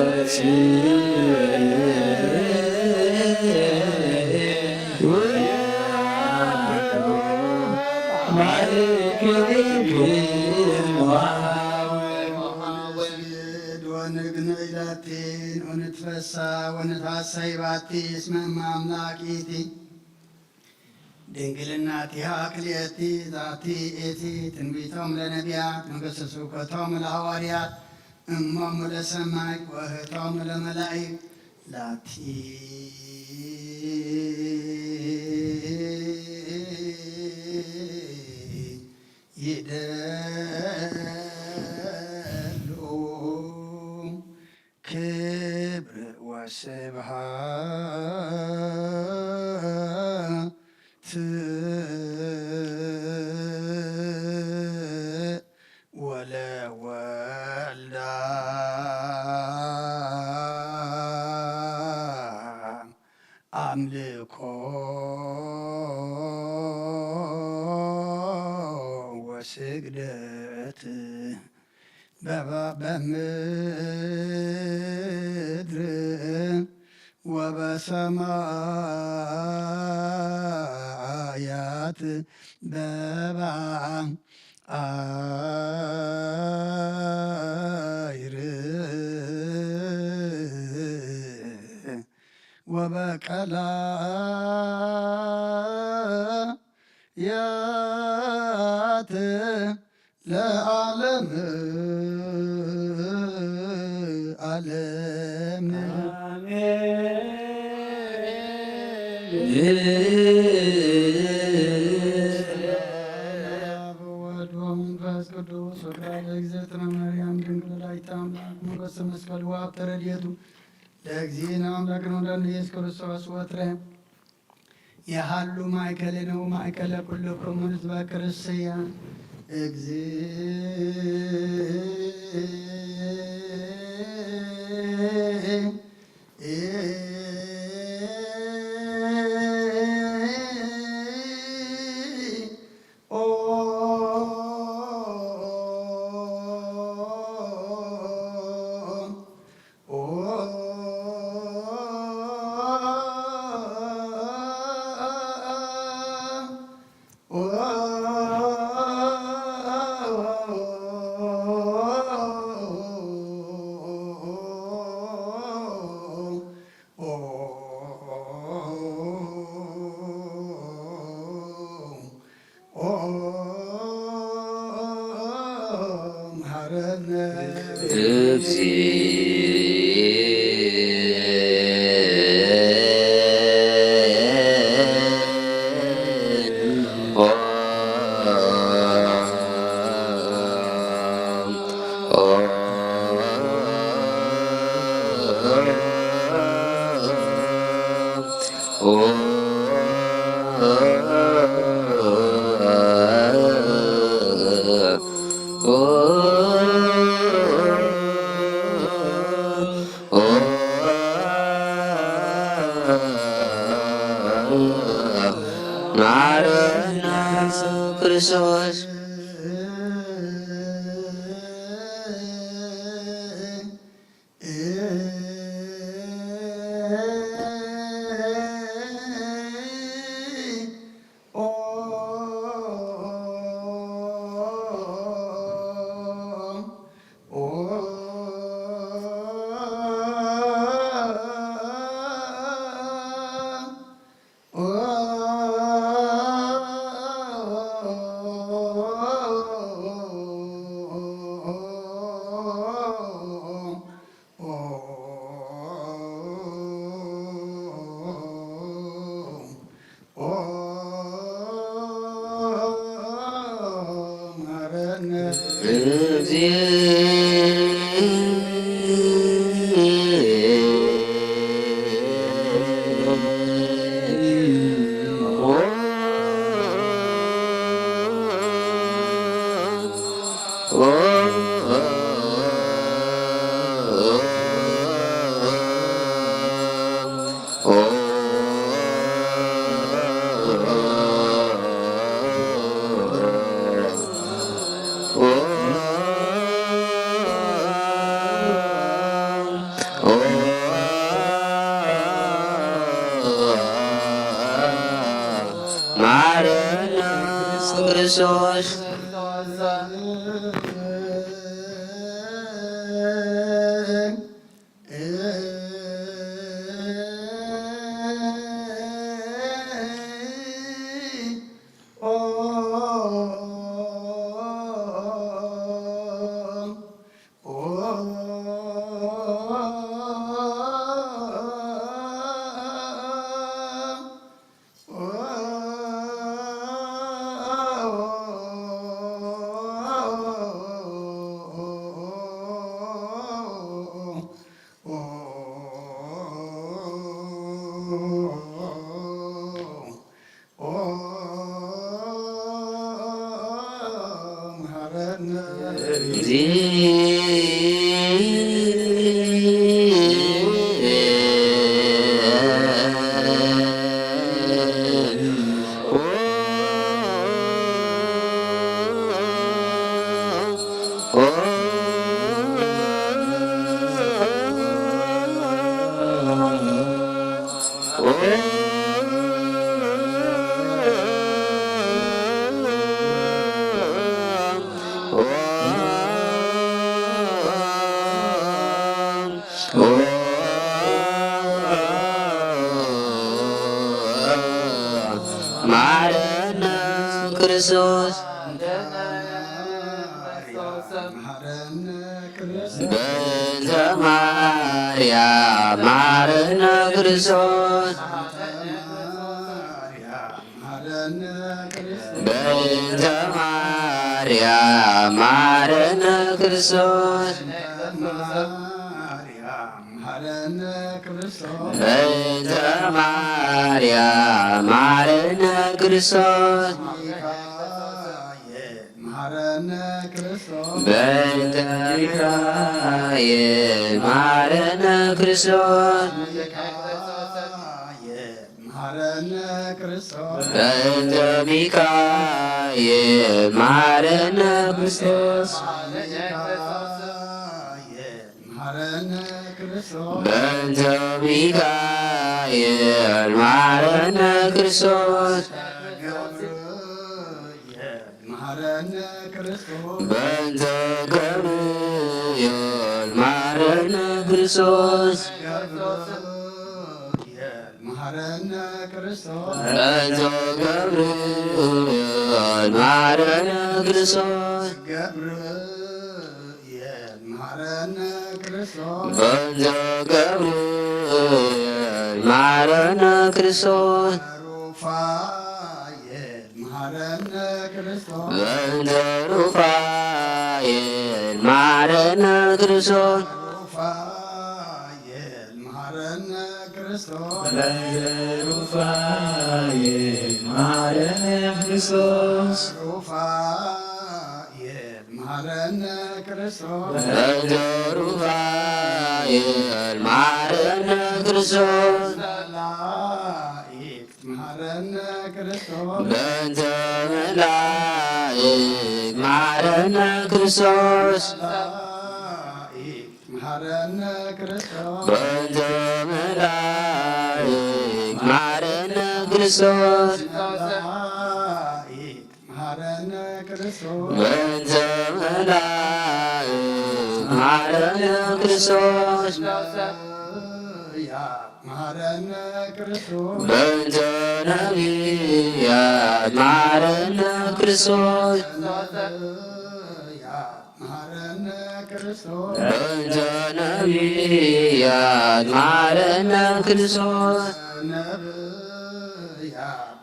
ወንግንይ ላቲ ወንትፈሳ ወንትሐሰይ ባቲ እስመ እመ አምላክ ኢቲ። ድንግልናቲሃ ክልኤቲ ዛቲ ኢቲ ትንቢቶም ለነቢያት መንግስተ ስብከቶም ለሐዋርያት እሞሙ ለሰማይ ወእህቶም ለመላእክት ላቲ ይደሉ ክብር ወስብሐት ወለወልዳ አምልኮ ወስግደት በባ-፣ በምድር ወበሰማያት በባ አይር ወበቀላያት ለዓለም ዓለም። አሜን። ወወልድ ወመንፈስ ቅዱስ ወቃለ እግዝእትነ ማርያም ድንግል ወላዲተ አምላክ ሞገሰ መስቀሉ ወሀብተ ረድኤቱ ለእግዚእነ አምላክነ ወመድኃኒነ ኢየሱስ ክርስቶስ ወትረ የሃሉ ማእከሌነ ወማእከለ ኩልክሙ ህዝበ ክርስቲያን። እግዚእ ማረና ክርስቶስ። ማረና ክርስቶስ። ማረና ክርስቶስ። በእንተ ማርያም ማረነ ክርስቶስ። በእንተ ማርያም ማረነ ክርስቶስ። በእንተ ማርያም ማረነ ክርስቶስ። በእንተ ሚካኤል ማረነ ክርስቶስ። በእንተ ሚካኤል ማረነ ክርስቶስ። በእንተ ሚካኤል ማረነ ክርስቶስ። በእንተ ገብርኤል ማረነ ክርስቶስ። በእንተ ገብርኤል ማረነ ክርስቶስ። በእንተ ገብርኤል ማረነ ክርስቶስ። በእንተ ሩፋኤል ማረነ ክርስቶስ። በእንተ ሩፋኤል መሓረነ ክርስቶስ። ሩፋኤል መሓረነ ክርስቶስ። በእንተ ሩፋኤል መሓረነ ክርስቶስ። መላእክት መሓረነ ክርስቶስ። በእንተ መላእክት መሓረነ ክርስቶስ። መላእክት መሓረነ ክርስቶስ። በእንተ መላእክት መሓረነ ክርስቶስ። መላእክት መሓረነ ክርስቶስ። በእንተ መላእክት መሓረነ ክርስቶስ። ነቢያት መሓረነ ክርስቶስ። በእንተ ነቢያት መሓረነ ክርስቶስ። ነቢያት መሓረነ ክርስቶስ። በእንተ ነቢያት መሓረነ ክርስቶስ። ነቢያት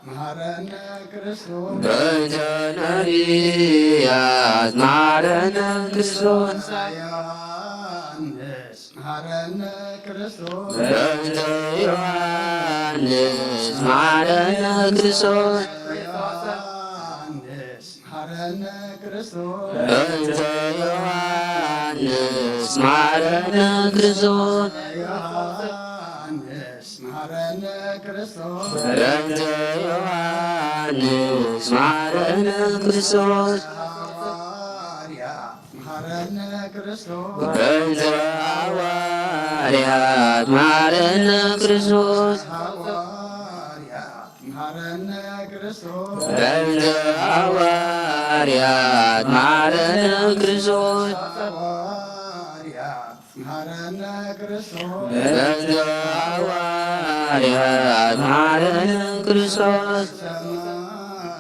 መሓረነ ክርስቶስ። በእንተ ነቢያት መሓረነ ክርስቶስ። ዮሃንስ መሓረነ ክርስቶስ። በእንተ ዮሃንስ መሓረነ ክርስቶስ። ዮሃንስ መሓረነ ክርስቶስ። በእንተ ዮሃንስ መሓረነ ክርስቶስ። ዮሃንስ መሓረነ ክርስቶስ። በእንተ ዮሃንስ መሓረነ ክርስቶስ። ሃዋርያ መሓረነ ክርስቶስ። በእንተ ሃዋርያት መሓረነ ክርስቶስ። ሃዋርያ መሓረነ ክርስቶስ። በእንተ ሃዋርያት መሓረነ ክርስቶስ። ሃዋርያ መሓረነ ክርስቶስ። በእንተ ሃዋርያት መሓረነ ክርስቶስ።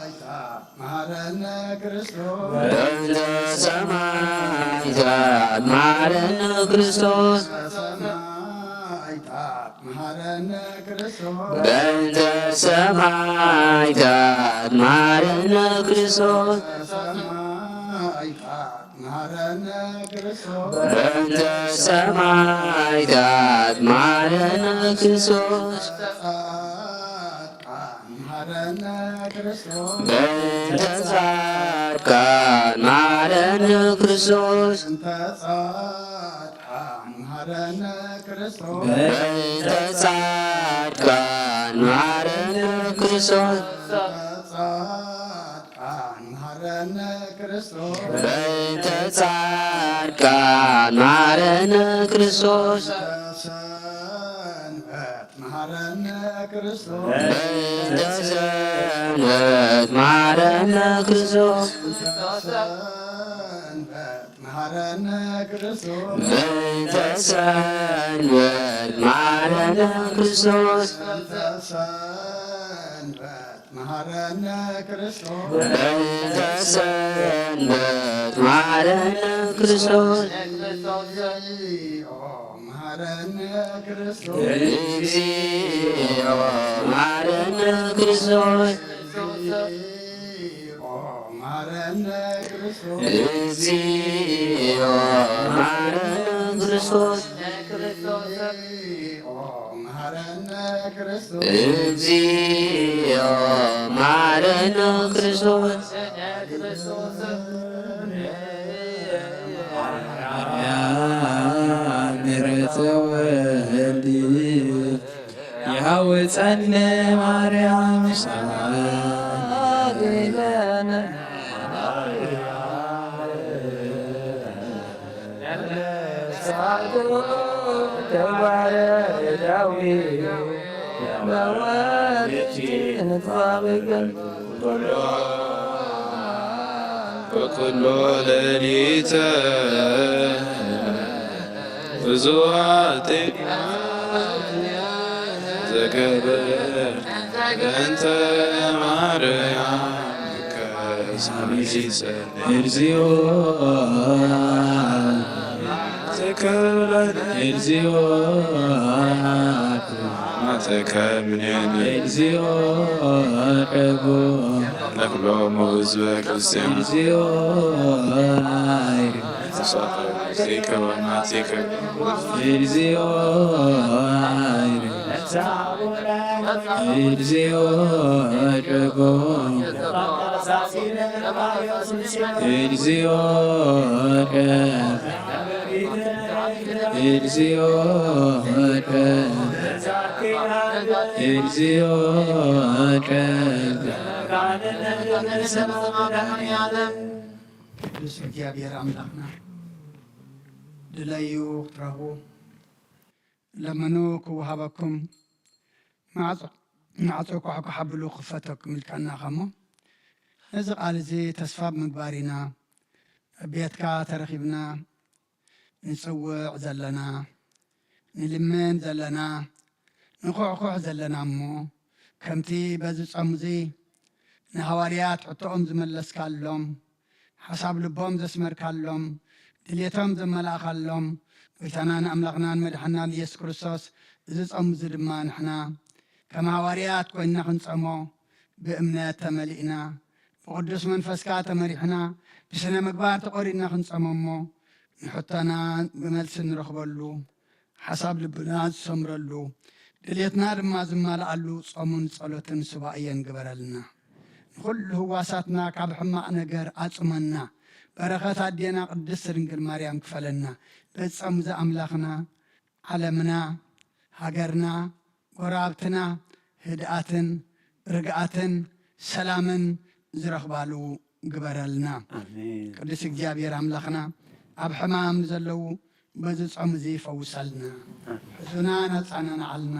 ሰማዕታት መሓረነ ክርስቶስ። በእንተ ሰማዕታት መሓረነ ክርስቶስ። ሰማዕታት መሓረነ ክርስቶስ። በእንተ ሰማዕታት መሓረነ ክርስቶስ። ሰማዕታት መሓረነ ክርስቶስ። በእንተ ሰማዕታት መሓረነ ክርስቶስ። ጻድቃን መሓረነ ክርስቶስ። በእንተ ጻድቃን መሓረነ ክርስቶስ። በእንተ ጻድቃን መሓረነ ክርስቶስ። በእንተ ጻድቃን መሓረነ ክርስቶስ። ጻድቃን መሓረነ ክርስቶስ። በእንተ ጻድቃን መሓረነ ክርስቶስ። ሰንበት መሓረነ ክርስቶስ። በእንተ ሰንበት መሓረነ ክርስቶስ። ሰንበት መሓረነ ክርስቶስ። በእንተ ሰንበት መሓረነ ክርስቶስ። ሰንበት መሓረነ ክርስቶስ። በእንተ ሰንበት መሓረነ ክርስቶስ። እግዚኦ መሓረነ ክርስቶስ። እግዚኦ መሓረነ ክርስቶስ። እግዚኦ መሓረነ ክርስቶስ። እግዚኦ መሓረነ ክርስቶስ። እግዚኦ መሓረነ ክርስቶስ። እግዚኦ መሓረነ ክርስቶስ። ምሕረት ወልድ ይሃውፀኒ ማርያም ሰማይ። በኩሎ ሌሊተ ብዙ ኃጢአት ዘገብር እንተ ማርያም ከሳሚሲሰ እግዚኦ ተከብረን እግዚኦ ተከብረን እግዚኦ ቀቦ ለኩሎሙ ህዝበ ክርስቲያን እግዚኦ ተሳፈ ዜከ ወማቴከ እግዚኦ እግዚኦ ጨቆ፣ እግዚኦ ጨቆ፣ እግዚኦ ጨቆ፣ እግዚኦ ጨቆ። ቅዱስ እግዚኣብሔር ኣምላኽና፣ ድለዩ ክትረኽቡ፣ ለምኑ ክወሃበኩም፣ ማዕጾ ማዕጾ ኳሕኳሕ ኣብሉ ክፈተኩም ኢልካና ኸሞ፣ ነዚ ቃል እዚ ተስፋ ብምግባር ኢና ኣብ ቤትካ ተረኺብና ንጽውዕ ዘለና፣ ንልምን ዘለና፣ ንኹሕኩሕ ዘለና እሞ፣ ከምቲ በዚ ጾም እዚ ንሃዋርያት ሕቶኦም ዝመለስካሎም፣ ሓሳብ ልቦም ዘስመርካሎም፣ ድሌቶም ዘመላእኻሎም፣ ጎይታናን ኣምላኽናን መድሓናን ኢየሱስ ክርስቶስ፣ እዚ ጾም እዚ ድማ ንሕና ከም ሃዋርያት ኮይንና ክንጸሞ፣ ብእምነት ተመሊእና፣ ብቕዱስ መንፈስካ ተመሪሕና፣ ብስነ ምግባር ተቖሪድና ክንጸሞ እሞ፣ ንሕቶና ብመልሲ ንረኽበሉ፣ ሓሳብ ልብና ዝሰምረሉ፣ ድሌትና ድማ ዝማልኣሉ ጾምን ጸሎትን ሱባኤን ግበረልና። ንኹሉ ህዋሳትና ካብ ሕማቕ ነገር ኣጽመና። በረኸት ኣዴና ቅድስት ድንግል ማርያም ክፈለና። በዚ ጾም እዚ ኣምላኽና ዓለምና፣ ሃገርና፣ ጎረባብትና ህድኣትን ርግኣትን ሰላምን ዝረኽባሉ ግበረልና። ኣሜን። ቅዱስ እግዚኣብሔር ኣምላኽና ኣብ ሕማም ንዘለዉ በዚ ጾም እዚ ይፈውሰልና። ኣሜን። ሕዙናን ኣጻናንዓልና።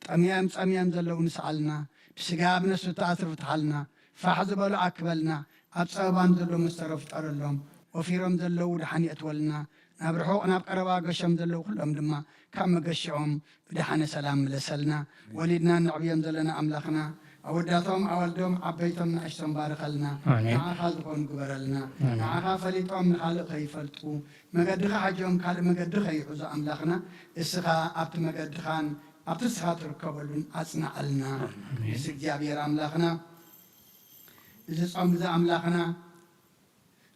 ጠምዮም ጸምዮም ዘለዉ ንስኣልና። ብስጋ ብነፍሲ ተኣስሩ ፍትሓልና። ፋሕ ዝበሉ ኣክበልና። ኣብ ጸበባን ዘለዉ መስተሮ ፍጠረሎም። ወፊሮም ዘለዉ ደሓን የእትወልና። ናብ ርሑቕ ናብ ቀረባ ገሾም ዘለዉ ኩሎም ድማ ካብ መገሽኦም ብደሓነ ሰላም ምለሰልና። ወሊድና እነዕብዮም ዘለና ኣምላኽና፣ ኣወዳቶም ኣዋልዶም ዓበይቶም ንኣሽቶም ባርኸልና። ኣሜን። ንዓኻ ዝኾኑ ግበረልና። ኣሜን። ንዓኻ ፈሊጦም ንኻልእ ከይፈልጡ፣ መገድኻ ሓጆም ካልእ መገዲ ከይሕዙ ኣምላኽና፣ እስኻ ኣብቲ መገድኻን ኣብቲ ንስኻ ትርከበሉን ኣጽንዓልና። ኣሜን። ንስ እግዚኣብሔር ኣምላኽና፣ እዚ ጾም እዚ ኣምላኽና፣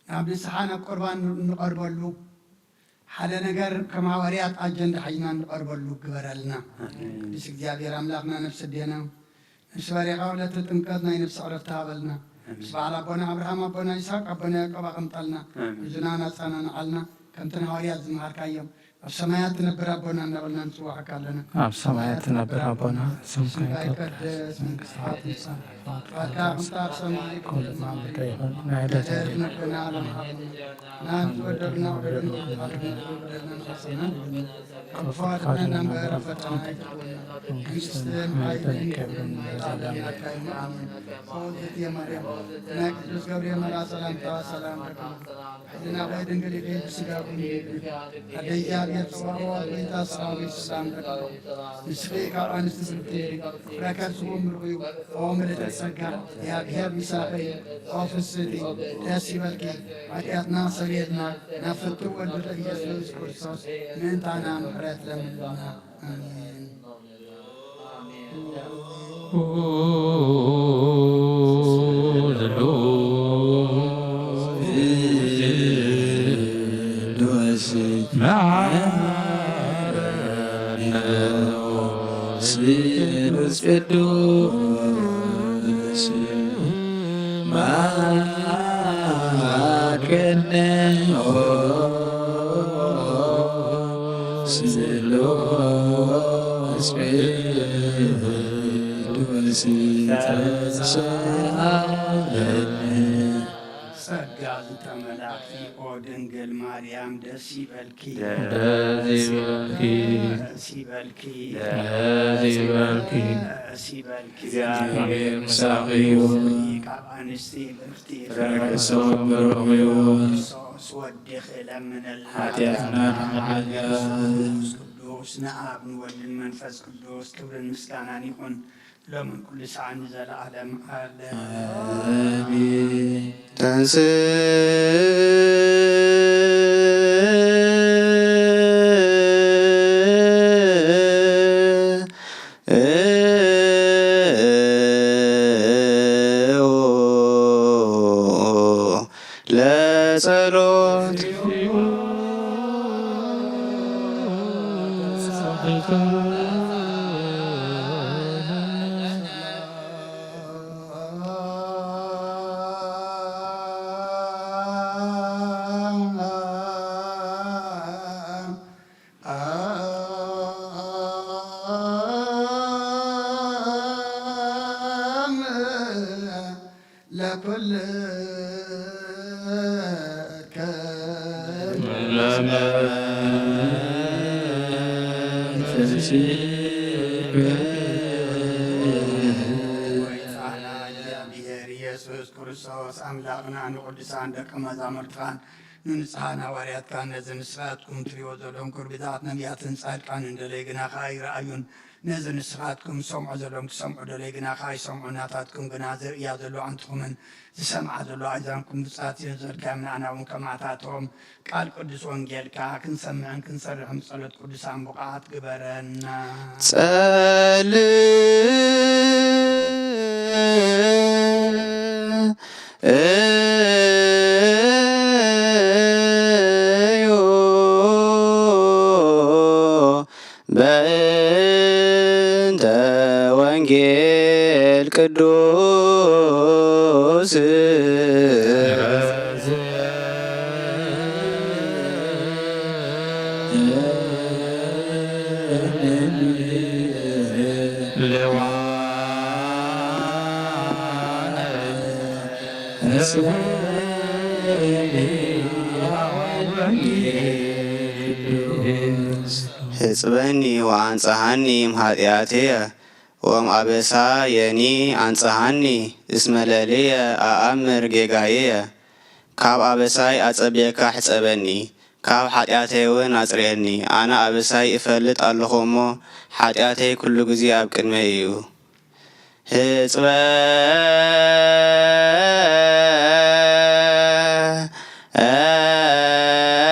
ናብ ንስሓ ናብ ቁርባን ንቐርበሉ፣ ሓደ ነገር ከም ሃዋርያት ኣጀንዳ ሒዝና ንቐርበሉ ግበረልና። ኣሜን። ቅዱስ እግዚኣብሔር ኣምላኽና፣ ነፍሲ ኣዴና፣ ነፍሲ ባርያኻ ዕለተ ጥምቀት ናይ ነፍሲ ዕረፍቲ ሃበልና። ኣሜን። ምስ በዓል ኣቦና ኣብርሃም፣ ኣቦና ይስሐቅ፣ ኣቦና ያዕቆብ ኣቐምጠልና። ኣሜን። ሕዙናን ኣጸናንዓልና። ከምቲ ንሃዋርያት ዝመሃርካዮም፣ ኣብ ሰማያት ትነብር ኣቦና እናበልና ንጽውዓካ ኣለና። ኣብ ሰማያት ትነብር ኣቦና፣ ስምካ ይቀደስ፣ መንግስትኻ ትምጻእ፣ ፍቓድካ ከምቲ ኣብ ሰማይ ከምኡ ኣብ ምድሪ ይኹን። ናይ ዕለተ እንጀራና ሃበና፣ ንበደልና በደልና ንሓስብ፣ ንበደልና ንሓስብ፣ ክፉኣት ኣድሕነና እምበር ኣብ ፈተና ኣይተእትወና፣ መንግስትን ሓይልን ክብርን ንዘለኣለሙ። ኣሜን። ብጽብእቲ ማርያም፣ ናይ ቅዱስ ገብርኤል መልኣክ ሰላምታ ሰላም ለኪ፣ ሕሊናኺ ድንግል ኢኺ፣ ብስጋኺ ድንግል ኢኺ። ኣደ እግዚኣብሔር ጸባኦት፣ ጎይታ ሰራዊት ሰላም ለኪ። ንስኺ ካብ ኣንስቲ ብርክቲ ኢኺ፣ ፍረ ከርስኺ ብሩኽ እዩ። ኦ ምልዕቲ ጸጋ፣ እግዚኣብሔር ምሳኺ እዩ። ኦ ፍስሕቲ፣ ደስ ይበልኪ፣ ሓጢኣትና ሰሪየልና፣ ናብ ፍትው ወልድኺ ኢየሱስ ክርስቶስ ምእንታና ምሕረት ለምንልና። ኣሜን። ስሉስ ቅዱስ ተሳሃለኒ። ጸጋ ዝተመላእኪ ኦ ድንግል ማርያም ደስ ይበልኪ። ደስ ይበልኪ። ደስ ይበልኪ። ደስ ይበልኪ። ደስ ይበልኪ። እግዚኣብሔር ምሳኺ ይኹን። ካብ ኣንስቲ ብርክቲ ፍረ ከርስኺ ብሩኽ ይኹን። ክርስቶስ ወድኺ እለምነልና። ሓጢኣትና ንምሓላ። ቅዱስ ንኣብ ንወልድን መንፈስ ቅዱስ ክብርን ምስጋናን ይኹን ሎምን ኩሉ ሰዓት ንዘለዓለም ዓለም። ኣሜን። ተንስ ለጸሎት ለኩልከ ወይፃና እግዚኣብሔር ኢየሱስ ክርስቶስ ኣምላኽና ንቅዱሳን ደቀ መዛሙርትኻን ንንጹሓን ሃዋርያትካን ነዚ ንስኻትኩም ትሪእዎ ዘለኹም ኩርቢታት ነቢያትን ጻድቃንን ደለይ ግናኻ ኣይረኣዩን። ነዚ ንስኻትኩም ትሰምዑ ዘለኹም ክሰምዑ ደለይ ግናኻ ኣይሰምዑን። ናታትኩም ግና ዝርእያ ዘለዋ ኣንትኹምን ዝሰምዓ ዘለዋ ኣእዛንኩም ብጻት እየን ዘልካዮም። ንኣና እውን ከማታቶም ቃል ቅዱስ ወንጌልካ ክንሰምዕን ክንሰርሕን ጸሎት ቅዱሳን ብቑዓት ግበረና። ጸልእ እዩ በእንተ ወንጌል ቅዱስ። ህጽበኒ ወአንጽሃኒ እምኃጢአትየ ወእምአበሳየኒ አንጽሃኒ እስመ ለልየ አአምር ጌጋይየ። ካብ ኣበሳይ ኣጸብየካ ሕጸበኒ፣ ካብ ኃጢአተይውን ኣጽርየኒ። ኣነ ኣበሳይ እፈልጥ ኣለኹ እሞ፣ ኃጢአተይ ኩሉ ጊዜ ኣብ ቅድመይ እዩ።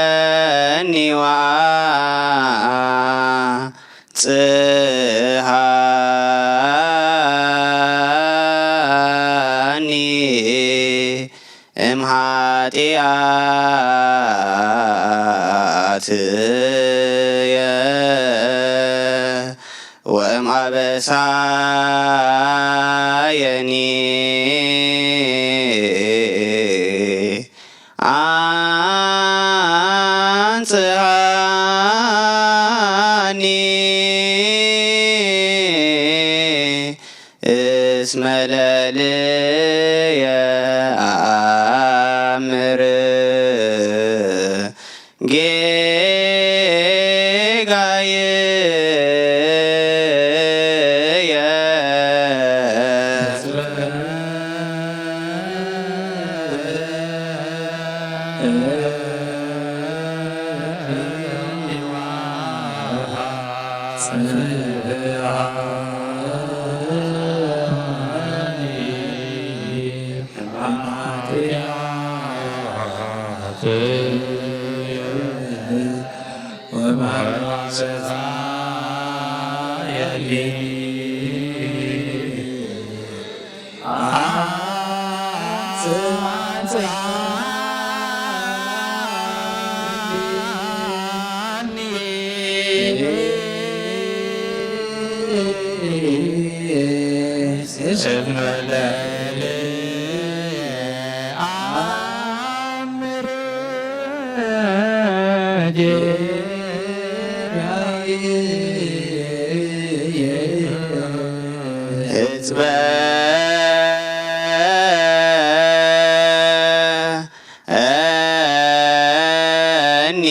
ህጽበኒ ወአንጽሃኒ እምኃጢአትየ ወእምአበሳየኒ አንጽሃኒ እስመ ለልየ አአምር ጌጋዬ። እኒ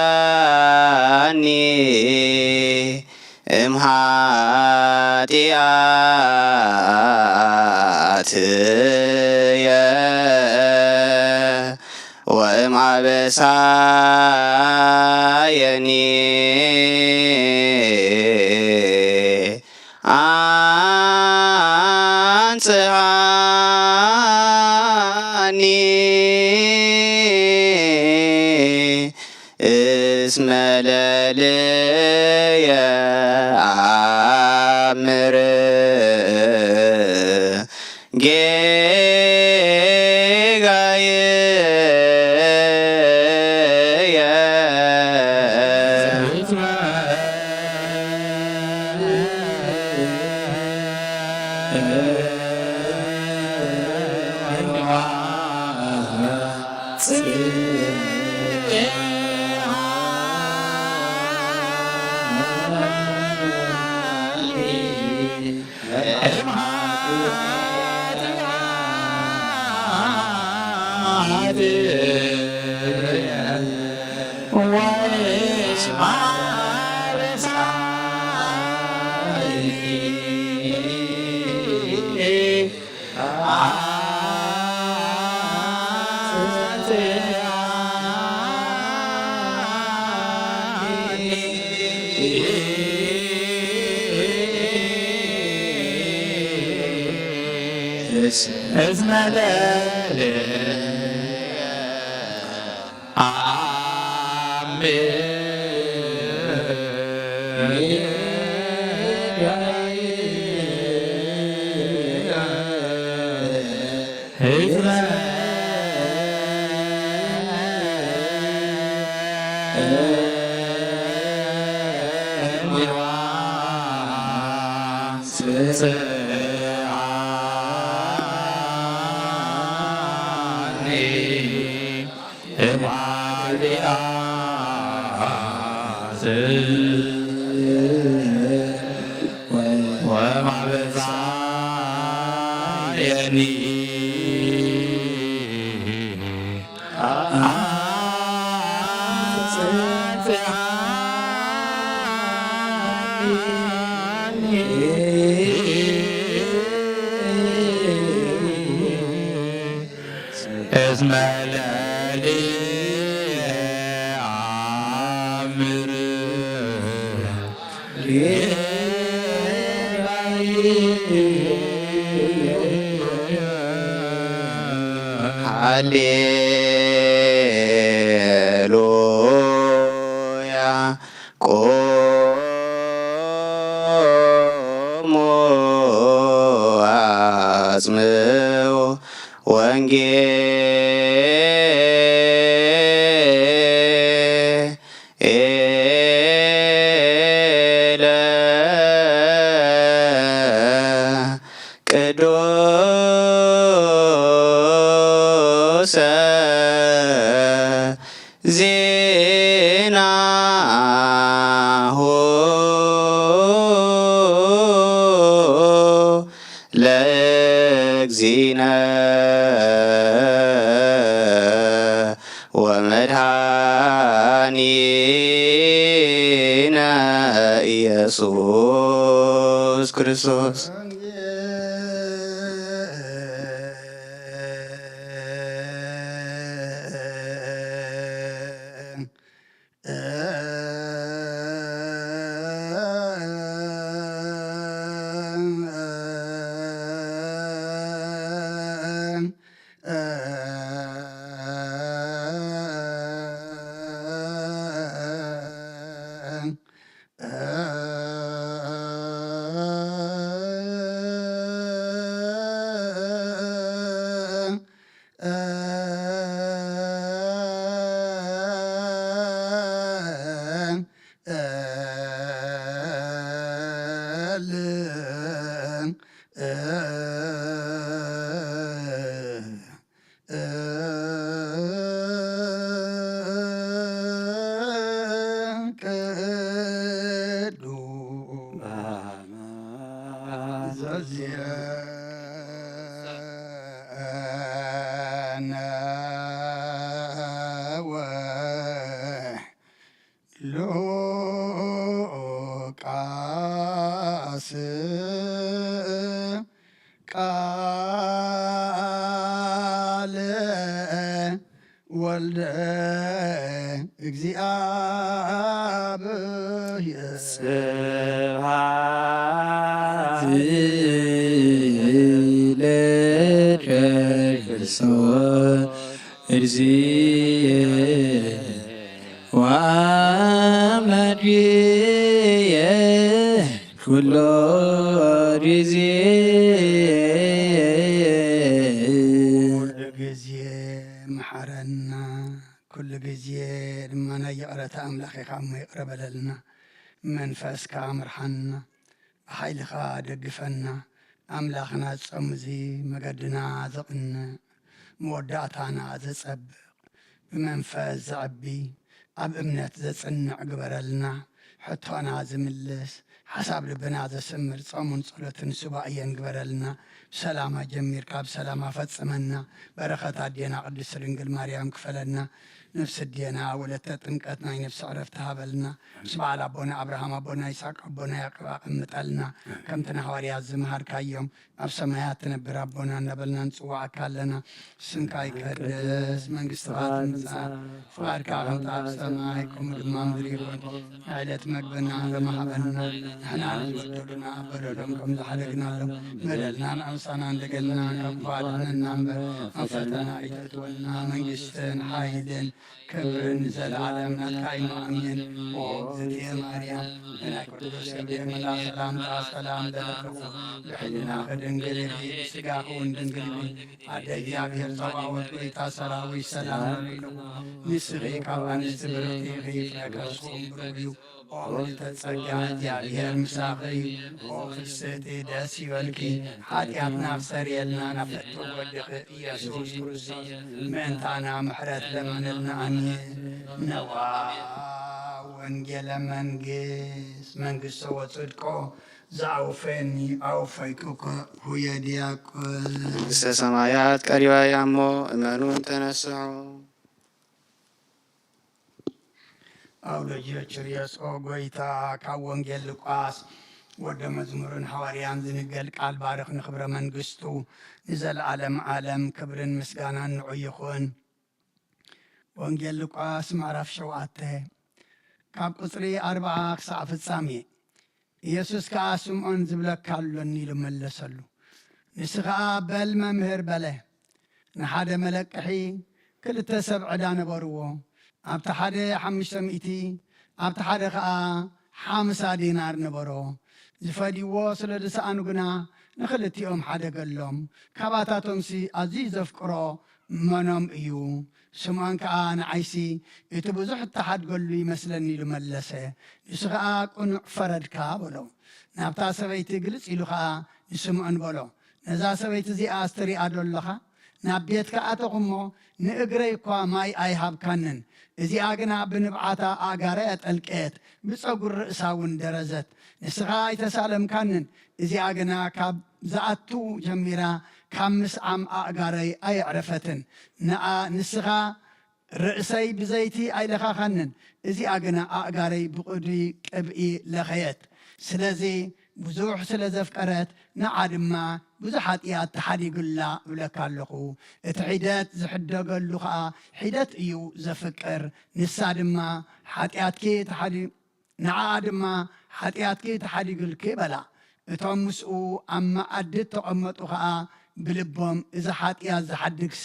ወአንጽሃኒ እምኃጢአትየ ወእምአበሳየኒ አንጽሃኒ እስመ ለልየ አምር ጌጋዬ። እስመ ለልየ አሜን። እስመ ለሊየ አምር ሃሌሉያ። ቆሙ አጽምዑ ወንጌለ ቅዱሰ ዜናሁ ለእግዚእነ ወመድኃኒነ ኢየሱስ ክርስቶስ። ሉቃስ ቃለ ወልደ እግዚአብሔር። ስብሐት ለከ ክርስቶስ እግዚእ ወመድየ ኩሎ ጊዜ። ኩሉ ግዜ መሓረና፣ ኩሉ ግዜ ድማ ናይ ይቕረታ ኣምላኽ ኢኻ እሞ ይቕረ በለልና። መንፈስካ ምርሓና፣ ብሓይልኻ ደግፈና። ኣምላኽና ጾም እዚ መገድና ዘቕንዕ፣ መወዳእታና ዘጸብቕ፣ ብመንፈስ ዘዕቢ፣ ኣብ እምነት ዘጽንዕ ግበረልና። ሕቶና ዝምልስ፣ ሓሳብ ልብና ዘስምር ጾሙን ጸሎትን ሱባኤን ግበረልና። ብሰላማ ጀሚርካ ብሰላማ ፈጽመና። በረኸት ኣዴና ቅድስት ድንግል ማርያም ክፈለና። ነፍሲ ኣዴና ወለተ ጥምቀት ናይ ነፍሲ ዕረፍቲ ሃበልና። ምስ በዓል ኣቦና ኣብርሃም፣ ኣቦና ይስሐቅ፣ ኣቦና ያዕቆብ ኣቐምጠልና። ከምቲ ንሃዋርያት ዝመሃርካዮም፣ ኣብ ሰማያት ትነብር ኣቦና እናበልና ንጽውዓካ ኣለና። ስምካ ይቀደስ፣ መንግስትኻ ትምጻእ፣ ፍቓድካ ከምቲ ኣብ ሰማይ ከምኡ ድማ ምድሪ ይኹን። ዕለት መግብና ሎሚ ሃበና፣ ንሕና ንዝበደሉና በደሎም ከም ዝሓደግናሎም፣ በደልና ንኣምሳና እንደገልና ካብ ክፉእ ኣድሕነና እምበር፣ ኣብ ፈተና ኣይተእትወና። መንግስትን ሓይልን ክብርን ንዘለዓለም ናትካ እዩ። ኣሜን። ኦ እግዝእትየ ማርያም፣ ብናይ ቅዱስ ገብርኤል መልኣኽ ሰላምታ ሰላም ለኪ፣ ብሕልናኺ ድንግል ኢኺ፣ ብስጋኺ እውን ድንግል ኢኺ። ኣደ እግዚኣብሔር ጸባኦት፣ ጎይታ ሰራዊት፣ ሰላም ለኪ። ንስኺ ካብ ኣንስቲ ብርኽቲ ኢኺ፣ ፍረ ከርስኺ እውን ብሩኽ እዩ። ኦ ምልዕተ ጸጋ፣ እግዚኣብሔር ምሳኺ እዩ። ኦ ፍስሕቲ፣ ደስ ይበልኪ። ሓጢኣትና ኣስተሰርየልና፣ ናብ ፍትው ወድኺ ኢየሱስ ክርስቶስ ምእንታና ምሕረት ለምንልና። ኣሜን። ነዋ ወንጌለ መንግስት፣ መንግስቶ ወጽድቆ፣ ዘአውፈኒ አውፈይኩከ ሁየ ዲያቆን። መንግስተ ሰማያት ቀሪባ እያ እሞ እመኑን ተነስሑ። ኣውሎጅዮ ችርዮስ፣ ኦ ጎይታ፣ ካብ ወንጌል ሉቃስ ወደ መዝሙርን ሃዋርያን ዝንገል ቃል ባርኽ፣ ንኽብረ መንግስቱ ንዘለዓለም ዓለም ክብርን ምስጋናን ንዑ ይኹን። ወንጌል ሉቃስ ምዕራፍ ሸውዓተ ካብ ቁጽሪ ኣርብዓ ክሳዕ ፍጻሜ። ኢየሱስ ከኣ፣ ስምዖን ዝብለካ ኣሎኒ ኢሉ መለሰሉ። ንሱ ኸኣ፣ በል መምህር፣ በለ። ንሓደ መለቅሒ ክልተ ሰብ ዕዳ ነበርዎ። ኣብቲ ሓደ ሓሙሽተ ሚእቲ፣ ኣብቲ ሓደ ኸኣ ሓምሳ ዲናር ነበሮ። ዝፈድይዎ ስለ ዝሰኣኑ ግና ንኽልቲኦም ሓደገሎም። ካባታቶምሲ ኣዝዩ ዘፍቅሮ መኖም እዩ? ስምዖን ከኣ፣ ንዓይሲ እቲ ብዙሕ እተሓድገሉ ይመስለኒ ኢሉ መለሰ። ንሱ ኸኣ፣ ቅኑዕ ፈረድካ በሎ። ናብታ ሰበይቲ ግልጽ ኢሉ ኸኣ ንስምዖን በሎ፣ ነዛ ሰበይቲ እዚኣስ ትሪኣ ዶ ኣለኻ? ናብ ቤት ከኣተኹ እሞ ንእግረይ እኳ ማይ ኣይሃብካንን። እዚኣ ግና ብንብዓታ ኣእጋረይ ኣጠልቀየት፣ ብጸጉሪ ርእሳ እውን ደረዘት። ንስኻ ኣይተሳለምካንን። እዚኣ ግና ካብ ዝኣቱ ጀሚራ ካብ ምስዓም ኣእጋረይ ኣየዕረፈትን። ንኣ-፣ ንስኻ ርእሰይ ብዘይቲ ኣይለኻኻንን፣ እዚኣ ግና ኣእጋረይ ብቕዱይ ቅብኢ ለኸየት። ስለዚ ብዙሕ ስለ ዘፍቀረት፣ ንዓ ድማ ብዙሕ ሓጢኣት ተሓዲጉላ እብለካ ኣለኹ። እቲ ሒደት ዝሕደገሉ ኸኣ ሒደት እዩ ዘፍቅር። ንሳ ድማ ሓጢኣትኪ ተሓዲ-፣ ንዓኣ ድማ ሓጢኣትኪ ተሓዲጉልኪ በላ። እቶም ምስኡ ኣብ መኣዲ እተቐመጡ ኸኣ ብልቦም፣ እዚ ሓጢኣት ዝሓድግሲ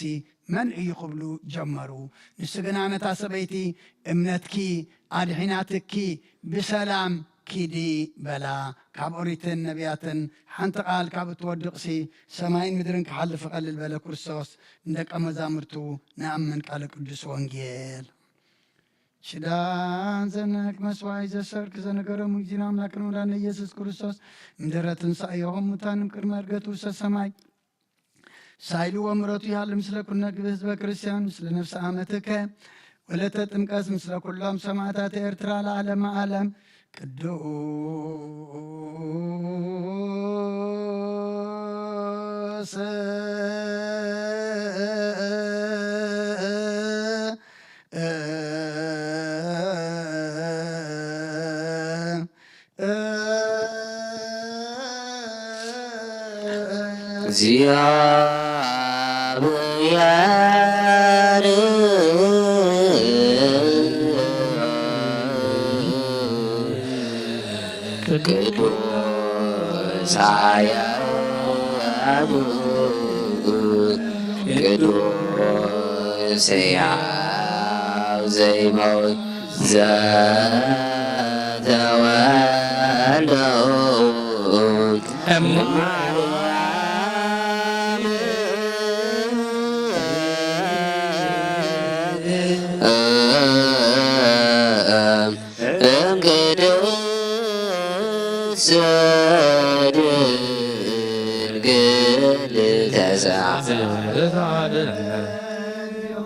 መን እዩ? ክብሉ ጀመሩ። ንሱ ግና ነታ ሰበይቲ፣ እምነትኪ ኣድሒናትኪ፣ ብሰላም ኪዲ በላ። ካብ ኦሪትን ነቢያትን ሓንቲ ቃል ካብ እትወድቕሲ፣ ሰማይን ምድርን ክሓልፍ እቐልል በለ ክርስቶስ ንደቀ መዛሙርቱ ንኣምን ቃለ ቅዱስ ወንጌል። ሽዳን ዘነክ መስዋይ ዘሰርክ ዘነገሮም እግዚእነ ኣምላክን ወላድነ ኢየሱስ ክርስቶስ፣ እምድረ ትንሳኤሁ እሙታን እምቅድመ ዕርገቱ ውስተ ሰማይ፣ ሳይሉ ወምረቱ ይሃሉ ምስለ ኩነ ግብእ ህዝበ ክርስቲያን፣ ምስለ ነፍሰ ኣመትከ ወለተ ጥምቀት፣ ምስለ ኩሎም ሰማዕታት ኤርትራ ለዓለመ ዓለም። ቅዱስ እግዚአብሔር ቅዱስ ሕያው ቅዱስ ሕያው ዘይመውት ዘተወልደ እማርያም እም ቅድስት ድንግል ተሰ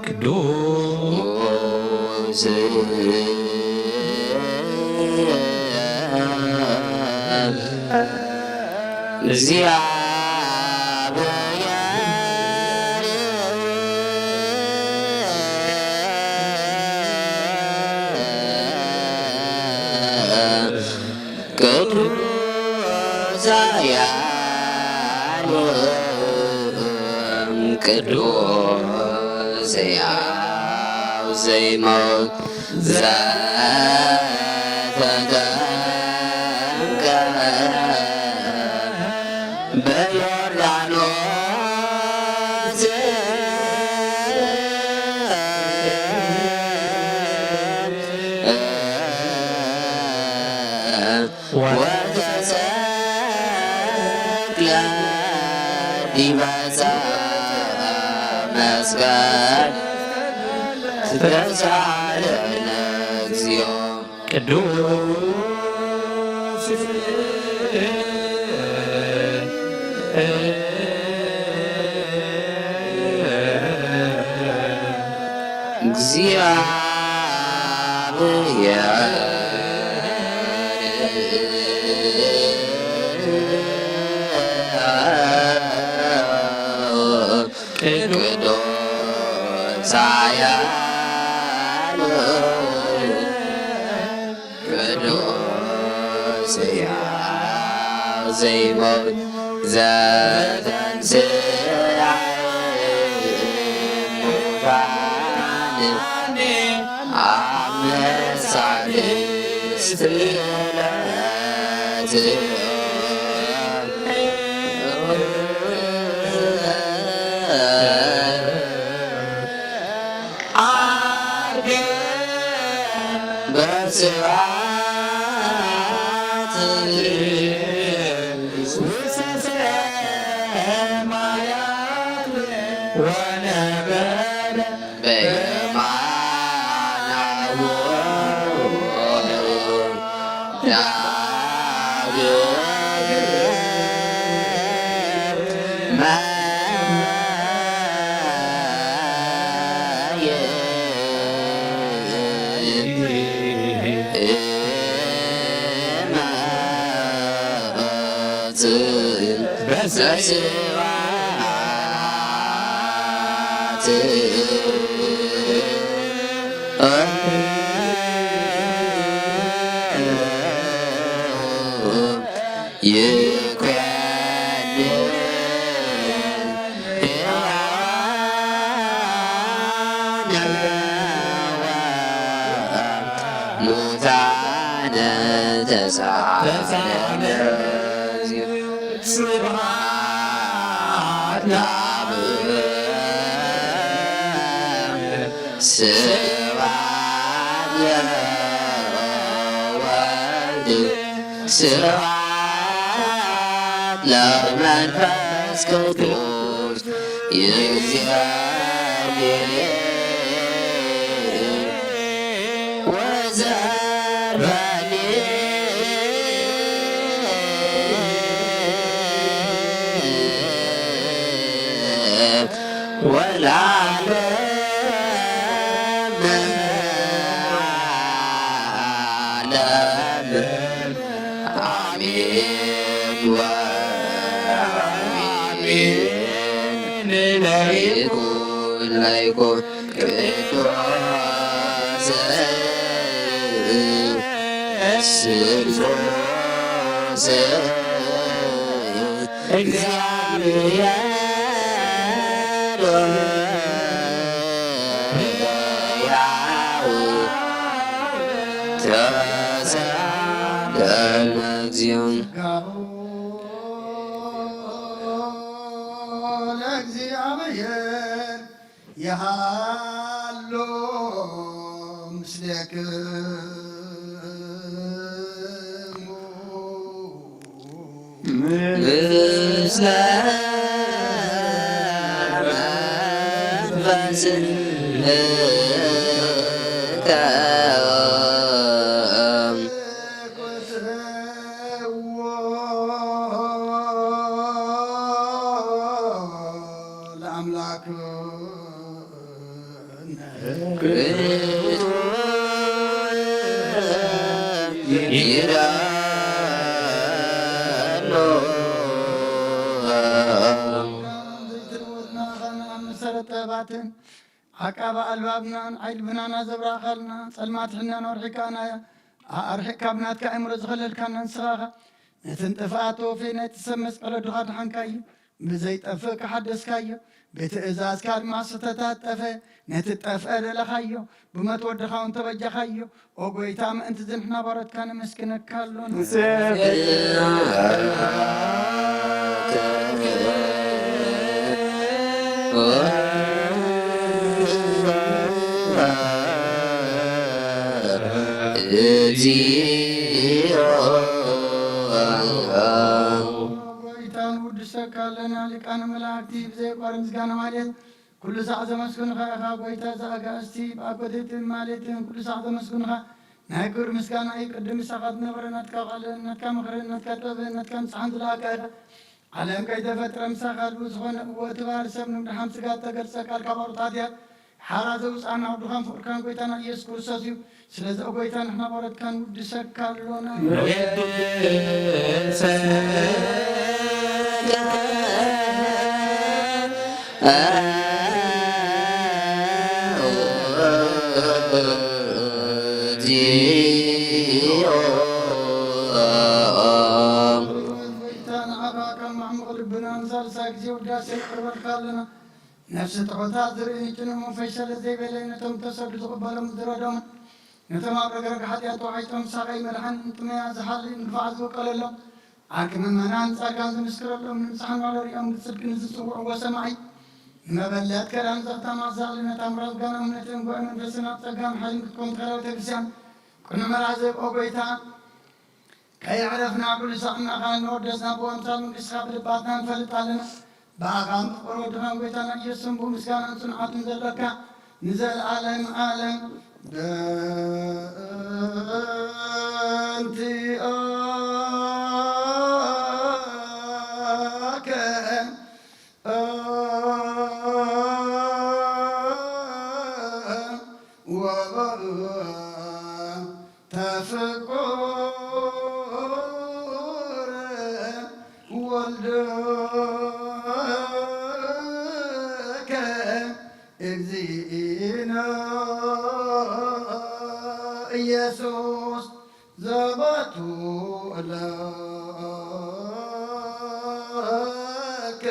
ቅዱስ እግዚኣብሔር ቅዱስ ኃያል ቅዱስ ሕያው ዘይሞት ዘተጠምቀ በዮርዳኖስ ወተሰቅለ ዲበ ዕፀ መስቀል ተሳለነ እግዚኦ። ቅዱስ እግዚአብሔር ቅዱስ ኃያል ቅዱስ ሕያው ዘይሞት ዘተንሥአ እሙታን አብ ሳልስት ዕለት ዐርገ በስብሐት ውስተ ሰማያት ወነበረ በየማነ አቡሁ ዳግም ሙታነ ተሳለ ስብሐት ለአብ ስብሐት ለወልድ ስብሐት ለመንፈስ ቅዱስ ይእዜኒ ወዘልፈኒ ወለዓለመ ዓለም። አሜን ወአሜን። ለይኩን ለይኩን ቅዱስ ስሉስ እግዚአብሔር ሕያው ተሳለነ እግዚኦ። ለእግዚአብሔር የሃሎ ምስሌክሙ። ምስለ መንፈስከ። ለአምላክ ጥበባትን ዓቃቢ ኣልባብናን ዓይኒ ልብናና ዘብራእኻልና፣ ጸልማት ሕልናና ኣርሒቃና፣ ኣርሒቕካ ብናትካ ኣእምሮ ዝኸለልካና ንስኻ ኢኻ። ነተን ጥፍኣት ተወፈይ ናይቲ ሰብ መስቀል ወድኻ ድሓንካዮ፣ ብዘይጠፍእ ከሓደስካዮ፣ ብትእዛዝካ ድማ ዝተታጠፈ ነቲ ጠፍአ ደለኻዮ፣ ብሞት ወድኻ እውን ተበጃኻዮ። ኦ ጎይታ፣ ምእንቲ ዝንሕና ባሮትካ ነመስግነካ ኣሎና። ጎይታ ንውድሰካ ኣለና፣ ሊቃነ መላእክቲ ብዘየቋርጥ ምስጋና ማለት ኩሉ ሳዕ ዘመስግንኻ ኢኻ። ጎይታ ዘኣጋእዝቲ ብኣጎቴትን ማሌትን ኩሉ ሳዕ ዘመስግንኻ ናይ ክብሪ ምስጋና እዩ። ቅድም ምሳኻ ዝነበረ ናትካ ቃልን ናትካ ምኽርን ናትካ ጥበብን ናትካ ንስሓን ዝለኣካ ኢኻ። ዓለም ከይተፈጥረ ምሳኻ ህልው ዝኾነ እወ እቲ ባህሪ ሰብ ንምድሓን ስጋ እተገልጸ ቃልካ ባሮት ሓጥያት ሓራ ዘውፅኣና ወድኻን ፍቕርካን ጎይታና ኢየሱስ ክርስቶስ እዩ። ስለዚ ኦ ጎይታ ንሕና ባሮትካ ንውድሰካ ኣሎና። ንውድሰካ ጎይታ ንዓኻ ካብ ማዕሙቕ ልብና ንሳልሳይ ግዜ ውዳሴ ነቕርበልካ ኣለና። ነፍሲ ትሑታት ዝርኢ ንጭኑ መንፈስ ሰለ ዘይበለ ነቶም ተሰዱ ዝቕበሎም ዝረዶምን ነቶም ኣብ ረግረግ ሓጢኣት ተዋሒጦም ሳቐይ መድሓን ጥመያ ዝሓሊ ንግፋዕ ዝውቀለሎም ዓርኪ ምእመናን ጻድቃን ዝምስክረሎም ንምስሓን ዋለ ሪኦም ብጽድቂ ንዝጽውዕዎ ሰማዒ ንመበለት ከዳን ዘኽታማ ዛሊ ነታ ምራል ጋና እምነትን ጉዕ መንፈስን ኣብ ጸጋን ሓይልን ክትኮን ተኸለ ቤተክርስትያን ቅኑዕ መራዘ ኦ ጎይታ ከየዕረፍና ኩሉ ሳዕ እናኻ እናወደስና ብወምሳል መንግስትኻ ብልባትና ንፈልጥ ኣለና። ብኣኻ ምፍቅር ወድኻን ጎይታና ኢየሱስን ብምስጋናን ጽንዓትን ዘለካ ንዘለዓለም ዓለም በእንቲኣከ ወበ ተፍቁር ወልድከ እግዚእነ ኢየሱስ ዘባቱ ለከ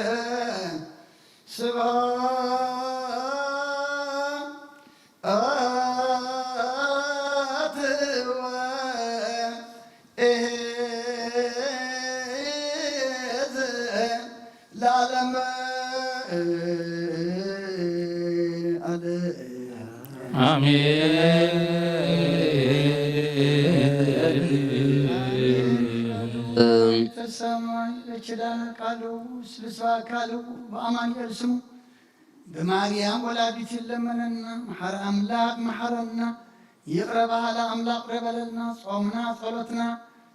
ስብሐት ለዓለም ዓለም። አሜን። ሰማይ በኪዳነ ቃሉ ስልሳ ካሉ በአማኑኤል ስሙ ብማርያም ወላዲት ይለመነና። መሓሪ ኣምላኽ መሓረና፣ ይቕረ በሃሊ ኣምላኽ ቅረ በለልና። ጾምና ጸሎትና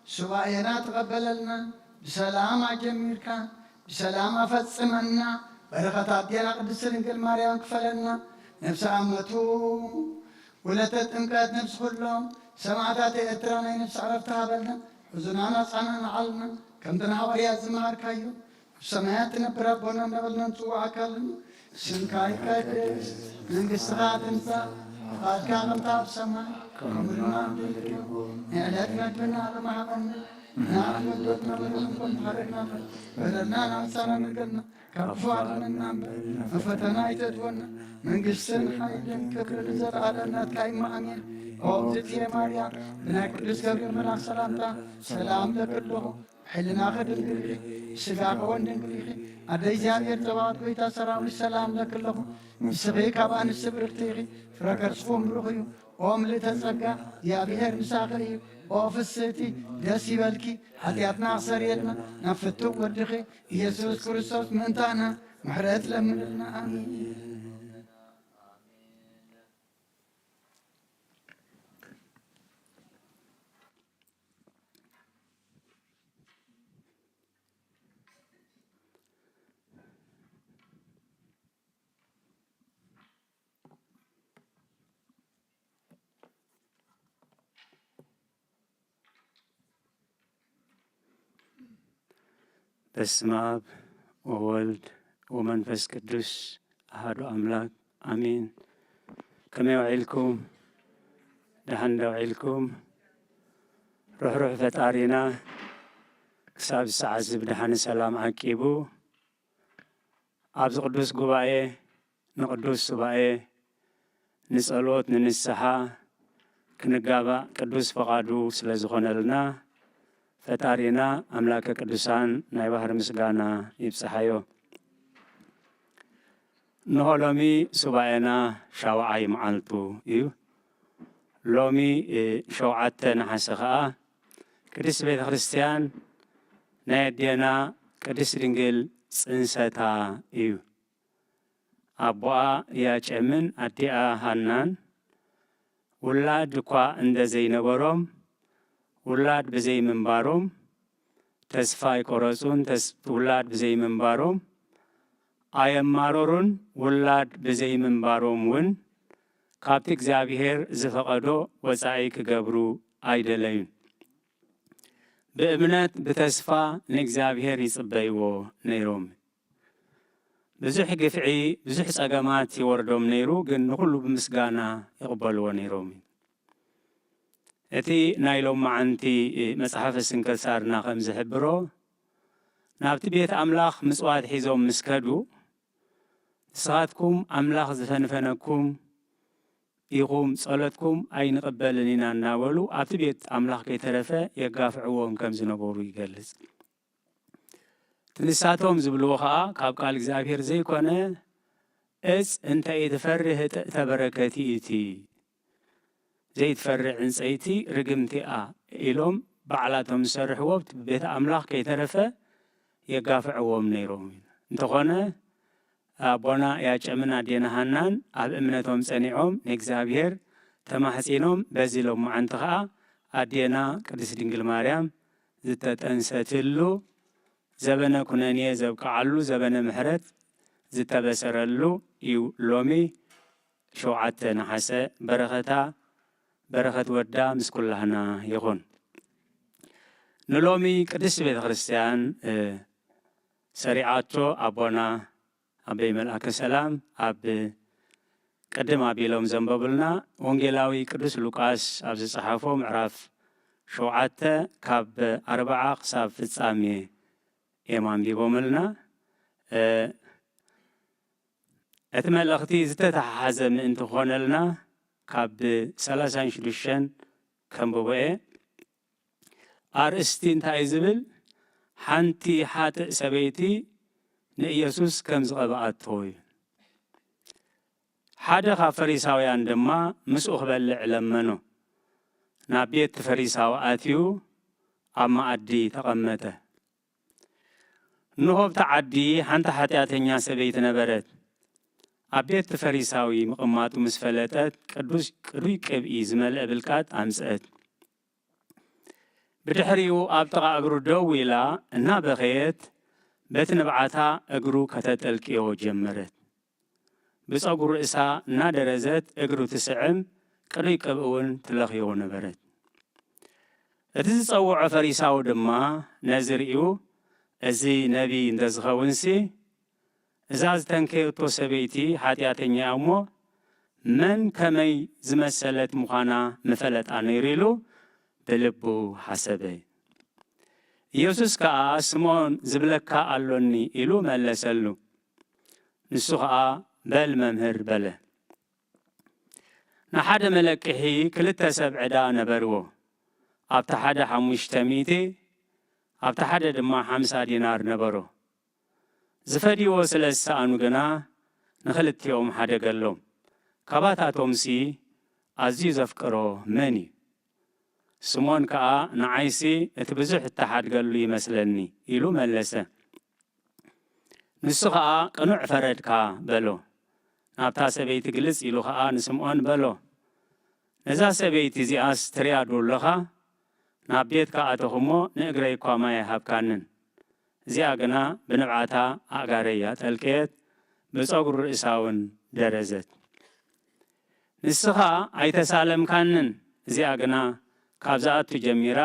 ሱባኤና ተቐበለልና። ብሰላም ኣጀሚርካ ብሰላም ኣፈጽመና። በረኸት ኣዴና ቅድስት ድንግል ማርያም ክፈለና። ነፍሲ ኣመቱ ወለተ ጥምቀት ነፍሲ ኩሎም ሰማዕታት ኤርትራ ናይ ነፍሲ ዕረፍቲ ሃበልና። ሕዙናን ኣጻናን ዓልና ከምቲ ንሃዋርያት ዝመሃርካዮ ኣብ ሰማያት ትነብር ኣቦና እንዳበልና ንጽውዓካ ኣለና። ስምካ ይቀደስ፣ መንግስትኻ ትምጻእ፣ ፍቓድካ ከምታ ኣብ ሰማይ ከምኡ ድማ ኣብ ምድሪ ትኹን። ንዕለት መግብና ሎሚ ሃበና፣ ንሕና ንበድለና በደልና ንሓረግና በደልና ንሓረግና በደልና ንሓረግና በደልና ንሓረግና ካብ ክፉ ኣድነና እምበር፣ ናብ ፈተና ኣይተእትወና። መንግስትን ሓይልን ክብርን ንዘለኣለም ናትካ እዩ። ኣሜን። ኦ እግዝእትየ ማርያም፣ ብናይ ቅዱስ ገብርኤል መልኣክ ሰላምታ ሰላም እብለኪ ኣለኹ። ሕልናኺ ድንግል ኢኺ፣ ስጋኺ እውን ድንግል ኢኺ። ኣደ እግዚኣብሔር ጸባኦት፣ ጎይታ ሰራዊት፣ ሰላም እብለኪ ኣለኹ። ንስኺ ካብ ኣንስቲ ብርኽቲ ኢኺ፣ ፍረ ከርስኺ እውን ብሩኽ እዩ። ኦ ምልእተ ጸጋ፣ እግዚኣብሔር ምሳኺ እዩ። ኦ ፍስህቲ፣ ደስ ይበልኪ፣ ሓጢኣትና ኣሰርየልና፣ ናብ ፍቱው ወድኺ ኢየሱስ ክርስቶስ ምእንታና ምሕረት ለምንልና። ኣሜን። በስመ አብ ወወልድ ወመንፈስ ቅዱስ ኣሃዱ ኣምላክ ኣሜን። ከመይ ውዒልኩም? ደሓን ዶ ውዒልኩም? ርሕሩሕ ፈጣሪና ክሳብ ሰዓት እዚ ብደሓን ሰላም ዓቂቡ ኣብዚ ቅዱስ ጉባኤ ንቅዱስ ሱባኤ ንጸሎት ንንስሓ ክንጋባእ ቅዱስ ፈቓዱ ስለ ዝኾነልና ፈጣሪና ኣምላከ ቅዱሳን ናይ ባህሪ ምስጋና ይብጽሓዮ። እንሆ ሎሚ ሱባኤና ሻውዓይ መዓልቱ እዩ። ሎሚ ሸውዓተ ነሓሰ ኸኣ ቅድስት ቤተ ክርስቲያን ናይ ኣዴና ቅድስት ድንግል ጽንሰታ እዩ። ኣቦኣ ያጨምን ኣዲኣ ሃናን ውላድ እኳ እንደ ዘይነበሮም ውላድ ብዘይምንባሮም ተስፋ ኣይቆረጹን። ተስ-፣ ውላድ ብዘይምንባሮም ኣየማረሩን። ውላድ ብዘይምንባሮም እውን ካብቲ እግዚኣብሔር ዝፈቐዶ ወጻኢ ክገብሩ ኣይደለዩን። ብእምነት ብተስፋ ንእግዚኣብሔር ይጽበይዎ ነይሮም። ብዙሕ ግፍዒ፣ ብዙሕ ጸገማት ይወርዶም ነይሩ፣ ግን ንኹሉ ብምስጋና ይቕበልዎ ነይሮም። እቲ ናይ ሎመዓንቲ መጽሓፈ ስንክሳርና ከም ዝሕብሮ፣ ናብቲ ቤት ኣምላኽ ምጽዋት ሒዞም ምስ ከዱ፣ ንስኻትኩም ኣምላኽ ዝፈንፈነኩም ኢኹም፣ ጸሎትኩም ኣይንቕበልን ኢና እናበሉ ኣብቲ ቤት ኣምላኽ ከይተረፈ የጋፍዕዎም ከም ዝነበሩ ይገልጽ። እቲ ንሳቶም ዝብልዎ ኸኣ ካብ ቃል እግዚኣብሔር ዘይኮነ፣ "እጽ እንተ ኢትፈሪ ህጥእ ተበረከቲ እቲ፣ ዘይትፈሪ ዕንጸይቲ ርግምቲኣ" ኢሎም ባዕላቶም ዝሰርሕዎ ኣብቲ ቤት ኣምላኽ ከይተረፈ የጋፍዕዎም ነይሮም። እንተኾነ ኣቦና ያጨምን ኣዴና ሃናን ኣብ እምነቶም ጸኒዖም ንእግዚኣብሔር ተማሕጺኖም፣ በዚ ሎመዓንቲ ኸኣ ኣዴና ቅድስት ድንግል ማርያም ዝተጠንሰትሉ፣ ዘበነ ኩነኔ ዘብቅዓሉ፣ ዘበነ ምሕረት ዝተበሰረሉ እዩ። ሎሚ ሸውዓተ ነሓሰ በረኸታ፣ በረኸት ወዳ ምስ ኩላህና ይኹን። ንሎሚ ቅድስት ቤተ ክርስቲያን፣ እ፣ ሰሪዓቶ ኣቦና ኣበይ መልኣከ ሰላም ኣብ ቅድም ኣቢሎም ዘንበቡልና፣ ወንጌላዊ ቅዱስ ሉቃስ ኣብ ዝጸሓፎ ምዕራፍ ሸውዓተ ካብ ኣርብዓ ክሳብ ፍጻሜ እዮም ኣንቢቦምልና። እ፣ እቲ መልእኽቲ ዝተተሓሓዘ ምእንቲ ክኾነልና ካብ ሰላሳን ሽዱሽተን ከንብቦ እየ። ኣርእስቲ እንታይ እዩ ዝብል? ሓንቲ ሓጥእ ሰበይቲ ንኢየሱስ ከም ዝቐብኣቶ እዩ። ሓደ ካብ ፈሪሳውያን ድማ ምስኡ ክበልዕ ለመኖ። ናብ ቤት እቲ ፈሪሳዊ ኣትዩ ኣብ መኣዲ ተቐመጠ። እንሆ ኣብቲ ዓዲ ሓንቲ ሓጢኣተኛ ሰበይቲ ነበረት። ኣብ ቤት እቲ ፈሪሳዊ ምቕማጡ ምስ ፈለጠት ቅዱስ ቅዱይ ቅብኢ ዝመልአ ብልቃጥ ኣምጽአት። ብድሕሪኡ ኣብ ጥቓ እግሩ ደው ኢላ እናበኸየት በቲ ንብዓታ እግሩ ከተጠልቅዮ ጀመረት። ብጸጉሩ ርእሳ እናደረዘት እግሩ ትስዕም፣ ቅዱይ ቅብኢ እውን ትለኽዮ ነበረት። እቲ ዝጸውዖ ፈሪሳዊ ድማ ነዚ ርእዩ፣ "እዚ ነቢይ እንተ ዝኸውንሲ፣ እዛ ዝተንከየቶ ሰበይቲ ሓጢኣተኛ እያ እሞ፣ መን ከመይ ዝመሰለት ምዃና ምፈለጣ ነይሩ" ኢሉ ብልቡ ሓሰበ። ኢየሱስ ከኣ፣ "ስምዖን ዝብለካ ኣሎኒ" ኢሉ መለሰሉ። ንሱ ኸኣ፣ "በል መምህር" በለ። ንሓደ መለቅሒ ክልተ ሰብ ዕዳ ነበርዎ። ኣብቲ ሓደ ሓሙሽተ ሚእቲ፣ ኣብቲ ሓደ ድማ ሓምሳ ዲናር ነበሮ። ዝፈድይዎ ስለ ዝሰኣኑ ግና ንኽልቲኦም ሓደገሎም። "ካባታቶምሲ ኣዝዩ ዘፍቅሮ መን እዩ?" ስምዖን ከኣ፣ "ንዓይሲ እቲ ብዙሕ እተሓድገሉ ይመስለኒ" ኢሉ መለሰ። ንሱ ኸኣ፣ "ቅኑዕ ፈረድካ" በሎ። ናብታ ሰበይቲ ግልጽ ኢሉ ኸኣ ንስምዖን በሎ፣ "ነዛ ሰበይቲ እዚኣስ ትሪኣ ዶ ኣለኻ? ናብ ቤት ከኣተኹ እሞ ንእግረይ እኳ ማይ ኣይሃብካንን። እዚኣ ግና ብንብዓታ ኣእጋረይ ኣጠልቀየት፣ ብጸጉሪ ርእሳ እውን ደረዘት። ንስኻ ኣይተሳለምካንን፣ እዚኣ ግና ካብ ዝኣቱ ጀሚራ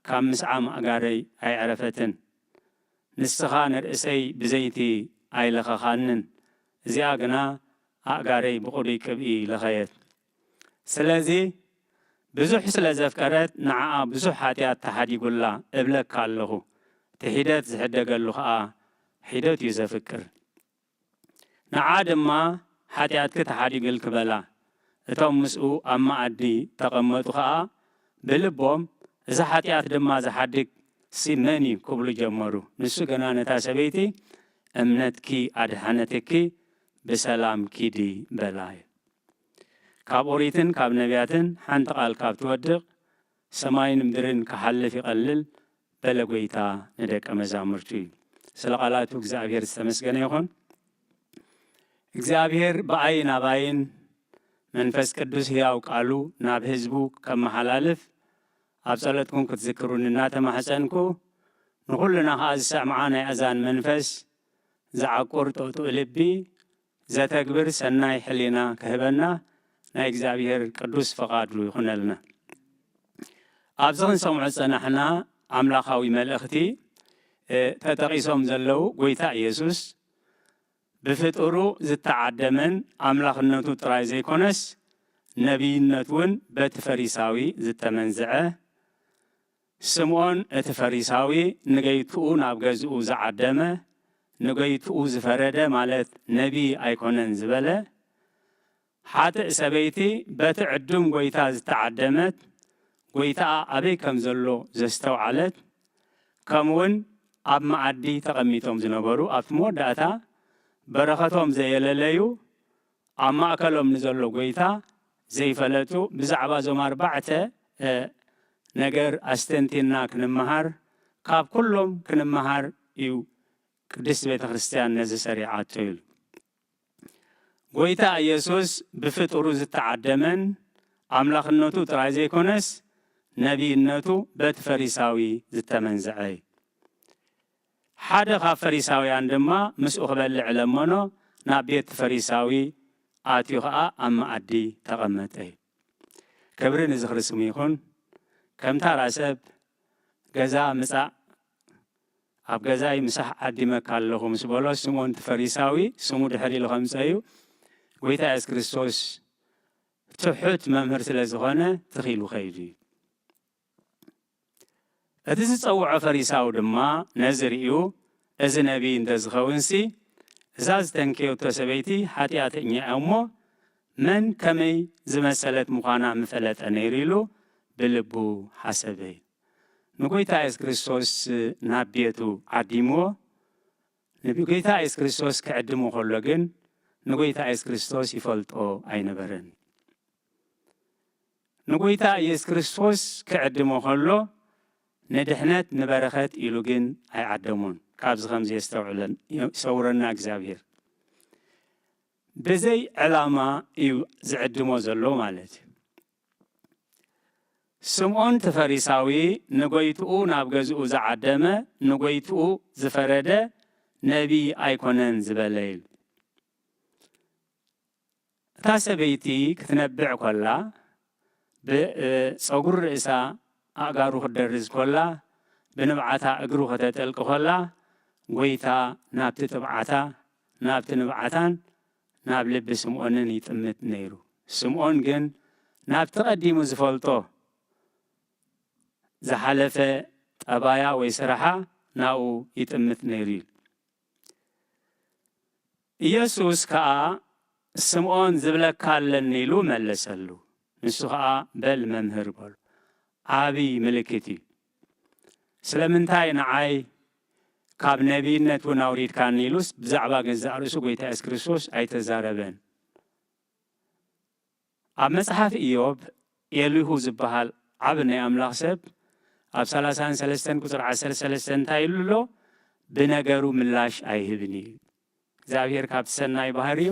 ካብ ምስዓም ኣእጋረይ ኣይዕረፈትን። ንስኻ ንርእሰይ ብዘይቲ ኣይለኸኻንን፣ እዚኣ ግና ኣእጋረይ ብቕዱይ ቅብኢ ለኸየት። ስለዚ ብዙሕ ስለ ዘፍቀረት ንዓኣ ብዙሕ ሓጢኣት ተሓዲጉላ እብለካ ኣለኹ። እቲ ሒደት ዝሕደገሉ ኸኣ ሒደት እዩ ዘፍቅር። ንዓ ድማ ሓጢኣትኪ ተሓዲጉልኪ በላ። እቶም ምስኡ ኣብ መኣዲ ተቐመጡ ኸኣ ብልቦም፣ "እዚ ሓጢኣት ድማ ዝሓድግ ሲ መን እዩ?" ክብሉ ጀመሩ። ንሱ ግና ነታ ሰበይቲ፣ "እምነትኪ ኣድሓነትኪ፣ ብሰላም ኪዲ" በላ። ካብ ኦሪትን ካብ ነቢያትን ሓንቲ ቃል ካብ ትወድቕ፣ ሰማይን ምድርን ክሓልፍ ይቐልል በለ ጎይታ ንደቀ መዛሙርቱ እዩ። ስለ ቃላቱ እግዚኣብሔር ዝተመስገነ ይኹን። እግዚኣብሔር ብኣይን ኣባይን መንፈስ ቅዱስ ህያው ቃሉ ናብ ህዝቡ ከመሓላልፍ ኣብ ጸሎትኩም ክትዝክሩኒ እናተማሕጸንኩ፣ ንኹልና ኸኣ ዝሰምዓ ናይ ኣዛን መንፈስ ዝዓቁር ጥቕጡቕ ልቢ ዘተግብር ሰናይ ሕሊና ክህበና ናይ እግዚኣብሔር ቅዱስ ፈቓዱ ይኹነልና። ኣብዚ ክንሰምዖ ዝጸናሕና ኣምላኻዊ መልእኽቲ፣ እ፣ ተጠቒሶም ዘለዉ ጎይታ ኢየሱስ ብፍጡሩ ዝተዓደመን ኣምላኽነቱ ጥራይ ዘይኮነስ ነቢይነት እውን በቲ ፈሪሳዊ ዝተመንዝዐ፣ ስምዖን እቲ ፈሪሳዊ ንገይትኡ ናብ ገዝኡ ዝዓደመ፣ ንገይትኡ ዝፈረደ ማለት ነቢይ ኣይኮነን ዝበለ፣ ሓጥእ ሰበይቲ በቲ ዕዱም ጎይታ ዝተዓደመት፣ ጎይታኣ ኣበይ ከም ዘሎ ዘስተውዓለት፣ ከምኡውን ኣብ መኣዲ ተቐሚጦም ዝነበሩ ኣብቲ መወዳእታ በረኸቶም ዘየለለዩ፣ ኣብ ማእከሎም ንዘሎ ጎይታ ዘይፈለጡ፣ ብዛዕባ እዞም ኣርባዕተ፣ እ፣ ነገር ኣስተንቲና ክንመሃር፣ ካብ ኩሎም ክንመሃር እዩ ቅድስት ቤተ ክርስቲያን ነዚ ሰሪዓቶ ኢሉ። ጎይታ ኢየሱስ ብፍጡሩ ዝተዓደመን ኣምላኽነቱ ጥራይ ዘይኮነስ ነቢይነቱ በቲ ፈሪሳዊ ዝተመንዝዐ እዩ። ሓደ ካብ ፈሪሳውያን ድማ ምስኡ ክበልዕ ለመኖ፣ ናብ ቤት ፈሪሳዊ ኣትዩ ኸኣ ኣብ መኣዲ ተቐመጠ እዩ። ክብሪ ንዝኽሪ ስሙ ይኹን። ከም ታራ ሰብ ገዛ ምጻእ፣ ኣብ ገዛይ ምሳሕ ዓዲመካ ኣለኹ ምስ በሎ፣ ስምዖን እቲ ፈሪሳዊ ስሙ ድሕር ኢሉ ከምጸ እዩ። ጎይታ የሱስ ክርስቶስ ትሑት መምህር ስለ ዝኾነ ትኽ ኢሉ ከይዱ እዩ። እቲ ዝጸውዖ ፈሪሳዊ ድማ ነዚ ርእዩ፣ "እዚ ነቢይ እንተ ዝኸውንሲ፣ እዛ ዝተንከየቶ ሰበይቲ ሓጢኣተኛ እያ እሞ፣ መን ከመይ ዝመሰለት ምዃና ምፈለጠ ነይሩ" ኢሉ ብልቡ ሓሰበ። ንጎይታ የሱስ ክርስቶስ ናብ ቤቱ ዓዲምዎ። ንጎይታ የሱስ ክርስቶስ ክዕድሞ ከሎ ግን ንጎይታ የሱስ ክርስቶስ ይፈልጦ ኣይነበረን። ንጎይታ የሱስ ክርስቶስ ክዕድሞ ከሎ ንድሕነት ንበረኸት ኢሉ ግን ኣይዓደሞን። ካብዚ ከምዚ የስተውዕለን፣ ይሰውረና እግዚኣብሔር። ብዘይ ዕላማ እዩ ዝዕድሞ ዘሎ ማለት እዩ። ስምዖን እቲ ፈሪሳዊ ንጎይትኡ ናብ ገዝኡ ዝዓደመ፣ ንጎይትኡ ዝፈረደ ነቢይ ኣይኮነን ዝበለ ኢሉ። እታ ሰበይቲ ክትነብዕ ኮላ፣ ብ-፣ እ፣ ጸጉሪ ርእሳ ኣእጋሩ ክትደርዝ ኮላ፣ ብንብዓታ እግሩ ከተጠልቂ ኮላ፣ ጎይታ ናብቲ ትብዓታ፣ ናብቲ ንብዓታን ናብ ልቢ ስምዖንን ይጥምት ነይሩ። ስምዖን ግን ናብቲ ቀዲሙ ዝፈልጦ ዝሓለፈ ጠባያ ወይ ስራሓ ናብኡ ይጥምት ነይሩ እዩ። ኢየሱስ ከኣ፣ "ስምዖን፣ ዝብለካ ኣለኒ" ኢሉ መለሰሉ። ንሱ ኸኣ፣ "በል መምህር" በሎ። ዓቢ ምልክት እዩ። "ስለምንታይ ንዓይ ካብ ነቢይነት እውን ኣውሪድካኒ?" ኢሉስ ብዛዕባ ገዛእ ርእሱ ጎይታ የሱስ ክርስቶስ ኣይተዛረበን። ኣብ መጽሓፍ ኢዮብ፣ ኤሊሁ ዝበሃል ዓቢ ናይ ኣምላኽ ሰብ ኣብ ሰላሳን ሰለስተን ቁጽሪ ዓሰርተ ሰለስተን እንታይ ኢሉ ኣሎ? "ብነገሩ ምላሽ ኣይህብን እዩ።" እግዚኣብሔር ካብቲ ሰናይ ባህርዩ፣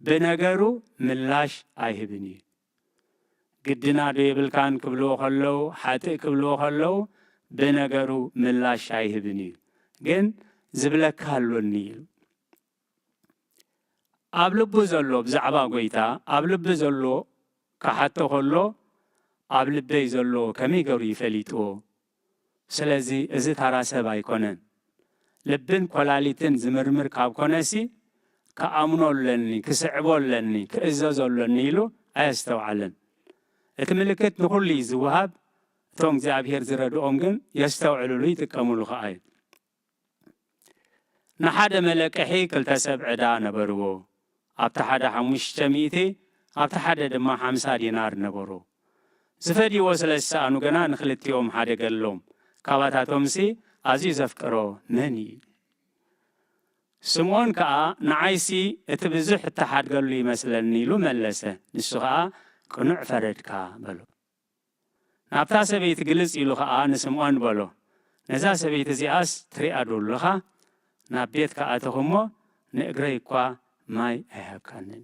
"ብነገሩ ምላሽ ኣይህብን እዩ።" ግድና ዶ የብልካን ክብልዎ ከለዉ፣ ሓጥእ ክብልዎ ከለዉ፣ "ብነገሩ ምላሽ ኣይህብን እዩ፣ ግን ዝብለካ ኣሎኒ" ኢሉ። ኣብ ልቡ ዘሎ ብዛዕባ ጎይታ፣ ኣብ ልቢ ዘሎ ክሓቶ ከሎ፣ ኣብ ልበይ ዘሎ ከመይ ገይሩ ይፈሊጥዎ? ስለዚ እዚ ታራ ሰብ ኣይኮነን። ልብን ኮላሊትን ዝምርምር ካብ ኮነሲ፣ ክኣምኖ ኣለኒ፣ ክስዕቦ ኣለኒ፣ ክእዘዞ ኣለኒ ኢሉ ኣየስተውዓለን። እቲ ምልክት ንኹሉ እዩ ዝወሃብ፣ እቶም እግዚኣብሔር ዝረድኦም ግን የስተውዕልሉ ይጥቀምሉ ከኣ እዩ። ንሓደ መለቀሒ ክልተ ሰብ ዕዳ ነበርዎ። ኣብቲ ሓደ ሓሙሽተ ሚእቲ፣ ኣብቲ ሓደ ድማ ሓምሳ ዲናር ነበሮ። ዝፈድይዎ ስለ ዝሰኣኑ ግና ንኽልቲኦም ሓደ ገሎም። ካባታቶምሲ ኣዝዩ ዘፍቅሮ መን እዩ? ስምዖን ከኣ፣ ንዓይሲ እቲ ብዙሕ እተሓድገሉ ይመስለኒ ኢሉ መለሰ። ንሱ ኸኣ፣ ቅኑዕ ፈረድካ በሎ። ናብታ ሰበይቲ ግልጽ ኢሉ ኸኣ ንስምዖን በሎ፣ ነዛ ሰበይቲ እዚኣስ ትሪኣ ዶ ኣለኻ? ናብ ቤት ከኣተኹ እሞ ንእግረይ እኳ ማይ ኣይሃብካንን።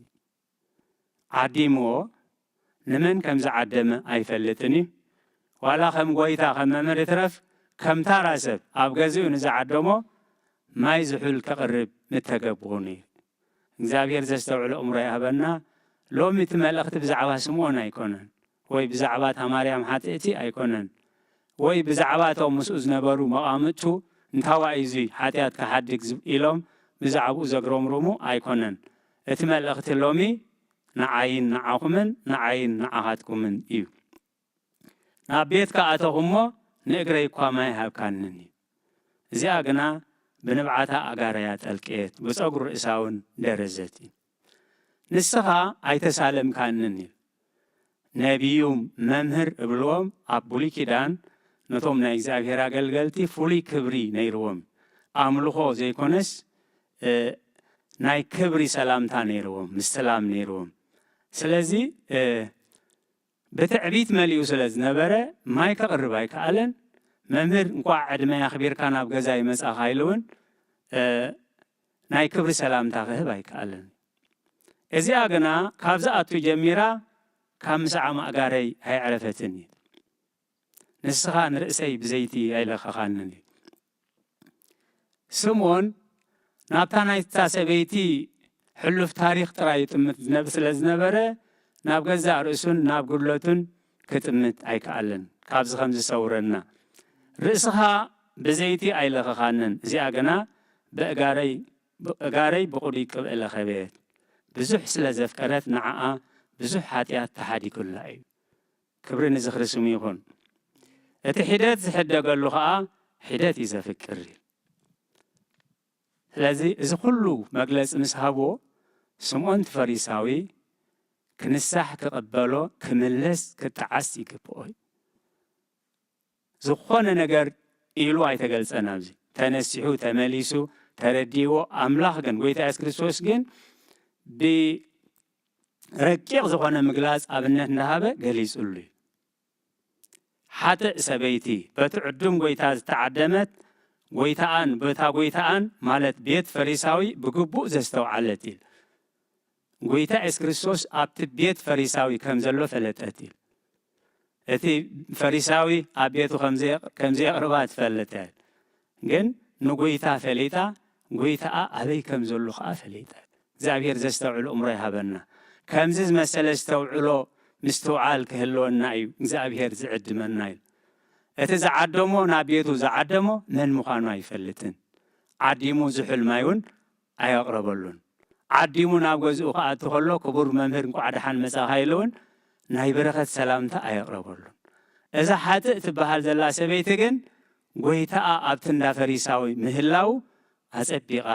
ዓዲምዎ ንመን ከም ዝዓደመ ኣይፈልጥን እዩ። ዋላ ከም ጎይታ ከም መምህር ይትረፍ ከም ታራ ሰብ ኣብ ገዝኡ ንዝዓደሞ ማይ ዝሑል ከቕርብ ምተገብኦ ነይሩ። እግዚኣብሔር ዘስተውዕሎ እምሮ ይሃበና። ሎሚ እቲ መልእኽቲ ብዛዕባ ስምዖን ኣይኮነን፣ ወይ ብዛዕባ እታ ማርያም ሓጥእቲ ኣይኮነን፣ ወይ ብዛዕባ እቶም ምስኡ ዝነበሩ መቓምጥቱ እንታዋይ እዚ ሓጢኣት ክሓድግ ዝብ-፣ ኢሎም ብዛዕባኡ ዘግረምርሙ ኣይኮነን። እቲ መልእኽቲ ሎሚ ንዓይን ንዓኹምን ንዓይን ንዓኻትኩምን እዩ። ናብ ቤት ከኣተኹ እሞ ንእግረይ እኳ ማይ ሃብካንን እዩ። እዚኣ ግና ብንብዓታ ኣጋረያ ጠልቀየት፣ ብጸጉሪ ርእሳ እውን ደረዘት እዩ። ንስኻ ኣይተሳለምካንን እዩ። ነቢዩ መምህር እብልዎም ኣብ ብሉይ ኪዳን ነቶም ናይ እግዚኣብሔር ኣገልገልቲ ፍሉይ ክብሪ ነይርዎም። ኣምልኾ ዘይኮነስ፣ እ፣ ናይ ክብሪ ሰላምታ ነይርዎም፣ ምስላም ነይርዎም። ስለዚ፣ እ፣ ብትዕቢት መሊኡ ስለ ዝነበረ ማይ ከቕርብ ኣይከኣለን። መምህር እንቋዕ ዕድመይ ኣኽቢርካ ናብ ገዛይ መጻኻ ኢሉ እውን፣ እ፣ ናይ ክብሪ ሰላምታ ክህብ ኣይከኣለን። እዚኣ ግና ካብ ዝኣቱ ጀሚራ ካብ ምሳዓ ማእጋረይ ኣይዕረፈትን እዩ። ንስኻ ንርእሰይ ብዘይቲ ኣይለኸኻንን እዩ። ስምዖን ናብታ ናይታ ሰበይቲ ሕሉፍ ታሪኽ ጥራይ ይጥምት ዝነብ-፣ ስለ ዝነበረ ናብ ገዛእ ርእሱን ናብ ጉድለቱን ክጥምት ኣይከኣለን። ካብዚ ከም ዝሰውረና፣ ርእስኻ ብዘይቲ ኣይለኸኻንን፣ እዚኣ ግና ብእጋረይ፣ ብእጋረይ ብቑዱይ ቅብኢ ለኸበየት። ብዙሕ ስለ ዘፍቀረት ንዓኣ ብዙሕ ሓጢኣት ተሓዲጉላ እዩ። ክብሪ ንዝኽሪ ስሙ ይኹን። እቲ ሒደት ዝሕደገሉ ኸኣ ሒደት እዩ ዘፍቅር እዩ። ስለዚ እዚ ኩሉ መግለጺ ምስ ሃብዎ፣ ስምዖን እቲ ፈሪሳዊ ክንሳሕ፣ ክቕበሎ፣ ክምለስ፣ ክጠዓስ ይግብኦ እዩ። ዝኾነ ነገር ኢሉ ኣይተገልጸን። ኣብዚ ተነሲሑ፣ ተመሊሱ፣ ተረዲእዎ፣ ኣምላኽ ግን፣ ጎይታ የሱስ ክርስቶስ ግን ብረቂቕ ዝኾነ ምግላጽ ኣብነት እንዳሃበ ገሊጹሉ እዩ። ሓጥእ ሰበይቲ በቲ ዕዱም ጎይታ ዝተዓደመት፣ ጎይታኣን በታ ጎይታኣን ማለት ቤት ፈሪሳዊ ብግቡእ ዘስተውዓለት ኢል። ጎይታ የሱስ ክርስቶስ ኣብቲ ቤት ፈሪሳዊ ከም ዘሎ ፈለጠት ኢል። እቲ ፈሪሳዊ ኣብ ቤቱ ከም ዘየ-፣ ከም ዘየቕርባ ትፈልጥ እያ። ግን ንጎይታ ፈሊጣ፣ ጎይታኣ ኣበይ ከም ዘሎ ኸኣ ፈሊጣ። እግዚኣብሔር ዘስተውዕሎ እምሮ ይሃበና። ከምዚ ዝመሰለ ዝተውዕሎ ምስትውዓል ክህልወና እዩ እግዚኣብሔር ዝዕድመና እዩ። እቲ ዝዓደሞ፣ ናብ ቤቱ ዝዓደሞ መን ምዃኑ ኣይፈልጥን። ዓዲሙ ዝሑል ማይ እውን ኣየቕረበሉን። ዓዲሙ ናብ ገዝኡ ክኣቱ ከሎ፣ ክቡር መምህር እንቋዕ ደሓን መጻኻ ኢሉ እውን ናይ በረኸት ሰላምታ ኣየቕረበሉን። እዛ ሓጥእ ትበሃል ዘላ ሰበይቲ ግን፣ ጎይታኣ ኣብቲ እንዳ ፈሪሳዊ ምህላው ኣጸቢቓ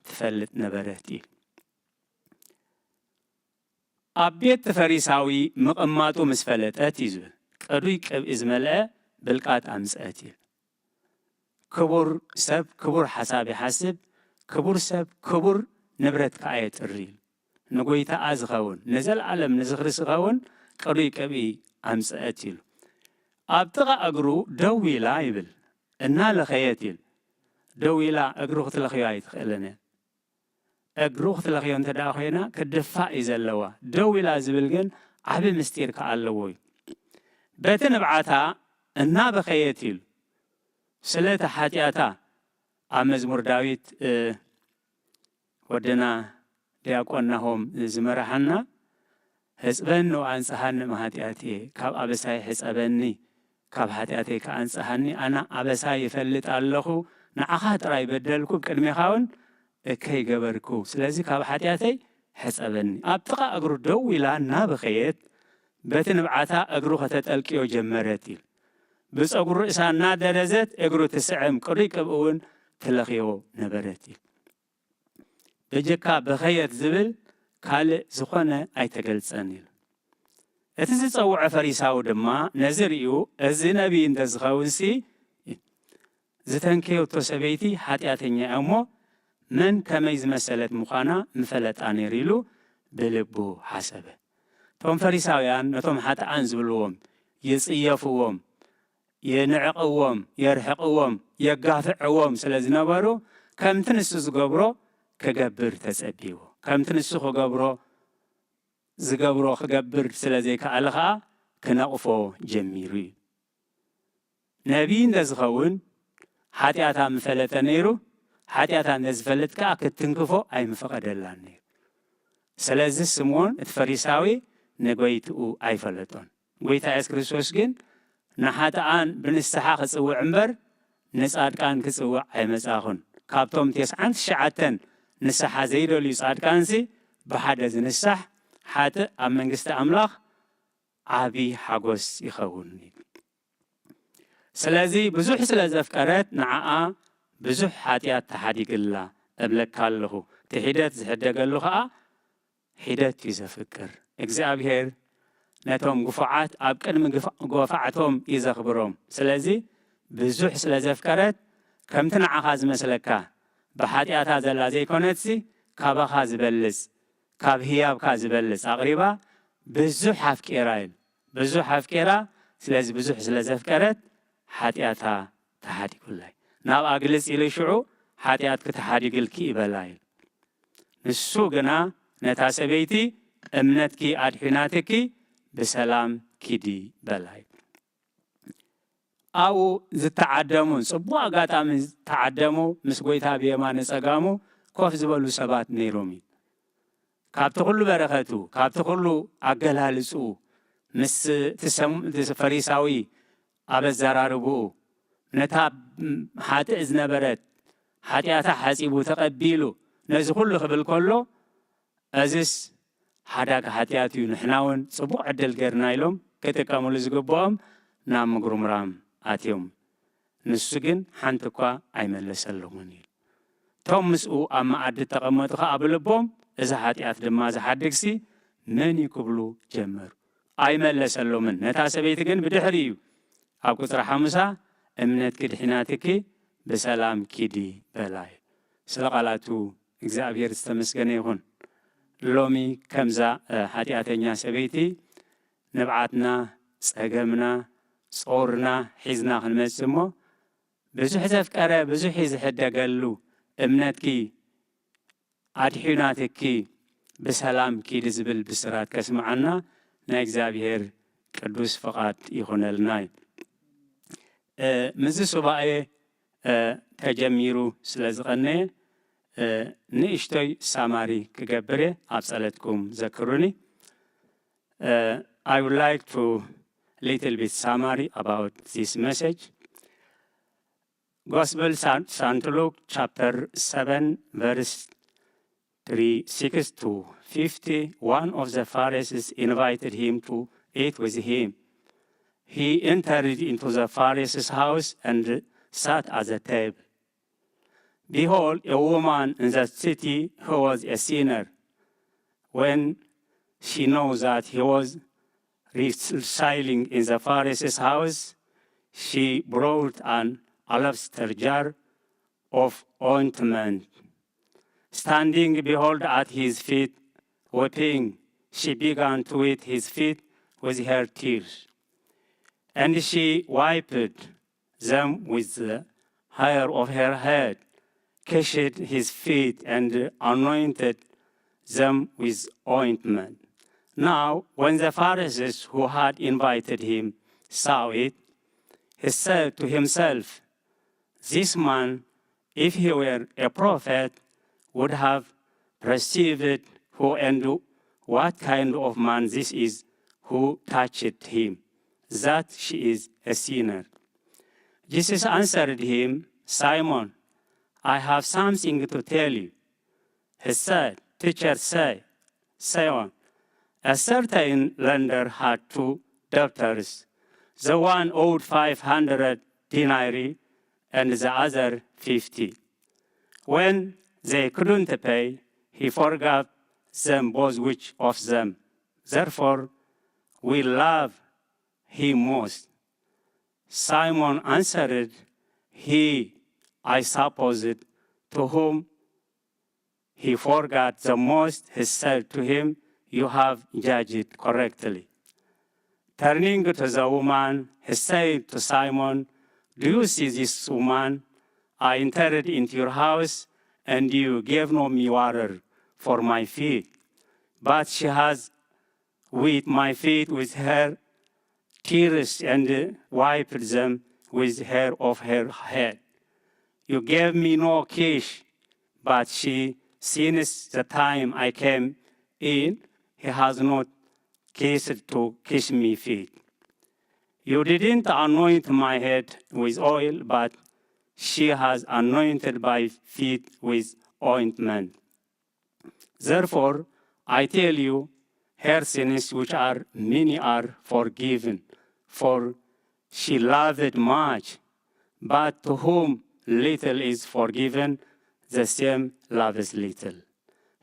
ትፈልጥ ነበረት እዩ። ኣብ ቤት ፈሪሳዊ ምቕማጡ ምስ ፈለጠት እዩ ዝብል፣ ቅዱይ ቅብኢ ዝመልአ ብልቃጥ ኣምጽአት እዩ። ክቡር ሰብ ክቡር ሓሳብ ይሓስብ፣ ክቡር ሰብ ክቡር ንብረት ከኣ የጥሪ እዩ። ንጎይታኣ ዝኸውን፣ ንዘለኣለም ንዝኽሪ ዝኸውን ቅዱይ ቅብኢ ኣምጽአት ኢሉ። ኣብ ጥቓ እግሩ ደው ኢላ ይብል፣ እናለኸየት ኢሉ። ደው ኢላ እግሩ ክትለኽዮ ኣይትኽእልን እያ። እግሩ ክትለኽዮ እንተ ደኣ ኮይና፣ ክድፋእ እዩ ዘለዋ። ደው ኢላ ዝብል ግን ዓቢ ምስጢር ከኣ ኣለዎ እዩ። በቲ ንብዓታ እናበኸየት ኢሉ፣ ስለቲ ሓጢኣታ ኣብ መዝሙር ዳዊት፣ እ፣ ወድና ዲያቆን ናሆም ዝመርሓና፣ "ህጽበኒ ወኣንጽሃኒ እምኃጢአትየ፣ ካብ ኣበሳይ ሕጸበኒ፣ ካብ ሓጢኣተይ ከኣ ኣንጽሃኒ፣ ኣነ ኣበሳይ ይፈልጥ ኣለኹ፣ ንዓኻ ጥራይ በደልኩ፣ ብቅድሜኻ እውን እከይ ገበርኩ፣ ስለዚ ካብ ሓጢኣተይ ሕጸበኒ። ኣብ ጥቓ እግሩ ደው ኢላ እናበኸየት፣ በቲ ንብዓታ እግሩ ከተጠልቅዮ ጀመረት ኢሉ። ብጸጉሩ ርእሳ እናደረዘት እግሩ ትስዕም፣ ቅሩይ ቅብኡ እውን ትለኽዮ ነበረት ኢሉ። በጀካ በኸየት ዝብል ካልእ ዝኾነ ኣይተገልጸን ኢሉ። እቲ ዝጸውዖ ፈሪሳዊ ድማ ነዚ ርእዩ፣ እዚ ነቢይ እንተ ዝኸውንሲ፣ ዝተንከየቶ ሰበይቲ ሓጢኣተኛ እያ እሞ፣ መን ከመይ ዝመሰለት ምዃና ምፈለጣ ነይሩ ኢሉ ብልቡ ሓሰበ። እቶም ፈሪሳውያን ነቶም ሓጥኣን ዝብልዎም ይጽየፍዎም፣ የንዕቕዎም፣ የርሕቕዎም፣ የጋፍዕዎም ስለ ዝነበሩ፣ ከምቲ ንሱ ዝገብሮ ክገብር ተጸብይዎ። ከምቲ ንሱ ክገብሮ፣ ዝገብሮ ክገብር ስለ ዘይከኣለ ኸኣ ክነቕፎ ጀሚሩ እዩ። ነቢይ እንተ ዝኸውን ሓጢኣታ ምፈለጠ ነይሩ፣ ሓጢኣታ እንተ ዝፈልጥ ከኣ ክትትንክፎ ኣይምፈቐደላን ነይሩ። ስለዚ ስምዖን እቲ ፈሪሳዊ ንጎይትኡ ኣይፈለጦን። ጎይታ የሱስ ክርስቶስ ግን ንሓጥኣን ብንስሓ ክጽውዕ እምበር ንጻድቃን ክጽውዕ ኣይመጻኹን። ካብቶም ተስዓን ትሽዓተን ንስሓ ዘይደልዩ ጻድቃንሲ ብሓደ ዝንሳሕ ሓጥእ ኣብ መንግስቲ ኣምላኽ ዓቢ ሓጎስ ይኸውን። ስለዚ ብዙሕ ስለ ዘፍቀረት ንዓኣ ብዙሕ ሓጢኣት ተሓዲግላ እብለካ ኣለኹ። እቲ ሒደት ዝሕደገሉ ኸኣ ሒደት እዩ ዘፍቅር። እግዚኣብሔር ነቶም ግፉዓት ኣብ ቅድሚ ግፍ-፣ ጎፋዕቶም እዩ ዘኽብሮም። ስለዚ ብዙሕ ስለ ዘፍቀረት ከምቲ ንዓኻ ዝመስለካ ብሓጢኣታ ዘላ ዘይኮነትሲ ካባኻ ዝበልጽ፣ ካብ ህያብካ ዝበልጽ ኣቕሪባ ብዙሕ ኣፍቂራ ኢሉ። ብዙሕ ኣፍቂራ፣ ስለዚ ብዙሕ ስለ ዘፍቀረት ሓጢኣታ ተሓዲጉላ እዩ። ናብኣ ግልጽ ኢሉ ሽዑ ሓጢኣትኪ ተሓዲግልኪ እዩ በላ ኢሉ። ንሱ ግና ነታ ሰበይቲ እምነትኪ ኣድሒናትኪ ብሰላም ኪዲ በላ እዩ። ኣብኡ ዝተዓደሙ፣ ጽቡቕ ኣጋጣሚ ዝተዓደሙ፣ ምስ ጎይታ ብየማነ ጸጋሙ ኮፍ ዝበሉ ሰባት ነይሮም እዩ። ካብቲ ኩሉ በረኸቱ፣ ካብቲ ኩሉ ኣገላልጽኡ፣ ምስ እቲ ሰም-፣ እቲ ፈሪሳዊ ኣብ ኣዘራርብኡ፣ ነታ ሓጥእ ዝነበረት ሓጢኣታ ሓጺቡ ተቐቢሉ፣ ነዚ ኩሉ ክብል ከሎ፣ እዝስ ሓዳግ ሓጢኣት እዩ፣ ንሕና እውን ጽቡቕ ዕድል ጌርና ኢሎም ክጥቀምሉ ዝግብኦም ናብ ምጉርምራም ኣትዮም። ንሱ ግን ሓንቲ እኳ ኣይመለሰሎምን ኢሉ። እቶም ምስኡ ኣብ መኣዲ እተቐመጡ ኸኣ ብልቦም፣ "እዚ ሓጢኣት ድማ ዝሓድግሲ መን እዩ?" ክብሉ ጀመሩ። ኣይመለሰሎምን። ነታ ሰበይቲ ግን ብድሕሪኡ ኣብ ቁጽሪ ሓሙሳ፣ "እምነትኪ ድሒናትኪ፣ ብሰላም ኪዲ" በላ እዩ። ስለ ቃላቱ እግዚኣብሔር ዝተመስገነ ይኹን። ሎሚ ከምዛ፣ እ፣ ሓጢኣተኛ ሰበይቲ ንብዓትና፣ ጸገምና፣ ጾርና ሒዝና ክንመጽእ እሞ፣ ብዙሕ ዘፍቀረ ብዙሕ እዩ ዝሕደገሉ፣ እምነትኪ ኣድሒናትኪ ብሰላም ኪዲ ዝብል ብስራት ከስምዓና ናይ እግዚኣብሔር ቅዱስ ፍቓድ ይኹነልና እዩ። እ፣ ምስዚ ሱባኤ፣ እ፣ ተጀሚሩ ስለ ዝቐነየ፣ እ፣ ንእሽቶይ ሳማሪ ክገብር እየ፣ ኣብ ጸለትኩም ዘክሩኒ። Uh, I would like to little bit summary about this message. Gospel San-, Saint Luke chapter seven, verse three, six to fifty. One of the Pharisees invited him to eat with him. He entered into the Pharisee's house and sat at the table. Behold, a woman in that city who was a sinner. When she knew that he was residing in the Pharisee's house, she brought an alabaster jar of ointment. Standing, behold, at his feet, weeping, she began to wet his feet with her tears. And she wiped them with the hair of her head, kissed his feet, and anointed them with ointment. Now, when the Pharisees who had invited him saw it, he said to himself, "This man, if he were a prophet, would have perceived who and what kind of man this is who touched him, that she is a sinner." Jesus answered him, "Simon, I have something to tell you." He said, "Teacher, say, Simon, a certain lender had two debtors. The one owed five hundred denarii and the other fifty. When they couldn't pay, he forgave them both, which of them? Therefore, we love him most." Simon answered, "He, I suppose, to whom he forgot the most." He said to him, "You have judged correctly." Turning to the woman, he said to Simon, "Do you see this woman? I entered into your house, and you gave no me water for my feet, but she has with my feet with her tears and wiped them with hair of her head. You gave me no kiss, but she, since the time I came in, he has not ceased to kiss me feet. You didn't anoint my head with oil, but she has anointed my feet with ointment. Therefore, I tell you, her sins, which are many, are forgiven, for she loved much. But to whom little is forgiven, the same loves little."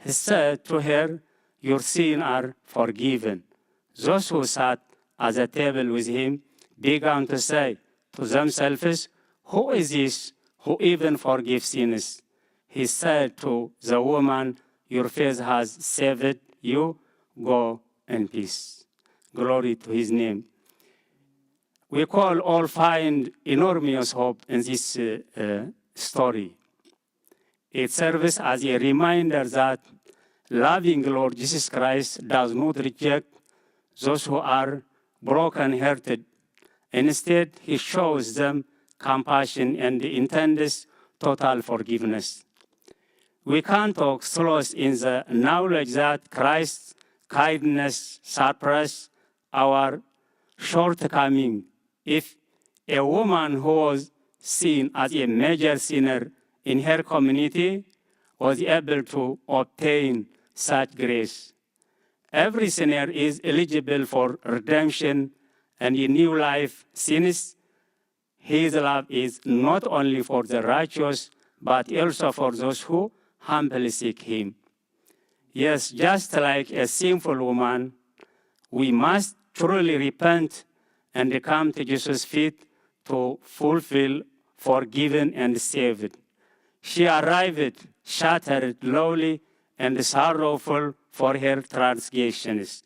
He said to her, "Your sins are forgiven." Those who sat at the table with him began to say to themselves, "Who is this who even forgives sins?" He said to the woman, "Your faith has saved you. Go in peace." Glory to his name. We can all find enormous hope in this uh, uh, story. It serves as a reminder that loving Lord Jesus Christ does not reject those who are broken-hearted. Instead, he shows them compassion and intends total forgiveness. We can take solace in the knowledge that Christ's kindness surpasses our shortcoming. If a woman who was seen as a major sinner in her community was able to obtain such grace, every sinner is eligible for redemption and a new life, since his love is not only for the righteous, but also for those who humbly seek him. Yes, just like a sinful woman, we must truly repent and come to Jesus' feet to fulfill, forgiven, and saved. She arrived shattered, lonely, and sorrowful for her transgressions.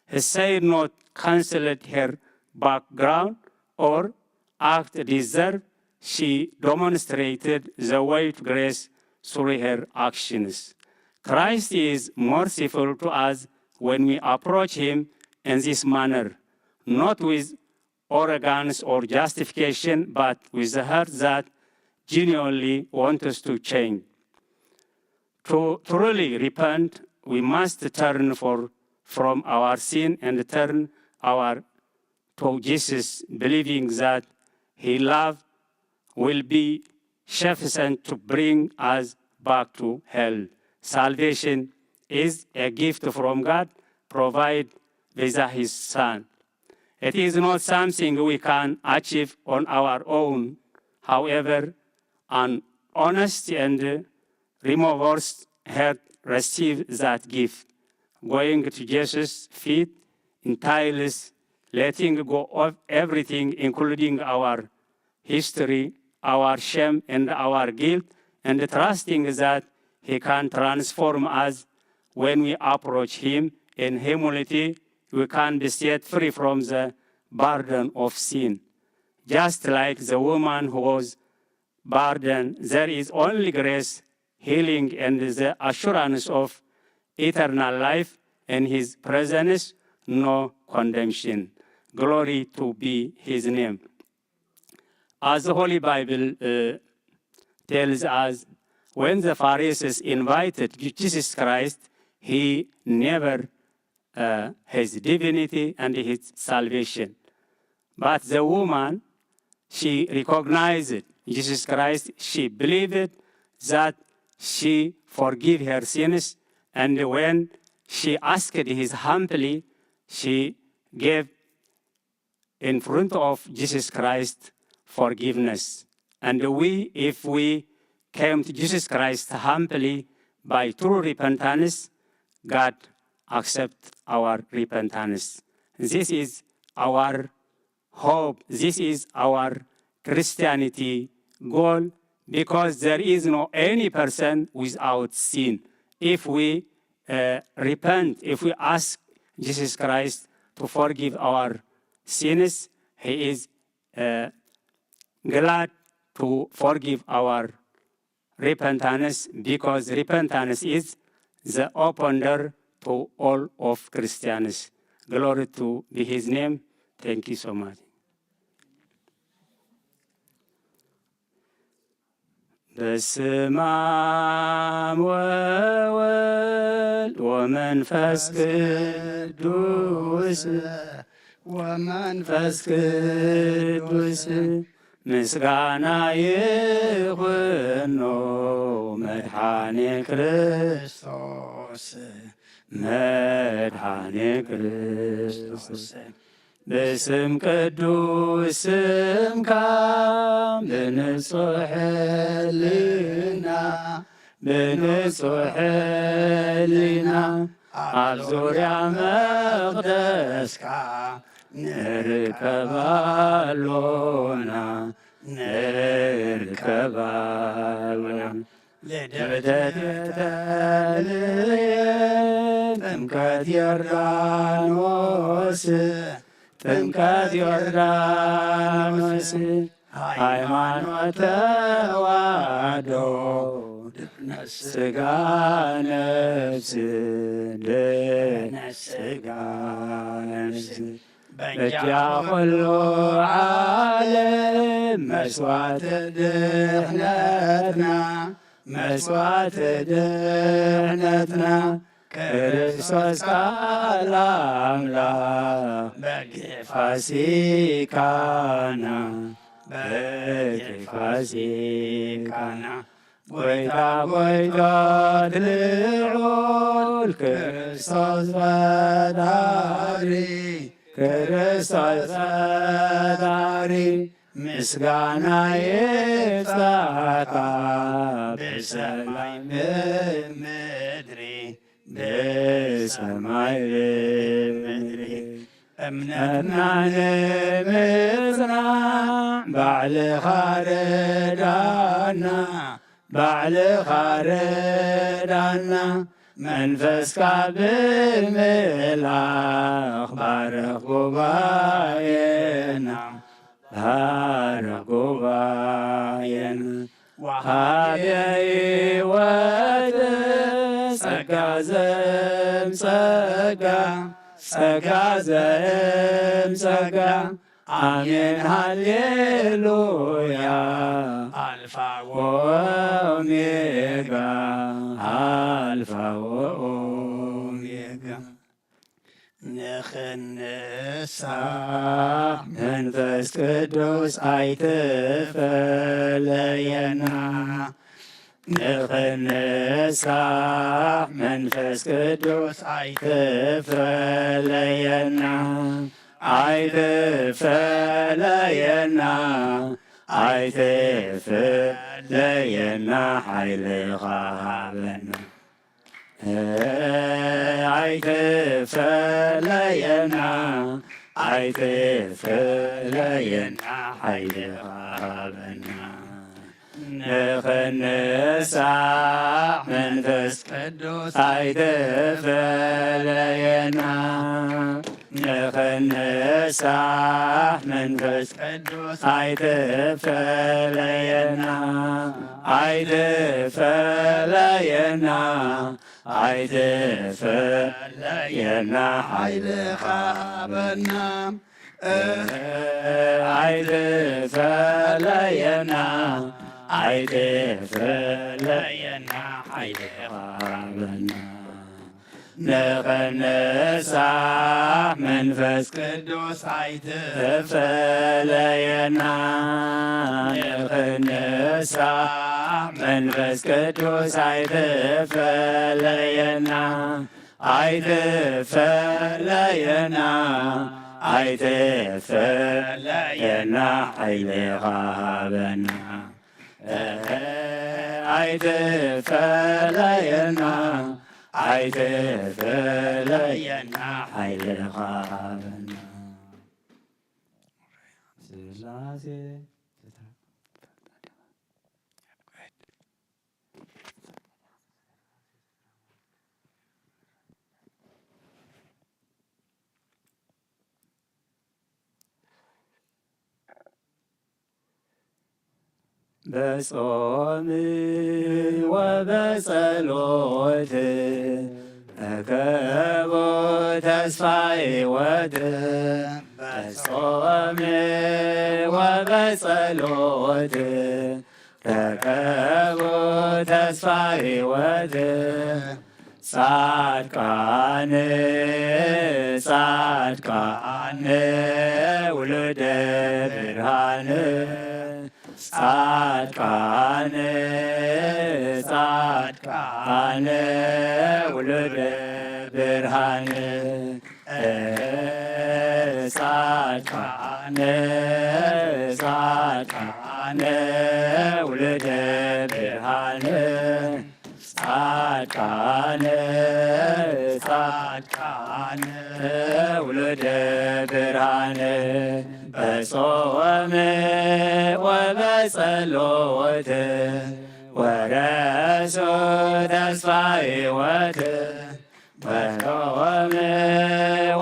He said not cancelled her background or act deserve. She demonstrated the way to grace through her actions. Christ is merciful to us when we approach him in this manner, not with arrogance or justification, but with a heart that genuinely wants to change. To truly repent, we must turn for, from our sin and turn our to Jesus, believing that his love will be sufficient to bring us back to health. Salvation is a gift from God, provided by his Son. It is not something we can achieve on our own. However, an honest and remorse heart receive that gift. Going to Jesus' feet entails letting go of everything, including our history, our shame, and our guilt, and trusting that he can transform us. When we approach him in humility, we can be set free from the burden of sin. Just like the woman who was burden, there is only grace, healing, and the assurance of eternal life in his presence, no condemnation. Glory to be his name. As the Holy Bible uh, tells us, when the Pharisees invited Jesus Christ, he never uh, his divinity and his salvation. But the woman, she recognized Jesus Christ. She believed that she forgive her sins, and when she asked his humbly, she gave in front of Jesus Christ forgiveness. And we, if we came to Jesus Christ humbly by true repentance, God accept our repentance. This is our hope. This is our Christianity goal, because there is no any person without sin. If we uh, repent, if we ask Jesus Christ to forgive our sins, He is uh, glad to forgive our repentance, because repentance is the open door to all of Christians. Glory to be His name. Thank you so much. በስመ አብ ወወልድ ወመንፈስ ቅዱስ፣ ወመንፈስ ቅዱስ፣ ምስጋና ይኹኖ መድኃኔ ክርስቶስ፣ መድኃኔ ክርስቶስ። ብስም ቅዱስ ስምካ፣ ብንጹሕ ሕልና፣ ብንጹሕ ሕልና፣ ኣብ ዙርያ መቕደስካ ንርከብ ኣሎና፣ ንርከብ ኣሎና። ልደት ተልየ፣ ጥምቀት ዮርዳኖስ፣ ጥምቀት ዮርዳኖስ፣ ሃይማኖት ተዋህዶ፣ ድሕነት ስጋ ነፍስ፣ ድሕነት ስጋ ነፍስ። በጃ ኩሉ ዓለም መስዋዕቲ ድሕነትና፣ መስዋዕቲ ድሕነትና፣ ክርስቶስ ቃል ኣምላኽ በጊዕ ፋሲካና፣ በጊዕ ፋሲካና። ጎይታ ጎይታት ልዑል ክርስቶስ ፈጣሪ፣ ክርስቶስ ፈጣሪ፣ ምስጋና ይብጻሕካ ብሰማይ ብምድሪ፣ ብሰማይ ብምድሪ። እምነትና ንምጽናዕ ባዕልኻ ርዳና፣ ባዕልኻ ርዳና። መንፈስካ ብምልኣኽ ባርኽ ጉባኤና፣ ባርኽ ጉባኤና። ወሃቤ ሕይወት ጸጋ ዘም ጸጋ፣ ጸጋ ዘም ጸጋ። ኣሜን ሃሌሉያ። ኣልፋ ወኦሜጋ፣ ኣልፋ ወኦሜጋ። ንኽንሳሕ መንፈስ ቅዱስ ኣይትፈለየና። ንኽንሳሕ መንፈስ ቅዱስ ኣይትፈለየና። ኣይትፈለየና። ኣይትፈለየና። ሓይልኻ ሃበና። ኣይትፈለየና፣ ኣይትፈለየና፣ ሓይልኻ ሃበና። ንኽንሳሕ መንፈስ ቅዱስ ኣይትፈለየና። ንኽንሳሕ መንፈስ ቅዱስ ኣይትፈለየና፣ ኣይትፈለየና፣ ኣይትፈለየና፣ ሓይልኻ ሃበና። ኣይትፈለየና፣ ኣይትፈለየና፣ ሓይልኻ ሃበና። ንኽንሳሕ መንፈስ ቅዱስ ኣይትፈለየና። ንኽንሳሕ መንፈስ ቅዱስ ኣይትፈለየና፣ ኣይትፈለየና፣ ኣይትፈለየና፣ ሓይልኻ ሃበና። እህ፣ ኣይትፈለየና፣ ኣይትፈለየና፣ ሓይልኻ ሃበና። ስላሴ በጾም ወበጸሎት ረከቦ ተስፋ ሕይወት። በጾም ወበጸሎት ረከቦ ተስፋ ሕይወት። ጻድቃን፣ ጻድቃን፣ ውሉደ ብርሃን። ጻድቃን፣ ጻድቃን፣ ውሉደ ብርሃን። ጻድቃን፣ ጻድቃን፣ ውሉደ ብርሃን። ጻድቃን፣ ጻድቃን፣ ውሉደ ብርሃን። በጾም ወበጸሎት ወረሱ ተስፋ ሕይወት። በጾም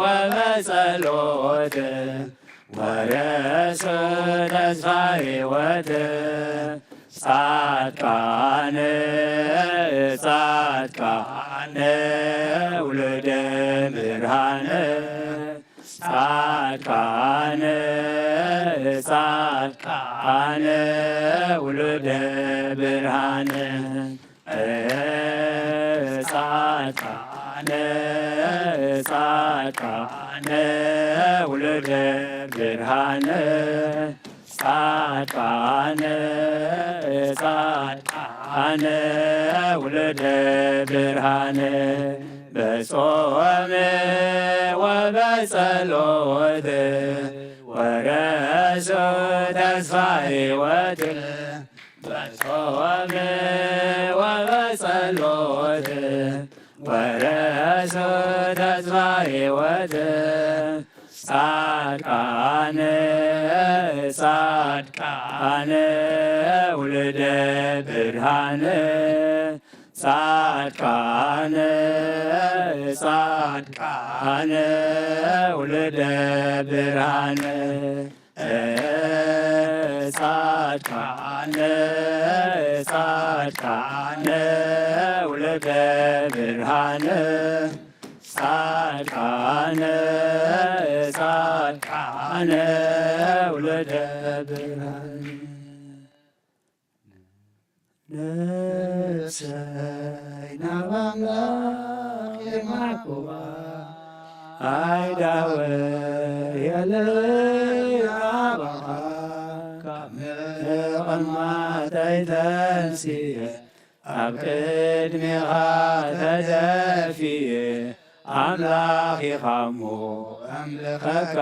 ወበጸሎት ወረሱ ተስፋ ሕይወት። ጻድቃን፣ ጻድቃን፣ ውሉደ ብርሃን። ጻድቃን፣ ጻድቃን፣ ውሉደ ብርሃን። ጻድቃን፣ ጻድቃን፣ ውሉደ ብርሃን። ጻድቃን፣ ጻድቃን፣ ውሉደ ብርሃን። በጾም ወበጸሎት ወረሱ ተስፋ ሕይወት። በጾም ወበጸሎት ወረሱ ተስፋ ሕይወት። ጻድቃን፣ ጻድቃን፣ ውሉደ ብርሃን። ጻድቃን፣ ጻድቃን፣ ውሉደ ብርሃን። ጻድቃን፣ ጻድቃን፣ ውሉደ ብርሃን። ጻድቃን፣ ጻድቃን፣ ውሉደ ብርሃን። ነፍሰይ ናብ ኣምላኽ የማዕቁባ፣ ኣይዳወ የለይ ናባኻ፣ ካብ ምቕማጠይ ተንስየ፣ ኣብ ቅድሜኻ ተደፍየ፣ ኣምላኽ ኢኻሞ ኣምልኸካ፣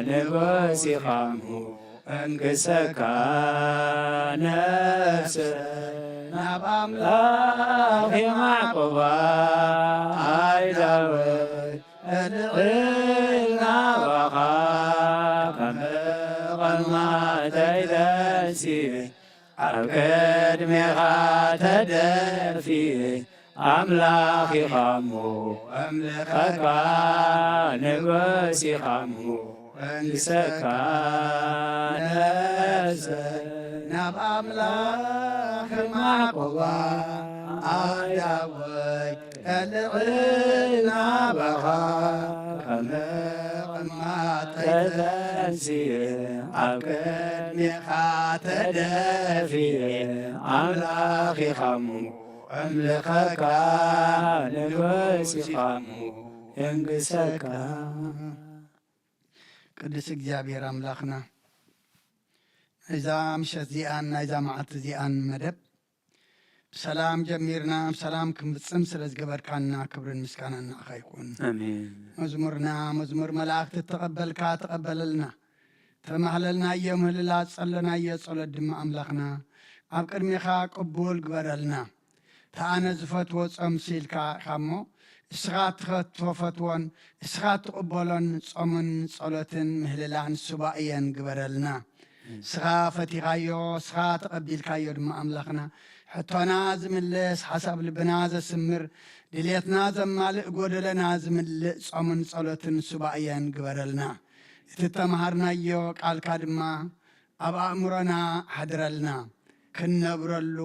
ንጉስ ኢኻሞ እንግሰካ። ነፍሰ ናብ ኣምላኽ የማዕቁባ፣ ኣይዳወ እልዕል ናባኻ፣ ከም መቐማጠይ ተንስየ፣ ኣብ ቅድሜኻ ተደፍየ፣ ኣምላኽ ኢኻሞ ኣምልኸካ፣ ንጉስ ኢኻሞ እንግሰካ። ነፍሰ ናብ ኣምላኽ ማዕቆባ፣ ኣያወይ እልዕል ናባኻ፣ ከም መቐማጠይ ተንስየ፣ ኣብ ቅድሜኻ ተደፍየ፣ ኣምላኽ ኢኻሞ ኣምልኸካ፣ ንጉስ ኢኻሞ እንግሰካ። ቅዱስ እግዚኣብሔር ኣምላኽና፣ እዛ ምሸት እዚኣን ናይዛ መዓልቲ እዚኣን መደብ ብሰላም ጀሚርና ብሰላም ክንፍጽም ስለ ዝገበርካና ክብርን ምስጋናን ንዓኻ ይኹን። ኣሜን። መዝሙርና መዝሙር መላእኽቲ እተቐበልካ ተቐበለልና። ተማህለልናዮ ምህልላ፣ ዝጸለናዮ ጸሎት ድማ ኣምላኽና ኣብ ቅድሜኻ ቅቡል ግበረልና። እታ ኣነ ዝፈትዎ ጾም ሲልካ ኢኻ እሞ፣ እስኻ ትኸትፎ ፈትዎን እስኻ ትቕበሎን ጾምን ጸሎትን ምህልላን ሱባኤን ግበረልና። እስኻ ፈቲኻዮ፣ እስኻ ተቐቢልካዮ ድማ ኣምላኽና፣ ሕቶና ዝምልስ፣ ሓሳብ ልብና ዘስምር፣ ድሌትና ዘማልእ፣ ጎደለና ዝምልእ ጾምን ጸሎትን ሱባኤን ግበረልና። እቲ እተምሃርናዮ ቃልካ ድማ ኣብ ኣእምሮና ሓድረልና፣ ክንነብረሉ፣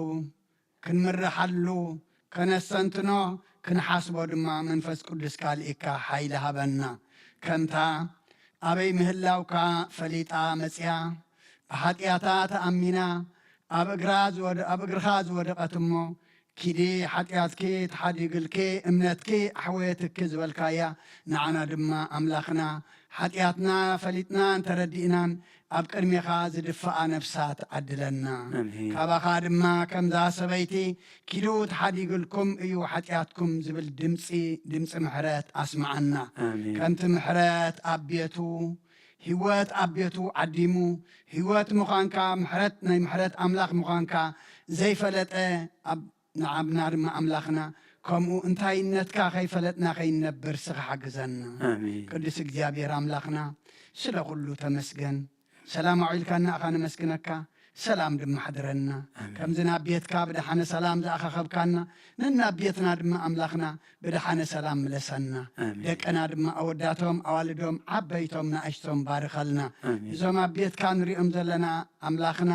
ክንምርሓሉ፣ ከነስተንትኖ፣ ክንሓስቦ ድማ መንፈስ ቅዱስካ ልኢካ ሓይሊ ሃበና። ከምታ ኣበይ ምህላውካ ፈሊጣ መጽያ፣ ብሓጢኣታ ተኣሚና፣ ኣብ እግራ ዝወደ-፣ ኣብ እግርኻ ዝወደቐት እሞ፣ ኪዲ ሓጢኣትኪ ተሓዲግልኪ፣ እምነትኪ ኣሕወየትኪ ዝበልካያ፣ ንዓና ድማ ኣምላኽና፣ ሓጢኣትና ፈሊጥናን ተረዲእናን ኣብ ቅድሜኻ ዝድፍኣ ነፍሳት ዓድለና። ኣሜን። ካባኻ ድማ ከምዛ ሰበይቲ ኪዱ ተሓዲግልኩም እዩ ሓጢኣትኩም ዝብል ድምፂ፣ ድምፂ ምሕረት ኣስምዓና። ኣሜን። ከምቲ ምሕረት ኣብ ቤቱ፣ ህይወት ኣብ ቤቱ ዓዲሙ፣ ህይወት ምዃንካ፣ ምሕረት፣ ናይ ምሕረት ኣምላኽ ምዃንካ ዘይፈለጠ ኣብ ንዓብና ድማ ኣምላኽና፣ ከምኡ እንታይነትካ ከይፈለጥና ከይንነብር ስኻ ሓግዘና። ኣሜን። ቅዱስ እግዚኣብሔር ኣምላኽና፣ ስለ ኩሉ ተመስገን። ሰላም ኣውዒልካና ኣኻ ነመስግነካ፣ ሰላም ድማ ሓድረና። ኣሜን። ከምዚ ናብ ቤትካ ብደሓነ ሰላም ዝኣኸኸብካና፣ ነናብ ቤትና ድማ ኣምላኽና ብደሓነ ሰላም ምለሰና። ኣሜን። ደቅና ድማ ኣወዳቶም፣ ኣዋልዶም፣ ዓበይቶም፣ ንኣሽቶም ባርኸልና። ኣሜን። እዞም ኣብ ቤትካ ንሪኦም ዘለና ኣምላኽና፣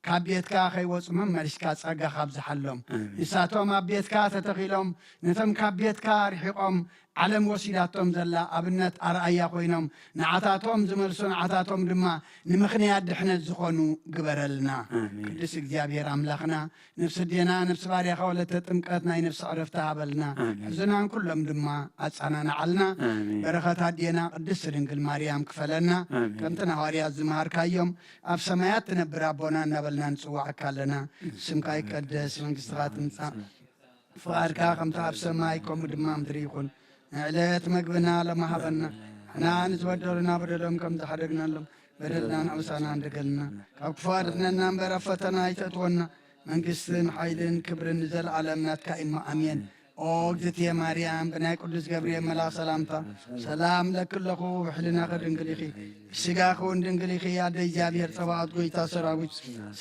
ካብ ቤትካ ከይወፁ መመሊስካ ጸጋኻ ኣብዝሓሎም። ኣሜን። ንሳቶም ኣብ ቤትካ ተተኺሎም፣ ነቶም ካብ ቤትካ ርሒቖም ዓለም ወሲዳቶም ዘላ ኣብነት ኣርኣያ ኮይኖም፣ ንዓታቶም ዝመልሱ፣ ንዓታቶም ድማ ንምኽንያት ድሕነት ዝኾኑ ግበረልና። ኣሜን። ቅዱስ እግዚኣብሔር ኣምላኽና፣ ነፍሲ ኣዴና፣ ነፍሲ ባርያኻ ወለተ ጥምቀት ናይ ነፍሲ ዕረፍቲ ሃበልና። ኣሜን። ሕዙናን ኩሎም ድማ ኣጸናንዓልና። ኣሜን። በረኸት ኣዴና ቅድስቲ ድንግል ማርያም ክፈለና። ኣሜን። ከምቲ ንሃዋርያት ዝመሃርካዮም፣ ኣብ ሰማያት ትነብር ኣቦና እናበልና ንጽውዓካ ኣለና። ስምካ ይቀደስ፣ መንግስትኻ ትምጻእ፣ ፍቓድካ ከምቲ ኣብ ሰማይ ከምኡ ድማ ምድሪ ይኹን። ንዕለት መግብና ሎሚ ሃበና። ንሕና ንዝበደሉና በደሎም ከም ዝሓደግናሎም በደልና ንኣውሳና እንደገልና። ካብ ክፉ ኣድሕነና እምበር ኣብ ፈተና ኣይተእትወና። መንግስትን ሓይልን ክብርን ንዘለኣለም ናትካ እሞ ኣሜን። ኦ እግዝእትየ ማርያም፣ ብናይ ቅዱስ ገብርኤል መልኣኽ ሰላምታ ሰላም ለኪ ኣለኹ፣ ብሕልናኺ ድንግል ኢኺ፣ ብስጋኺ እውን ድንግል ኢኺ። ኣደ እግዚኣብሔር ጸባኦት፣ ጎይታ ሰራዊት፣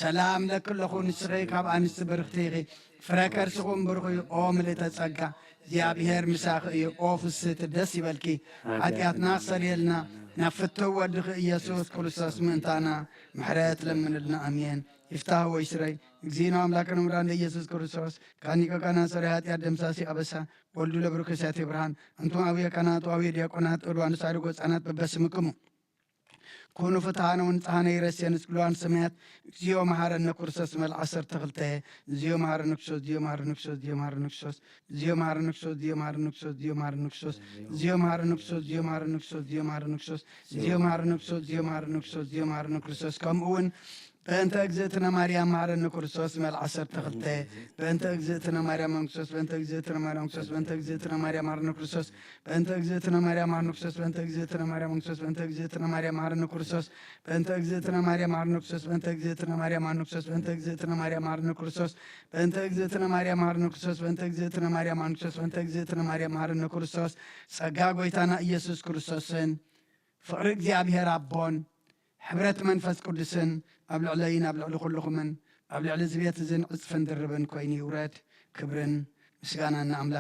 ሰላም ለኪ ኣለኹ፣ ንስኺ ካብ ኣንስቲ ብርኽቲ ኢኺ፣ ፍረ ከርስኹም ብሩኽ እዩ። ኦ ምልእተ ጸጋ፣ እግዚኣብሔር ምሳኺ እዩ። ኦ ፍስህቲ፣ ደስ ይበልኪ፣ ሓጢኣትና ኣሰርየልና፣ ናብ ፍትው ወድኺ ኢየሱስ ክርስቶስ ምእንታና ምሕረት ለምንልና። ኣሜን። ይፍታህ ወይ ስረይ፣ እግዚእነ ኣምላክነ መድኃኒነ ኢየሱስ ክርስቶስ፣ ካኒቀ ካና ሰሪ ኃጢአት ደምሳሲ አበሳ፣ ወልዱ ለብሩክ ሲያቴ ብርሃን፣ አንቱም አብየ ካህናት ወአብየ ዲያቆናት፣ ወልዋን ሳድጎ ሕፃናት በበስምክሙ ኩኑ ፍትሐነ ወንጽሐነ ይረሴ ንስግድ ለዋን ሰማያት፣ እግዚኦ መሐረነ ክርስቶስ። መል ዓሰርተ ክልተ፣ እግዚኦ መሐረነ ክርስቶስ፣ እግዚኦ መሐረነ ክርስቶስ፣ እግዚኦ መሐረነ ክርስቶስ፣ እግዚኦ መሐረነ ክርስቶስ፣ ከምኡ እውን በእንተ እግዝእትነ ማርያም መሐረነ ክርስቶስ መል ዓሰርተ ክልተ፣ በእንተ እግዝእትነ ማርያም መሐረነ ክርስቶስ፣ በእንተ እግዝእትነ ማርያም መሐረነ ክርስቶስ፣ በእንተ እግዝእትነ ማርያም መሐረነ ክርስቶስ፣ በእንተ እግዝእትነ ማርያም መሐረነ ክርስቶስ፣ በእንተ እግዝእትነ ማርያም መሐረነ ክርስቶስ፣ በእንተ እግዝእትነ ማርያም መሐረነ ክርስቶስ፣ በእንተ እግዝእትነ ማርያም መሐረነ ክርስቶስ፣ በእንተ እግዝእትነ ማርያም መሐረነ ክርስቶስ፣ በእንተ እግዝእትነ ማርያም መሐረነ ክርስቶስ፣ በእንተ እግዝእትነ ማርያም መሐረነ ክርስቶስ፣ ጸጋ ጎይታና ኢየሱስ ክርስቶስን ፍቕሪ እግዚኣብሔር ኣቦን ሕብረት መንፈስ ቅዱስን ኣብ ልዕለይን ኣብ ልዕሊ ኩልኹምን ኣብ ልዕሊ እዚ ቤት እዝን ዕጽፍን ድርብን ኮይኑ ይውረድ። ክብርን ምስጋናን ንኣምላኽ።